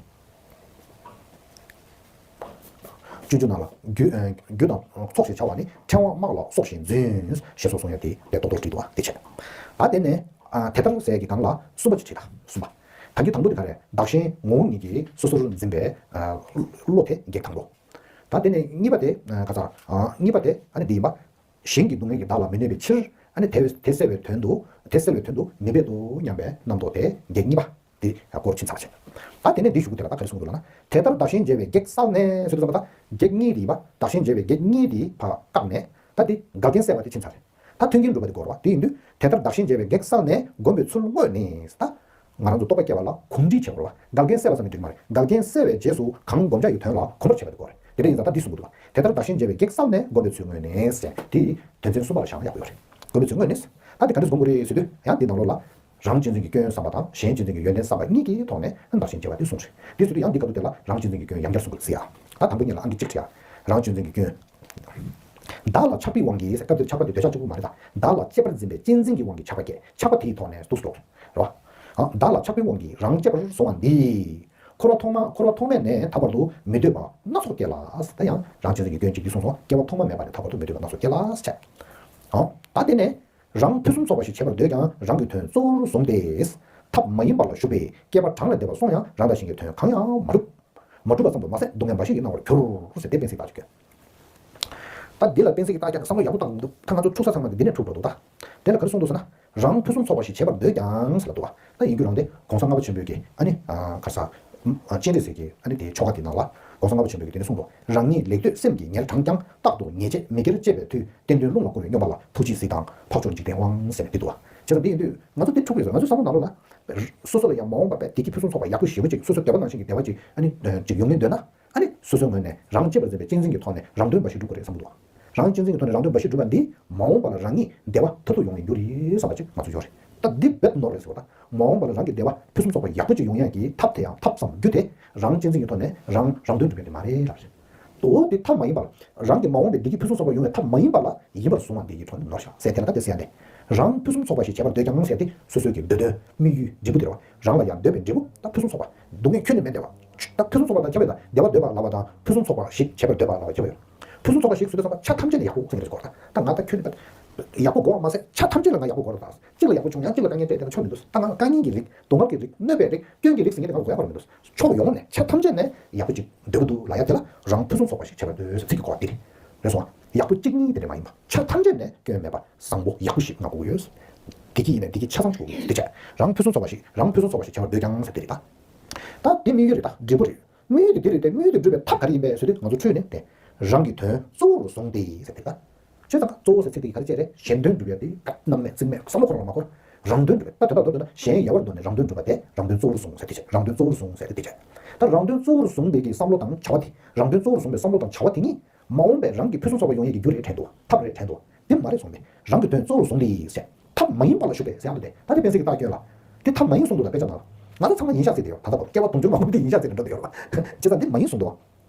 སྤྱོད་འཇུག་ནང་ལ་རྒྱུ་ཨ་རྒྱུ་དང་ཚོགས་ཞེས་བྱ་བ་ནི་ཕྲེང་བ་དམག་ལ་སོགས་ཤིང་འཛིན། ཞེས་སོགས་གསུངས་ཡ་དེ་དེ་རྡོག་རྡོག་བྲིས་འདུག་བ། དེ་བྱས། ད་དེ་ནས་ཨ་དེ་ལྟར་ཟེར་གྱི་སྒང་ལ་གསུམ་པ་ཅིག་བྲིས་དང་། གསུམ་པ། ད་རྒྱུ་དང་པོ་དེ་ག་རེ། བདག་གཞན་ངོ་བོ་ཉིད་ཀྱིས་སོ་སོར་འཛིན་པའི་ཨ་བློ་དེ་བགེགས་དང་པོ། ད་དེ་ནས་གཉིས་པ་དེ་ཨ་ག་ཚ་ཨ་གཉིས་པ་དེ་ཨ་ནི་འདི་ཡིན་པ། གཞན་གྱི་སྡུག་བསྔལ་གྱིས་བདག་ལ་མི་གནོད་པའི་ཕྱིར། ཨ་ནི་དེ་བས་དེ་སེལ་བའི་དོན་དུ་དེ་སེལ་བའི་དོན་དུ་ནུས་མེད་དོ་སྙམ་པའི་རྣམ་རྟོག་དེ་བགེགས་གཉིས་པ། དེ་སྐོར་ཕྱིན་ཚར་བ་བྱས། ད་དེ་ནས་འདི་ཞུ་གི་དེ་ལ་ད་ག་རེ་གསུངས་འདུག་ལབ་ན། དེ་ལྟར་བདག་གཞན་བརྗེ་བའི་གེགས་བསལ་ནས་ཟེར་དུས་ཙམ་པ། ད་གེགས་གཉིས་དེ་ཡིན་པ། བདག་གཞན་བརྗེ་བའི་གེགས་གཉིས་དེ་ཕར་བཀག་ནས། ད་དེ་འགལ་རྐྱེན་བསལ་བ་དེ་ཕྱིན་ཚར་རེད། ད་མཐུན་རྐྱེན་སྒྲུབ་པ་དེ་དགོས་རེད་བ། དེ་ཡིན་དུས་དེ་ལྟར་བདག་གཞན་བརྗེ་བའི་གེགས་བསལ་ནས་བསྒོམ་པའི་ཚུལ་དངོས་ནི། ད་ང་རང་ཚོ་རྟོག་པ་སྐྱེ་བ་ལ་གོམས་འདྲིས་བྱེད་དགོས་རེད་བ། འགལ་རྐྱེན་བསལ་བ་ཟེར་ནས་འགྲིག་མ་རེད། འགལ་རྐྱེན་བསལ་བའི་རྗེས་སུ་གང་བསྒོམ་བྱ་ཡི་དོན་ལ་གོམས་པར་བྱེད་པ་དེ་དགོས་རེད། དེ་འདྲ་ཡིན་ཙང་ད་འདི་གསུངས་འདུག་བ། དེ་ལྟར་བདག་གཞན་བརྗེ་བའི་གེགས་བསལ་ནས་བསྒོམ་པའི་ཚུལ་དངོས་ནི་ཟེར། དེ་དོན་ཚན་གསུམ་པ་ལ་བཞག་ན་ཡག་པོ་ཡོད་རེད། བསྒོམ་པའི་ཚུལ་དངོས་ནི། ད་དེ་ག་འདྲ་སྒོམ་དགོས་རེད་ཟེར་དུས་ཡང་འདི་ནང་ལོགས་ལ། རང་གཅེས་འཛིན་གྱི་སྐྱོན་བསམ་པ་དང་གཞན་གཅེས་འཛིན་གྱི་ཡོན་ཏན་བསམ་པ་གཉིས་ཀྱི་ཐོག་ནས་བདག་གཞན་བརྗེ་བ་དེ་གསུངས་རེད། དེ་ཟེར་དུས་ཡང་འདི་སྐབས་དུ་དེ་ལ་རང་གཅེས་འཛིན་གྱི་སྐྱོན་ཡང་བསྐྱར་གསུང་དགོས་ཟེར་ཡ། ད་དང་པོ་ཉིད་ལ་ཨང་ཀི་གཅིག་བྲིས་ཡ། རང་གཅེས་འཛིན་གྱི་སྐྱོན། བདག་ལ་ཆགས་པའི་དབང་གིས། སྐབས་དེར་ཆགས་པ་དེ་འདོད་ཆགས་གཅིག་པུ་མ་རེད་ད། བདག་ལ་གཅེས་པར་འཛིན་པའི་གཅེས་འཛིན་གྱི་དབང་གིས་ཆགས་པ་སྐྱེ། ཆགས་པ་དེའི་ཐོག་ནས་སྡུག་སོ་རེད་བ། ཨ། བདག་ལ་ཆགས་པའི་དབང་གིས་རང་གཅེས་པར་བཟུང་བ་འདི། འཁོར་བ་ཐོག་མ་འཁོར་བ་ཐོག་མེད་ནས་ད་བར་དུ་མི་འདོད་པ་སྣ་ཚོགས་སྐྱེ་ལ། ད་ཡང་རང་གཅེས་འཛིན་གྱི་སྐྱོན་གཅིག་འདི་གསུངས་སོ། སྐྱེ་བ་ཐོག་མ་མེད་པ་ནས་ད་བར་དུ་མི་འདོད་པ་སྣ་ཚོགས་སྐྱེ་ལ་ཟེར། ཨ། ད་དེ་ནས། རང་ཕུན་སུམ་ཚོགས་པ་ཞིག་བྱེད་པར་འདོད་ཀྱང་རང་གི་དོན་གཙོ་བོར་བཟུང་སྟེ། ཐབས་མ་ཡིན་པ་ལ་ཞུགས་པས་སྐྱེ་བ་གྲངས་ལས་འདས་པ་སོང་ཡང་རང་དང་གཞན་གྱི་དོན་གང་ཡང་མ་གྲུབ། མ་གྲུབ་པ་ཙམ་དུ་མ་ཟད་སྡུག་བསྔལ་འབའ་ཞིག་གིས་མནར་བར་འགྱུར་ཟེར་ཏེ་དཔེ་གཟིགས་རྟགས་ཅིག་སྐྱོན། ད་འདི་ལ་དཔེ་གཟིགས་རྟགས་ཀྱང་བསམ་བློ་ཡག་པོ་བཏང་འདུག་ད་ང་ཚོ་ཐུག་ས་ཚང་མ་འདི་ནས་འཁྲུག་འགྲོ་འདུག་ད་དེ་ལ་ག་རེ་གསུངས་འདུག་ཟེར་ན། རང་ཕུན་སུམ་ཚོགས་པ་ཞིག་བྱེད་པར་འདོད་ཀྱང་ཟེར་ལ་འདུག་བ། ད་ཡིན་རྒྱུ་རང་དེ་གོང་ས་ལྔ་པ་ཆེན་པོའི་གི་ཨ་ནི་ག་རེ་ཟེར། སྤྱན་རས་གཟིགས་ཀྱི་ཨ་ནི་དེའི་ཆོ་ག་དེ་ནང་ལ་གོང་ས་ལྔ་པ་ཆེན་པོའི་གི་དེ་ནས་གསུངས་འདུག་རང་ཉིད་ལེགས་འདོད་སེམས་ཀྱིས་ཉེར་བགྲངས་ཀྱང་རྟག་ཏུ་ཉེས་བྱས་མི་དགེར་སྤྱད་པའི་མཐུས་བསྟན་དོན་རླུང་ལ་བསྐུར་བའི་སྙོམས་པ་ལ་ཐུགས་རྗེས་གཟིགས་དང་འཕགས་མཆོག་འཇིག་རྟེན་དབང་ཟེར་ནས་དེ་འདུག་བ། བྱས་ཙང་དེ་ཡིན་དུས་ང་ཚོ་དེ་འཁྲུག་གི་ཡོད་ས། ང་ཚོའི་བསམ་བློ་ནང་ལོགས་ལ་སོ་སོ་ལ་ཡང་མ་འོངས་པ་བས་བདེ་སྐྱིད་ཕུན་སུམ་ཚོགས་པ་ཡག་པོ་ཞེ་པོ་ཅིག་སོ་སོའི་འདོད་པ་ནང་བཞིན་གྱི་བདེ་བ་ཅིག་ཨ་ནི་ཅིག་ཡོང་ངེས་འདོད་ན། ཨ་ནི་སོ་སོའི་ངོས་ནས་རང་གཅེས་པར་འཛིན་པའི་གཅེས་འཛིན་གྱི་ཐོག་ནས་རང་དོན་འབའ་ཞིག་སྒྲུབ་དགོས་རེད་བསམ་གྱི་འདུག་རང་གཅེས་འཛིན་གྱི་ཐོག་ནས་རང་དོན་འབའ་ཞིག་སྒྲུབ་པ་འདིས་མ་འོངས་པ་ལ་རང་ཉིད་བདེ་བ་མཐར་ཐུག་ཡོང་བའི་རྒྱུ་རེད་བསམ་པ་ཅིག་ང་ཚོ་ཡོད་རེད། ད་འདི་རྦད་ནོར་རེད་ཟེར་བ་དང་། མ་འོངས་པ་ལ་རང་གི་བདེ་བ་ཕུན་སུམ་ཚོགས་པ་ཡག་པོ་ཅིག་ཡོང་ཡག་གི་ཐབས་དེ་ཡང་ཐབས་སམ་རྒྱུ་དེ་རང་གཅེས་འཛིན་གྱི་ཐོག་ནས་རང་རང་དོན་སྒྲུབ་མཁན་དེ་མ་རེད་ལབ་རེད། འོ་དེ་ཐབས་མ་ཡིན་པ་ལ། རང་གི་མ་འོངས་པའི་བདེ་སྐྱིད་ཕུན་སུམ་ཚོགས་པ་ཡོང་བའི་ཐབས་མ་ཡིན་པ་ལ་ཡིན་པར་བཟུང་བ་འདི་ཡི་ཐོག་ནས་ནོར་བཞག་ཟེར་དེ་ལ་ད་དེ་ཟེར་ཡ་ནས། རང་ཕུན་སུམ་ཚོགས་པ་ཞིག་བྱེད་པར་འདོད་ཀྱང་ཟེར་དེ་སོ་སོའི་གི་འདོད་དོན་དམིགས་ཡུལ་འབྲས་བུ་དེ་རེད་བ། རང་ལ་ཡང་འདོད་པའི་འབྲས་བུ་ད་ཕུན་སུམ་ཚོགས་པ། སྡུག་བསྔལ་ཁྱོན་ནས་མེད་བསྡད་པ། ད་ཕུན་སུམ་ཚོགས་པ་དང་ཁྱབ་པའི་དང་བདེ་བ་འདོད་པ་ལབ་པ་དང་ཕུན་སུམ་ཚོགས་པ་ཞིག་བྱེད་པར་འདོད་པ་ལབ་པ་ཁྱབ་པ་ཡོད། ཕུན་སུམ་ཚོགས་པ་ཞིག་ཟེར་དུས་ཙམ་པ་ཆ་ཐམས་ཅད་ནས་ཡག་པོ་ཟེར་གྱི་རེད་སྐོར་ད། ད་ང་ད་ཁྱོད་ནི་ད་ཡག་པོ་དགོས་པ་མ་ཟད་ཆ་ཐམས་ཅད་ལ་ང་ཡག་པོ་དགོས་རེད་ད། གཅིག་ལ་ཡག་པོ་བྱུང་ཡང་གཅིག་ལ་དཀའ་ངལ་སྤྲད་དེ་ན་ཆོ་མི་འདུག་ད་ང་དཀའ་ངལ་གྱི་རིགས་སྡུག་བསྔལ་གྱི་རིགས་གནོད་པའི་རིགས་སྐྱོན་གྱི་རིགས་ཟེར་མཁན་དེ་ང་ཚོ་དགོས་ཡག་པ་རེད་མི་འདུག་ཕྱོགས་ཡོངས་ནས་ཆ་ཐམས་ཅད་ནས་ཡག་པོ་ཅིག་འདོད་ཀྱི་འདུག་ལབ་ཡ་དེ་ལ་རང་ཕུན་སུམ་ཚོགས་པ་ཞིག་བྱེད་པར་འདོད་ཟེར་ཚིག་གི་གོ་བ་འདི་རེད། རེད་སོང་ཨ། ཡག་པོ་གཅིག་གཉིས་དེ་འདྲ་མ་ཡིན་པ་ཆ་ཐམས་ཅད་ནས་སྐྱོན་མེད་པ་བཟང་པོ་ཡག་པོ་ཞིག་ང་དགོས་ཀྱི་ཡོད། བདེ་སྐྱིད་ཡིན་ན་བདེ་སྐྱིད་ཆ་ཚང་ཞིག་དགོས་ཀྱི་ཡོད། དེ་བྱས་རང་ཕུན་སུམ་ཚོགས་པ་ཞིག་རང་ཕུན་སུམ་ཚོགས་པ་ཞིག་བྱེད་པར་འདོད་ཀྱང་ཟེར་དེ་རེད་ད། ད་དེ་དམིགས་ཡུལ་རེད་ད། འབྲས་བུ་རེད། དམིགས་ཡུལ་དེ་དེ་རེད་དེ། དམིགས་ཡུལ་དེ་འགྲུབ་པའི་ཐབས་ག་རེ་ཡིན་པས་ཟེར་དུས་ང་ཚོ་འཕྲོས་ནས་དེ། རང་གི་དོན་གཙོ་བོར་བཟུང་སྟེ་ཟེར་དེ་ད། བྱས་ཙང་གཙོ་བོ་ཟེར་ཚིག་དེ་ག་རེ་བྱས་རེད། གཞན་དོན་སྒྲུབ་ཡ་དེ་ད་རྣམ་སྨིན་རྩིས་མེད་བསམ་བློ་འཁོར་བ་མ་འཁོར། རང་དོན་སྒྲུབ་པའི། ད་དོན་དག་མདོར་བསྡུས་ན་གཞན་ཡལ་བར་དོར་ནས་རང་དོན་སྒྲུབ་པ་དེ་རང་དོན་གཙོ་བོར་བཟུང་ཟེར་དེ་བྱས། རང་དོན་གཙོ་བོར་བཟུང་ཟེར་དེ་བྱས། ད་རང་དོན་གཙོ་བོར་བཟུང་བའི་གི་བསམ་བློ་དང་བྱ་བ་དེ། རང་དོན་གཙོ་བོར་བཟུང་བའི་བསམ་བློ་དང་བྱ་བ་དེ་གཉིས་མ་འོངས་པའི་རང་གི་ཕུན་སུམ་ཚོགས་པ་ཡོང་ཡས་ཀྱི་རྒྱུ་རེད་དྲན་འདུག་ཐབས་རེད་དྲན་འདུག་དེ་མ་རེད་གསུངས་ཏེ། རང་གི་དོན་གཙོ་བོར་བཟུང་སྟེ་ཟེར། ཐབས་མ་ཡིན་པ་ལ་ཞུགས་པས་ཟེར་ཡང་དུ་དེ། ད་དེ་སྤེན་སྲིད་ཀྱི་རྟགས་སྐྱོན་ལ། དེ་ཐབས་མ་ཡིན་གསུངས་འདུག་ད་དཔེ་ཆ་ནང་ལ། ང་ཚོ་ཚང་མ་ཡིན་ཤག་ཟེར་དེ་ཡོད། ད་ལྟ་བར་སྐྱེ་བ་དུང་ཕྱུར་མང་པོ་དེ་ཡིན་ཤག་ཟེར་འགྲོ་དེ་ཡོད་རེད་བ། བྱས་ཙང་དེ་མ་ཡིན་གསུངས་འདུག་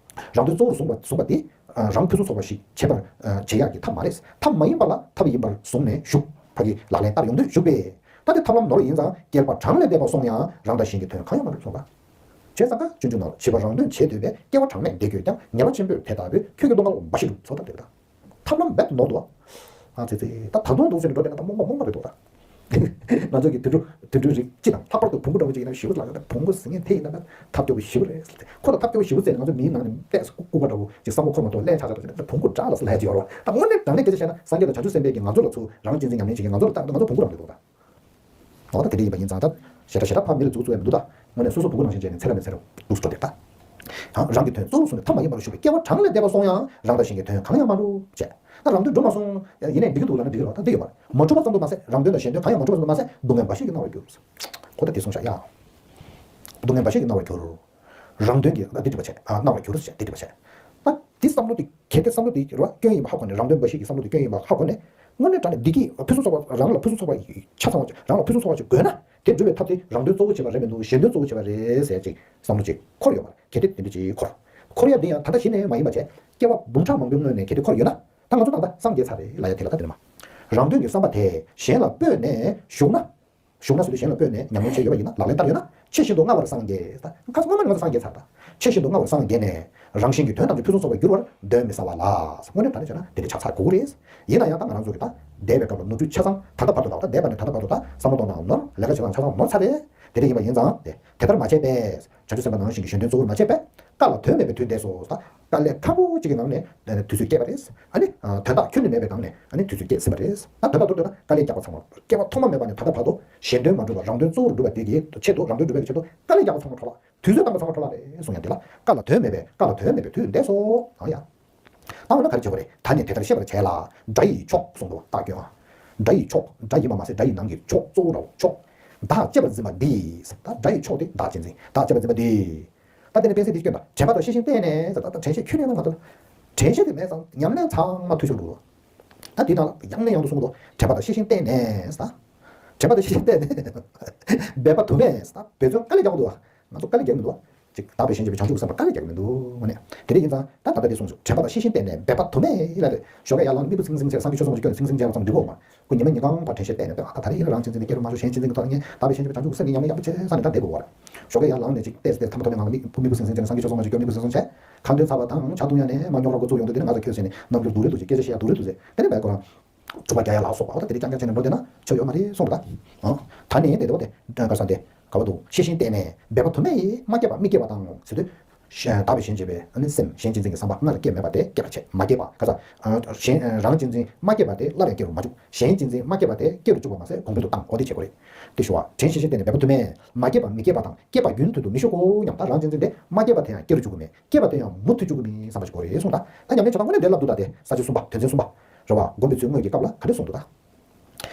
རང་དོན་གཙོ་བོར་བཟུང་བ་བཟུང་བ་དེ། རང་ཕུན་སུམ་ཚོགས་པ་ཞིག་བྱེད་པར་བྱེད་ཡག་གི་ཐབས་མ་རེད། ཐབས་མ་ཡིན་པ་ལ་ཐབས་ཡིན་པར་བཟུང་ནས་ཞུགས། ཕ་གི་ལག་ལེན་བསྟར་ཡོང་དུས་ཞུགས་པས། ད་དེ་ཐབས་ལམ་ནོར་ཡིན་ཙང་བསྐལ་པ་གྲངས་ལས་འདས་པ་སོང་ཡང་རང་དང་གཞན་གྱི་དོན་གང་ཡང་མ་འགྲུབ་གསུངས་པ། བྱས་ཙང་ཀ་སྤྱོད་འཇུག་ནོར་བྱིས་པ་རང་དོན་བྱེད་འདོད་པས་སྐྱེ་བ་གྲངས་མེད་འདས་དགོས་ཀྱང་། ཉེས་པ་ཆེན་པོས་དེ་ལྟ་བུའི་ཁྱོད་ཀྱི་སྡུག་བསྔལ་འབའ་ཞིག་འགྲུབ་ཚོད་ལྟ་འདོད་ད། ཐབས་ལམ་རྦད་དེ་ནོར་འདུག་ཨ་ཙི་ཙི། ད་ད་དུང་འདུག་ཟེར་ནས་འགྲོ་དེ་ན་ད་རྨོངས་པ་རྨོངས་པ་རེད་འདུག་ད། ང་ཚོ་གི་དུད་འགྲོ་དུད་འགྲོའི་རིགས་སྤྱི་དང་ལྷག་པར་དུ་བོང་གུ་འདྲ་བོ་ཅིག་ཡིན་ན་ཞེ་པོ་ལ་ད་བོང་གུ་ཟེར་མཁན་དེ་ཡིན་ན་ད་ཐབས་སྐྱོ་པོ་ཞེ་པོ་རེད་ཟེར་ཏེ། ཁོ་ད་ཐབས་སྐྱོ་པོ་ཞེ་པོ་ཟེར་ནས་ང་ཚོ་མིའི་ནང་ནས་ཏོག་ཙམ་ལྐུགས་པ་འདྲ་བོ་ཅིག་བསམ་བློ་འཁོར་མ་ཐུབ་ལྷད་ཆགས་ཆགས་ད་བོང་གུ་འདྲ་ལ་སུ་ལྷད་ཀྱི་ཡོད་རེད་བ། ད་དངོས་གནས་དྲང་གནས་སྐད་ཆ་བཤད་ན་སངས་རྒྱས་དང་བྱང་ཆུབ་སེམས་དཔའི་གི་ང་ཚོ་ལ་ཚུར་རང་གཅེས་འཛིན་ཉམས་ལེན་བྱེད་མཁན་ང་ཚོ་ལ་ད་ང་ཚོ་བོང་གུ་འདྲ་བོ་འདུག་ད། འོ་ད་དེ་འདྲ་ཡིན་པ་ཡིན་ཙང་ད། ཞེ་དྲག་ཞེ་དྲག་ཕར་མི་ལ་འཛུགས་ཚུགས་ཡ་མི་འདུག་ད། དངོས་གནས་སོ་སོ་བུ་གུ་ནང་བཞིན་བྱས་ནས་ཚེ་རབས་ནས་ཚེ་རབས་འདུག་སེ་འགྲོ་བསྡད་ད། ཡང་རང་གི་དོན་གཙོ་བོར་བཟུང་ནས་ཐབས་མ་ཡིན་པ་ལ་ཞུགས་པས་སྐྱེ་བ་གྲངས་ལས་འདས་པ་སོང་ཡང་རང་དང་གཞན་གྱི་དོན་གང་ཡང་མ་འགྲུབ་བྱས། ད་རང་དོན་འགྲུབ་མ་སོང་ཡིན་ནའི་འགྲིག་གི་འདུག་ལབ་ན་འགྲིག་གི་རེད་བ། ད་འདི་ཡོད་མ་རེད། མ་འགྲུབ་པ་ཙམ་དུ་མ་ཟད་རང་དོན་དང་གཞན་དོན་གང་ཡང་མ་འགྲུབ་པ་ཙམ་དུ་མ་ཟད་སྡུག་བསྔལ་འབའ་ཞིག་གིས་མནར་བར་འགྱུར། ཁོ་ད་དེ་གསུངས་བཞག་ཡ། སྡུག་བསྔལ་འབའ་ཞིག་གིས་མནར་བར་འགྱུར། རང་དོན་གྱིས་ད་འདི་སྒྲུབ་པ་བྱས། ཨ་མནར་བར་འགྱུར་ཟེར་འདི་སྒྲུབ་པ་བྱས། ད་འདི་བསམ་བློ་འདི་གལ་ཏེ་བསམ་བློ་འདི་རེད་བ་སྐྱོན་ཡིན་པ་ཧ་གོ་ནས་རང་དོན་འབའ་ཞིག་གི་བསམ་བློ་འདི་སྐྱོན་ཡིན་པ་ཧ་གོ་ནས། དངོས་གནས་དྲང་གནས་འདི་གིས་ཕུན་སུམ་ཚོགས་པ་རང་ལ་ཕུན་སུམ་ཚོགས་པ་ཆ་ཚང་བ་ཅིག་རང་ལ་ཕུན་སུམ་ཚོགས་པ་ཅིག་དགོས་ན་དེ་སྒྲུབ་པའི་ཐབས་དེ་རང་དོན་གཙོ་བོ་བྱེད་པ་རེད་མི་འདུག་གཞན་དོན་གཙོ་བོ་བྱེད་པ་རེད་ཟེར་ཅིག་བསམ་བློ་ཅིག་འཁོར་ཡོད་མ་རེད། གལ་ཏེ་དེ་འདྲ་ཅིག་འཁོར། འཁོར་ཡ་དེ་ཡང་ད་ལྟ་གཞི་ནས་མ་ཡིན་པ་བྱས། སྐྱེ་བ་འབུམ་ཕྲག་མང་པོའི་སྔོན་ནས་གལ་ཏེ་འཁོར་ཡོད་ན། ད་ང་ཚོ་ད་ལྟ་སངས་རྒྱས་ཚར་རེད་ལབ་ཡ་དེ་ལ་ད་དེ་ནས་མ། རང་དོན་གྱི་བསམ་པ་དེ་གཞན་ལ་སྤོས་ནས་ཞུགས་ན། ཞུགས་ན་ཟེར་དུས་གཞན་ལ་སྤོས་ནས་ཉམས་ལེན་བྱས་ཡོད་པ་ཡིན་ན་ལག་ལེན་བསྟར་ཡོད་ན་ཆེས་ཤིན་ཏུ་མངའ་བར་སངས་རྒྱས། ད་ཁ་སང་སྔོན་མ་ནས་ང་ཚོ་སངས་རྒྱས་ཚར་ད། ཆེས་ཤིན་ཏུ་མངའ་བར་སངས་རྒྱས་ནས་རང་གཞན་གྱི་དོན་ཐམས་ཅད་ཕུན་སུམ་ཚོགས་པར་འགྱུར་བར་གདོན་མི་ཟ་བ་ལ། དངོས་གནས་དྲང་གནས་བྱས་ན་དེ་འདྲ་ཆགས་ཚར་དགོས་ཀྱི་རེད། ཡིན་ན་ཡང་ད་ང་རང་ཚོ་གི་ད་འདས་པའི་སྐབས་ལ་ནོར་འཁྲུལ་ཆ་ཚང་ད་ལྟ་བར་དུ་དང་ད་འདས་པ་ནས་ད་ལྟ་བར་དུ་ད་བསམ་བློ་གཏོང་སྟངས་ནོར་ལས་ཀ་བྱེད་སྟངས་ཆ་ཚང་ནོར་ཚར་རེད། དེ་འདྲ་ཡིན་པ་ཡིན་ཙང་དེ་དེ་ལྟར་མ་བྱས་པས། བྱང་ཆུབ་སེམས་དཔའ་ནང་བཞིན་གྱི་གཞན་དོན་གཙོ་བོར་མ་བྱས་པས། བཀའ་ལ་དོན་མེད་པའི་དུས་འདས་སོ། ད་དཀའ་ལས་ཁག་པོ་གཅིག་གི་ནང་ནས་དུས་ཚོད་བསྐྱལ་བ་རེད། ཨ་ནི་དོན་དག་ཁྱོན་ནས་མེད་པའི་ནང་ནས་ཨ་ནི་དུས་ཚོད་བསྐྱལ་ཟིན་པ་རེད། ད་དོན་དག་ཏུ་འདོད་ན་དཀའ་ལས་རྒྱག་པ་ཚང་མ་སྐྱེ་བ་ཐོག་མ་མེད་པ་ནས་ད་ལྟ་བར་དུ་གཞན་དོན་མ་འགྲུབ་པར་རང་དོན་གཙོ་བོར་སྒྲུབ་པ་དེ་གའི་ཆེད་དུ་རང་དོན་སྒྲུབ་པའི་ཆེད་དུ་དཀའ་ལས་རྒྱག་པ་ཚང་མ་འཕྲོ་བརླག་དུས་ཚོད་བཏང་པ་ཚང་མ་འཕྲོ་བརླག་རེད་གསུང་ཡ་དེ་ལ་བཀའ་ལ་དོན་མེད་པས་བཀའ་ལ་དོན་མེད་པའི་དུས་འདས་སོ། ཨང་ཡ། ད་འོ་ན་ག་རེ་བྱེད་དགོས་རེད། ད་ནི་དེ་ལྟར་ཤེས་པར་བྱས་ལ། སྒྲ་ཡི་མཆོག་གསུངས་འདུག་བ། རྟགས་སྐྱོན་ཨ། སྒྲ་ཡི་མཆོག་སྒྲ་ཡིན་པ་མ་ཟད་སྒྲ་ཡི་ནང་གི་མཆོག་གཙོ་བོ་ར་མཆོག་བདག་གཅེས་པར་འཛིན་པ་འདི། ད་སྒྲ་ཡི་མཆོག་དེ་བདག་གཅེས་འཛིན། བདག་གཅེས་པར་འཛིན་པ་འདི། ད་དེ་ནི་སྤེན་སྲིད་འདི་སྐྱོན་དང་དྲན་པ་དང་ཤེས་བཞིན་བརྟེན་ནས་ཟེར། ད་ད་དྲན་ཤེས་ཁྱོན་ནས་ན་ང་ཚོ་ལ་དྲན་ཤེས་དེ་མེད་ཙང་ཉམས་ལེན་ཚང་མ་འཐུས་ཤོར་འགྲོ་འདུག་ད་འདི་དང་ཡང་ནས་ཡང་དུ་གསུངས་འདུག་དྲན་པ་དང་ཤེས་བཞིན་བརྟེན་ནས་ཟེར། དྲན་པ་དང་ཤེས་བཞིན་བརྟེན་ནས་འབད་པ་དུ་མས་ཟེར། འབད་བརྩོན་དཀའ་ལས་རྒྱག་དགོས་འདུག་ང་ཚོ་དཀའ་ལས་རྒྱག་མི་འདུག་ཅིག་བདག་པས་གཞན་གཅེས་པའི་བྱང་ཆུབ་སེམས་དཔའ་དཀའ་ལས་རྒྱག་མི་འདུག་ངོ་ནས། དེ་འདྲ་ཡིན་ཙང་ད་ད་ལྟ་འདི་གསུངས་སོ། དྲན་པ་དང་ཤེས་བཞིན་བརྟེན་ནས་འབད་པ་དུ་མས་ལ་རེད། ཞོགས་ཀས་ཡར་ལངས་ནས་མི་བུ་སིང་སིང་བྱས་སངས་རྒྱས་ཆོས་གསུངས་པ་ཅིག་སྐྱོན་ནས་སིང་སིང་བྱས་པ་ཙམ་འགྲིག་གོ་མ། སྐུ་ཉི་མ་ཉིན་གང་བར་དྲན་ཤེས་བརྟེན་ནས་ད་ད་རེས་རང་གཅེས་འཛིན་གྱི་སྐྱེ་བ་མ་ཤོར་གཞན་གཅེས་འཛིན་གྱི་ཐོག་ནས་བདག་པས་གཞན་གཅེས་པའི་བྱང་ཆུབ་སེམས་ཀྱི་ཉམས་ལེན་ཡག་པོ་བྱས་ས་ནས་ད་བསྡད་དགོས་པ་རེད། ཞོགས་ཀས་ཡར་ལངས་ནས་ཅིག་བལྟས་ཏེ་ཐ་མ་ཐོ་མའི་ངང་ལ་མི་བུ་མི་བུ་སིང་སིང་བྱས་ནས་སངས་རྒྱས་ཆོས་གསུངས་པ་ཅིག་སྐྱོན་ནས་མི་བུ་སིང་སིང་བྱས། ཁ་འདོན་ཚར་བ་དང་ཇ་འཐུང་ཡ་ནས་མར་རྙོག་དྲ་འགོ་བཙུགས་ཡོང་དུས་དེ་ནས་ང་ཚོ་ཁྱོད་ཟེར་ནས་རྣམ་འགྱུར་སྡུག་རུ་འདུག་ཅེས་བཤད་བཤད་ཡ་སྡུག་རུ་འདུག་ཟེར། དེ་ནས་བས་ཁོ་རང་གྲུབ་པ་རྒྱག་ཡ་ལ་སོགས་པ་འོ་ད་དེ་རིགས་རྐྱང་རྐྱང་བྱས་ནས་འགྲོ་བསྡད་ན་ཆོ་ཡོད་མ་རེད་གསུངས་པ་དང་། ད་ནི་དེ་འདྲ་བ་དེ་ག་ས་དེ་ག་བ་འདུག་ཤེས་བཞིན་བརྟེན་ནས་འབད་པ་དུ་མས་ཡིས་མ་སྐྱེས་པ་མི་སྐྱེས་པ་དང་ཟེར་དུས། བདག་པས་གཞན་གཅེས་པའི་ཨ་ནི་སེམས་གཞན་གཅེས་འཛིན་གྱི་བསམ་པ་སྔར་སྐྱེས་མེད་པ་དེ་སྐྱེས་པར་བྱེད་མ་སྐྱེས་པ་ག་ས། གཞན་རང་གཅེས་འཛིན་མ་སྐྱེས་པ་དེ་སླར་ཡང་སྐྱེ་རུ་མ་འཇུག་གཞན་གཅེས་འཛིན་མ་སྐྱེས་པ་དེ་སྐྱེ་རུ་འཇུག་པ་མ་ཟད་གོང་འཕེལ་དུ་བཏང་འོ་དེ་བྱེད་དགོས་རེད། དེ་ཞུ་བ་དྲན་ཤེས་བཞིན་བརྟེན་ནས་འབད་པ་དུ་མས་མ་སྐྱེས་པ་མི་སྐྱེས་པ་དང་། སྐྱེས་པ་རྒྱུན་མཐུད་དུ་མི་བཞུགས་གོ་སྙམ། ད་རང་གཅེས་འཛིན་དེ་མ་སྐྱེས་པ་དེ་ཡང་སྐྱེ་རུ་འཇུག་གི་མེད། སྐྱེས་པ་དེ་ཡང་མུ་མཐུད་འཇུག་གི་མེད་བསམ་པ་ཞིག་དགོས་རེད་གསུངས། ད་ད་ཉམས་ལེན་བྱེད་སྟངས་དངོས་གནས་འདི་ལབ་འདུག་ད་དེ་ས་བཅད་གསུམ་པ་རེད་བ། སྒོམ་པའི་ཚུལ་དངོས་ཀྱི་སྐབས་ལ་ག་རེ་གསུངས་འདུག་ད།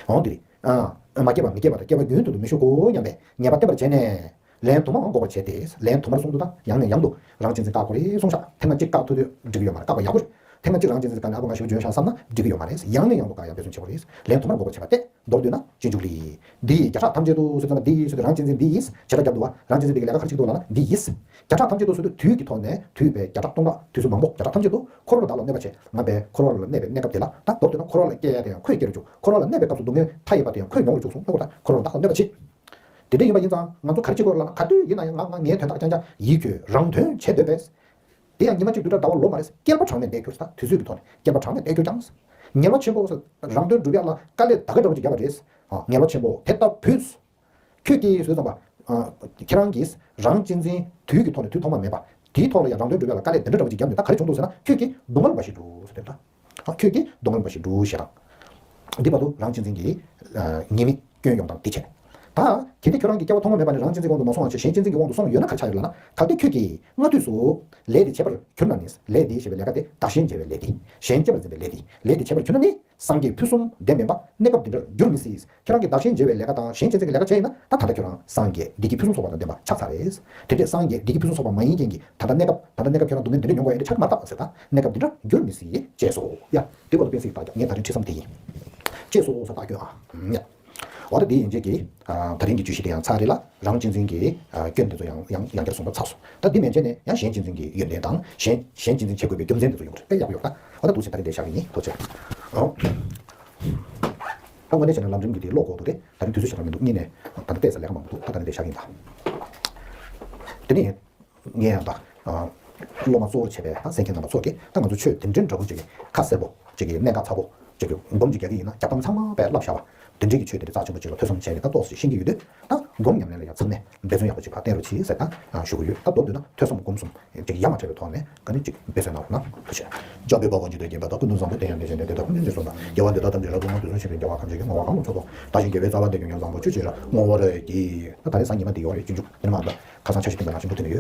འོང་འདི་རེད། མ་སྐྱེས་པ་མི་སྐྱེས་པ་དང་། སྐྱེས་པ་རྒྱུན་མཐུད་དུ་མི་བཞུགས་གོ་སྙམ་པའི་ངེས་པ་བསྟེན་པར་བྱས་ནས། ལན་དུ་མར་འགོག་པར་བྱས་ཏེ། ལན་དུ་མར་གསུངས་འདུག་ད་ཡང་ནས་ཡང་དུ་རང་གཅེས་འཛིན་བཀག་དགོས་རེད་གསུངས་ཤག་ཐེངས་མ་གཅིག་བཀག་ཐུབ་དུས་འགྲིག་གི་ཡོད་མ་རེད། བཀག་པ་ཡག་པོ་རེད། ཐེངས་མ་གཅིག་རང་གཅེས་འཛིན་བཀག་ནས་ཨ་ཕ་ང་ཞེ་པོ་འཇོན་ཤག་བསམ་ན་འགྲིག་གི་ཡོད་མ་རེད། ཡང་ནས་ཡང་དུ་བཀག་ཡ་འབད་བརྩོན་བྱེད་དགོས་རེད། ལན་དུ་མར་འགོག་པར་བྱེད་པ་སྟེ། མདོར་བསྡུས་ན་སྤྱོད་འཇུག་ལས། འདི་ཡིས་བརྒྱ་ཕྲག་ཐམས་ཅད་དུ་ཟེར་ཙམ་པ་འདི་ཡིས་ཟེར་དུས་རང་གཅེས་འཛིན་འདི་ཡིས་བྱེ་བྲག་རྒྱབ་འདུག་བ། རང་གཅེས་འཛིན་འདི་གི་ལས་ཀ་ག་རེ་བྱེད་ཀྱི་འདུག་ལབ་ན་འདི་ཡིས། བརྒྱ་ཕྲག་ཐམས་ཅད་དུ་ཟེར་དུས་དུས་ཀྱི་ཐོག་ནས་དུས་པའི་བརྒྱ་ཕྲག་སྟོང་ཕྲག་དུས་ཚོད་མང་པོ་བརྒྱ་ཕྲག་ཐམས་ཅད་དུ་འཁོར་བ་ལ་བདག་ལ་གནོད་པ་བྱེད། ང་པས་འཁོར་བ་ལ་གནས་པའི་གནས་སྐབས་དེ་ལ་ད་མདོར་བསྡུས་ན་འཁོར་བ་ལ་སྐྱེ་ཡ་དེ་ཡང་ཁོས་སྐྱེ་རུ་འཇུག་འཁོར་བ་ལ་གནས་པའི་སྐབས་སུ་སྡུག་བསྔལ་མཐའ་ཡས་པ་དེ་ཡང་ཁོས་མྱོང་རུ་འཇུག་གསུངས། ལྟ་བུ་ད་འཁོར་བ་ལ་བདག་ལ་གནོད་པ་བྱེད། དེ་འདྲ་ཡིན་པ་ཡིན་ཙང་ང་ཚོ་ག་རེ་བྱེད་དགོས་ལབ་ན་ག་དུས་ཡིན་ན་ཡང་ང་ང་ངའི་དོན་དག་རྐྱང་རྐྱང་ཡིད་ཁྱོད་རང་དོན་བྱེད་འདོད་པས། དེ་ཡང་ཉི་མ་གཅིག་དུས་དྲ་ཟླ་བ་ལོ་མ་རེད། བསྐལ་པ་གྲངས་མེད་འདས་འགྱུར་ཟེར། དུས་ཚོད་ཀྱི་ཐོག་ནས་བསྐལ་པ་གྲངས་མེད་འདས་འགྱུར་ཀྱང་། ཉེས་པ་ཆེན་པོ་ཟེར། རང་དོན་སྒྲུབ་ཡག་ལ་དཀའ་ལས་ད་ག་འདྲ་བོ་ཅིག་བརྒྱབ་པ་རེད། ཨ། ཉེས་པ་ཆེན་པོ་དེ་ལྟ་བུས། ཁྱོད་ཀྱིས་བཟོས་ཙམ་པ། ཨ། ཁྱེད་རང་གིས་རང་གཅེས་འཛིན་དུས་ཀྱི་ཐོག་ནས་དུས་ཐོག་མ་མེད་པ། དེའི་ཐོག་ལ་ཡང་རང་དོན་སྒྲུབ་ཡག་ལ་དཀའ་ལས་དེ་འདྲ་འདྲ་བོ་ཅིག་བརྒྱབ་ནས་ད་ག་རེ་བྱུང་འདུག་ཟེར་ན་ཁྱོད་ཀྱིས་སྡུག་བསྔལ་འབའ་ཞིག་འགྲུབ་ཟེར་དེ་ལྟ། ཨ། ཁྱོད་ཀྱིས་སྡུག་བསྔལ་འབའ་ཞིག་འགྲུབ་ཞེས་དང་། འདི་བར་དུ་རང་གཅེས་འཛིན་གྱི། ཨ། ཉེས་དམིགས་སྐྱོན་ཡོང་སྟངས་འདི་བྱས། ད། གལ་ཏེ་ཁྱོད་རང་གི་སྐྱེ་བ་ཐོག་མ་མེད་པ་ནས་རང་གཅེས་འཛིན་གྱི་དབང་དུ་མ་སོང་བ་བྱས་གཞན་གཅེས་འཛིན་གྱི་དབང་དུ་སོང་ཡོད་ན་ག་རེ་ཆགས་ཡོད་ལབ་ན། གལ་ཏེ་ཁྱོད་ཀྱིས་སྔ་དུས་སུ་ལས་དེ་བྱས་པར་གྱུར་ན་ནི། ལས་དེ་ཞེས་པའི་ལས་ཀ་དེ་བདག་གཞན་བརྗེ་བའི་ལས་དེ། གཞན་གཅེས་པར་འཛིན་པའི་ལས་དེ། ལས་དེ་བྱས་པར་གྱུར་ན་ནི། སངས་རྒྱས་ཕུན་སུམ་ལྡན་མིན་པ། གནས་སྐབས་འདི་འདྲར་འགྱུར་མི་སྲིད། ཁྱེད་རང་གིས་བདག་གཞན་བརྗེ་བའི་ལས་ཀ་དང་གཞན་གཅེས་འཛིན་གྱི་ལས་ཀ་བྱས་ཡིན་ན། ད་ད་ལྟ་ཁྱོད་རང་སངས་རྒྱས་བདེ་སྐྱིད་ཕུན་སུམ་ཚོགས་པ་དང་ལྡན་པ་ཆགས་ཚར་རེད། དེ་འདྲས་སངས་རྒྱས་བདེ་སྐྱིད་ཕུན་སུམ་ཚོགས་པ་མ་ཡིན་མཁན་གྱི་ད་ལྟ་གནས་སྐབས་ད་ལྟ་གནས་སྐབས་ཁྱོད་རང་སྡུག་བསྔལ་འདི་འདྲས་མྱོང་དགོས་ཡ་འདི་ཆགས་ཀྱི་མ་རེད་ད་ཟེར། ད་གནས་སྐབས་འདི་འདྲར་འགྱུར་མི་སྲིད། ཅེས་སོ། ཡ། དེ་བར་དུ་དཔེ་སྲིད་ད་ངས་ད་རིང་ཁྲིད་མཚམས་དེ་ཡིན། ཅེས་སོ་ཟེར་བཏགས་སྐྱོན་ཨ། ཡ། འོ་ད་དེ་ཡིན་རྗེས་ཀྱི། ད་རིང་གི་བརྗོད་གཞི་དེ་ཡང་ཚར་རེད་ལ། རང་གཅེས་འཛིན་གྱི་ཨ་སྐྱོན་དེ་ཚོ་ཡང་ཡང་ཡང་བསྐྱར་གསུངས་པ་ཚར་སོང་། ད་འདི་མན་ཆད་ནས་ཡང་གཞན་གཅེས་འཛིན་གྱི་ཡོན་ཏན་དང་། གཞན་གཞན་གཅེས་འཛིན་བྱེད་དགོས་པའི་རྒྱུ་མཚན་དེ་ཚོ་ཡོང་གི་རེད། དཔེ་ཡག་པོ་ཡོད་ད། འོ་ད་འདུག་སེ་ད་རིང་འདིར་བཞག་གི་ཡིན། ཐུགས་རྗེ་ཆེ། ཨོ། ད་དངོས་གནས་བྱས་ན་ལམ་རིམ་གྱི་དེ་ཀློག་དགོས་འདུག་རེད། ད་རིང་དུས་ཚོད་ཞེ་དྲག་མི་འདུག་གཉིས་ནས་ད་ལྟ་བལྟས་ཚར། ལས་ཀ་མང་པོ་འདུག་ད་ད་རིང་འདིར་བཞག་གི་ཡིན་ད། དེ་ནས་ངས་ཡང་ད་ཨ་སློབ་མ་གཙོ་བོར་བྱས་པའི་ད་གསན་མཁན་རྣམ་པ་ཚོ་གིས་ད་ང་ཚོ་ཆོས་དེ་འདྲའི་འདྲ་པོ་ཅིག་གི་ཁ་གསལ་པོ་ཅིག་གི་གནད་འགག་ཚ་པོ་ཅིག་གི་སྒོམ་ཅིག་རྒྱག་གི་ཡིན་ན། རྒྱབ་ཐང་ཚང་མ་དཔེ་བསླབ་བཞག་པ། དེ་འདྲའི་གི་ཆོས་དེ་འདྲ་རྩ་ཆེན་པོ་ཅིག་ལ་ཐོས་བསམ་བྱས་ནས་ད་ཏོག་ཙམ་ཤེས་ཀྱི་ཡོད་དུས། ད་སྒོམ་ཉམས་ལེན་ལ་ཡང་ཚང་མས་འབད་བརྩོན་ཡག་པོ་ཅིག་ཕར་བསྟེན་རོགས་གྱིས་ཟེར་ད་ཞུ་གི་ཡོད། ད་མདོར་བསྡུས་ན་ཐོས་བསམ་སྒོམ་གསུམ་ཅིག་ཡ་མ་བྲལ་བའི་ཐོག་ནས་ག་ནས་ཅིག་འབད་བརྩོན་གནང་རོགས་གནང་། ཐུགས་རྗེ་ཆེ། ལྕགས་པའི་དཔལ་བ་འཇིག་རྟེན་མཁྱེན་པ་དང་། ཀུན་ཏུ་བཟང་པོ་དེ་ཡང་དེ་བཞིན་ཏེ། དེ་དག་ཀུན་གྱིས་གསུངས་པ། དགེ་བ་འདི་དག་ཐམས་ཅད་རབ་ཏུ་བསྔོ། དུས་གསུམ་གཤེགས་པའི་རྒྱལ་བ་ཐམས་ཅད་ཀྱིས། བསྔོ་བ་གང་ལ་མཆོག་ཏུ་བདག་གཞན་དགེ་བའི་རྩ་བ་འདི་ཀུན་ཀྱང་བཟང་པོ་སྤྱོད་ཕྱིར་བསྔོ་བར་བགྱི། ད་ད་རེས་སང་ཉིན་མ་འདི་ཡོད་རེད། སྤྱོད་འཇུག་དེ་ནས་མ་འདི་ཁ་སང་འཆར་གཞི་བཏིང་པ་ནང་བཞིན་འདུག་དེ་ནས་ཡོད།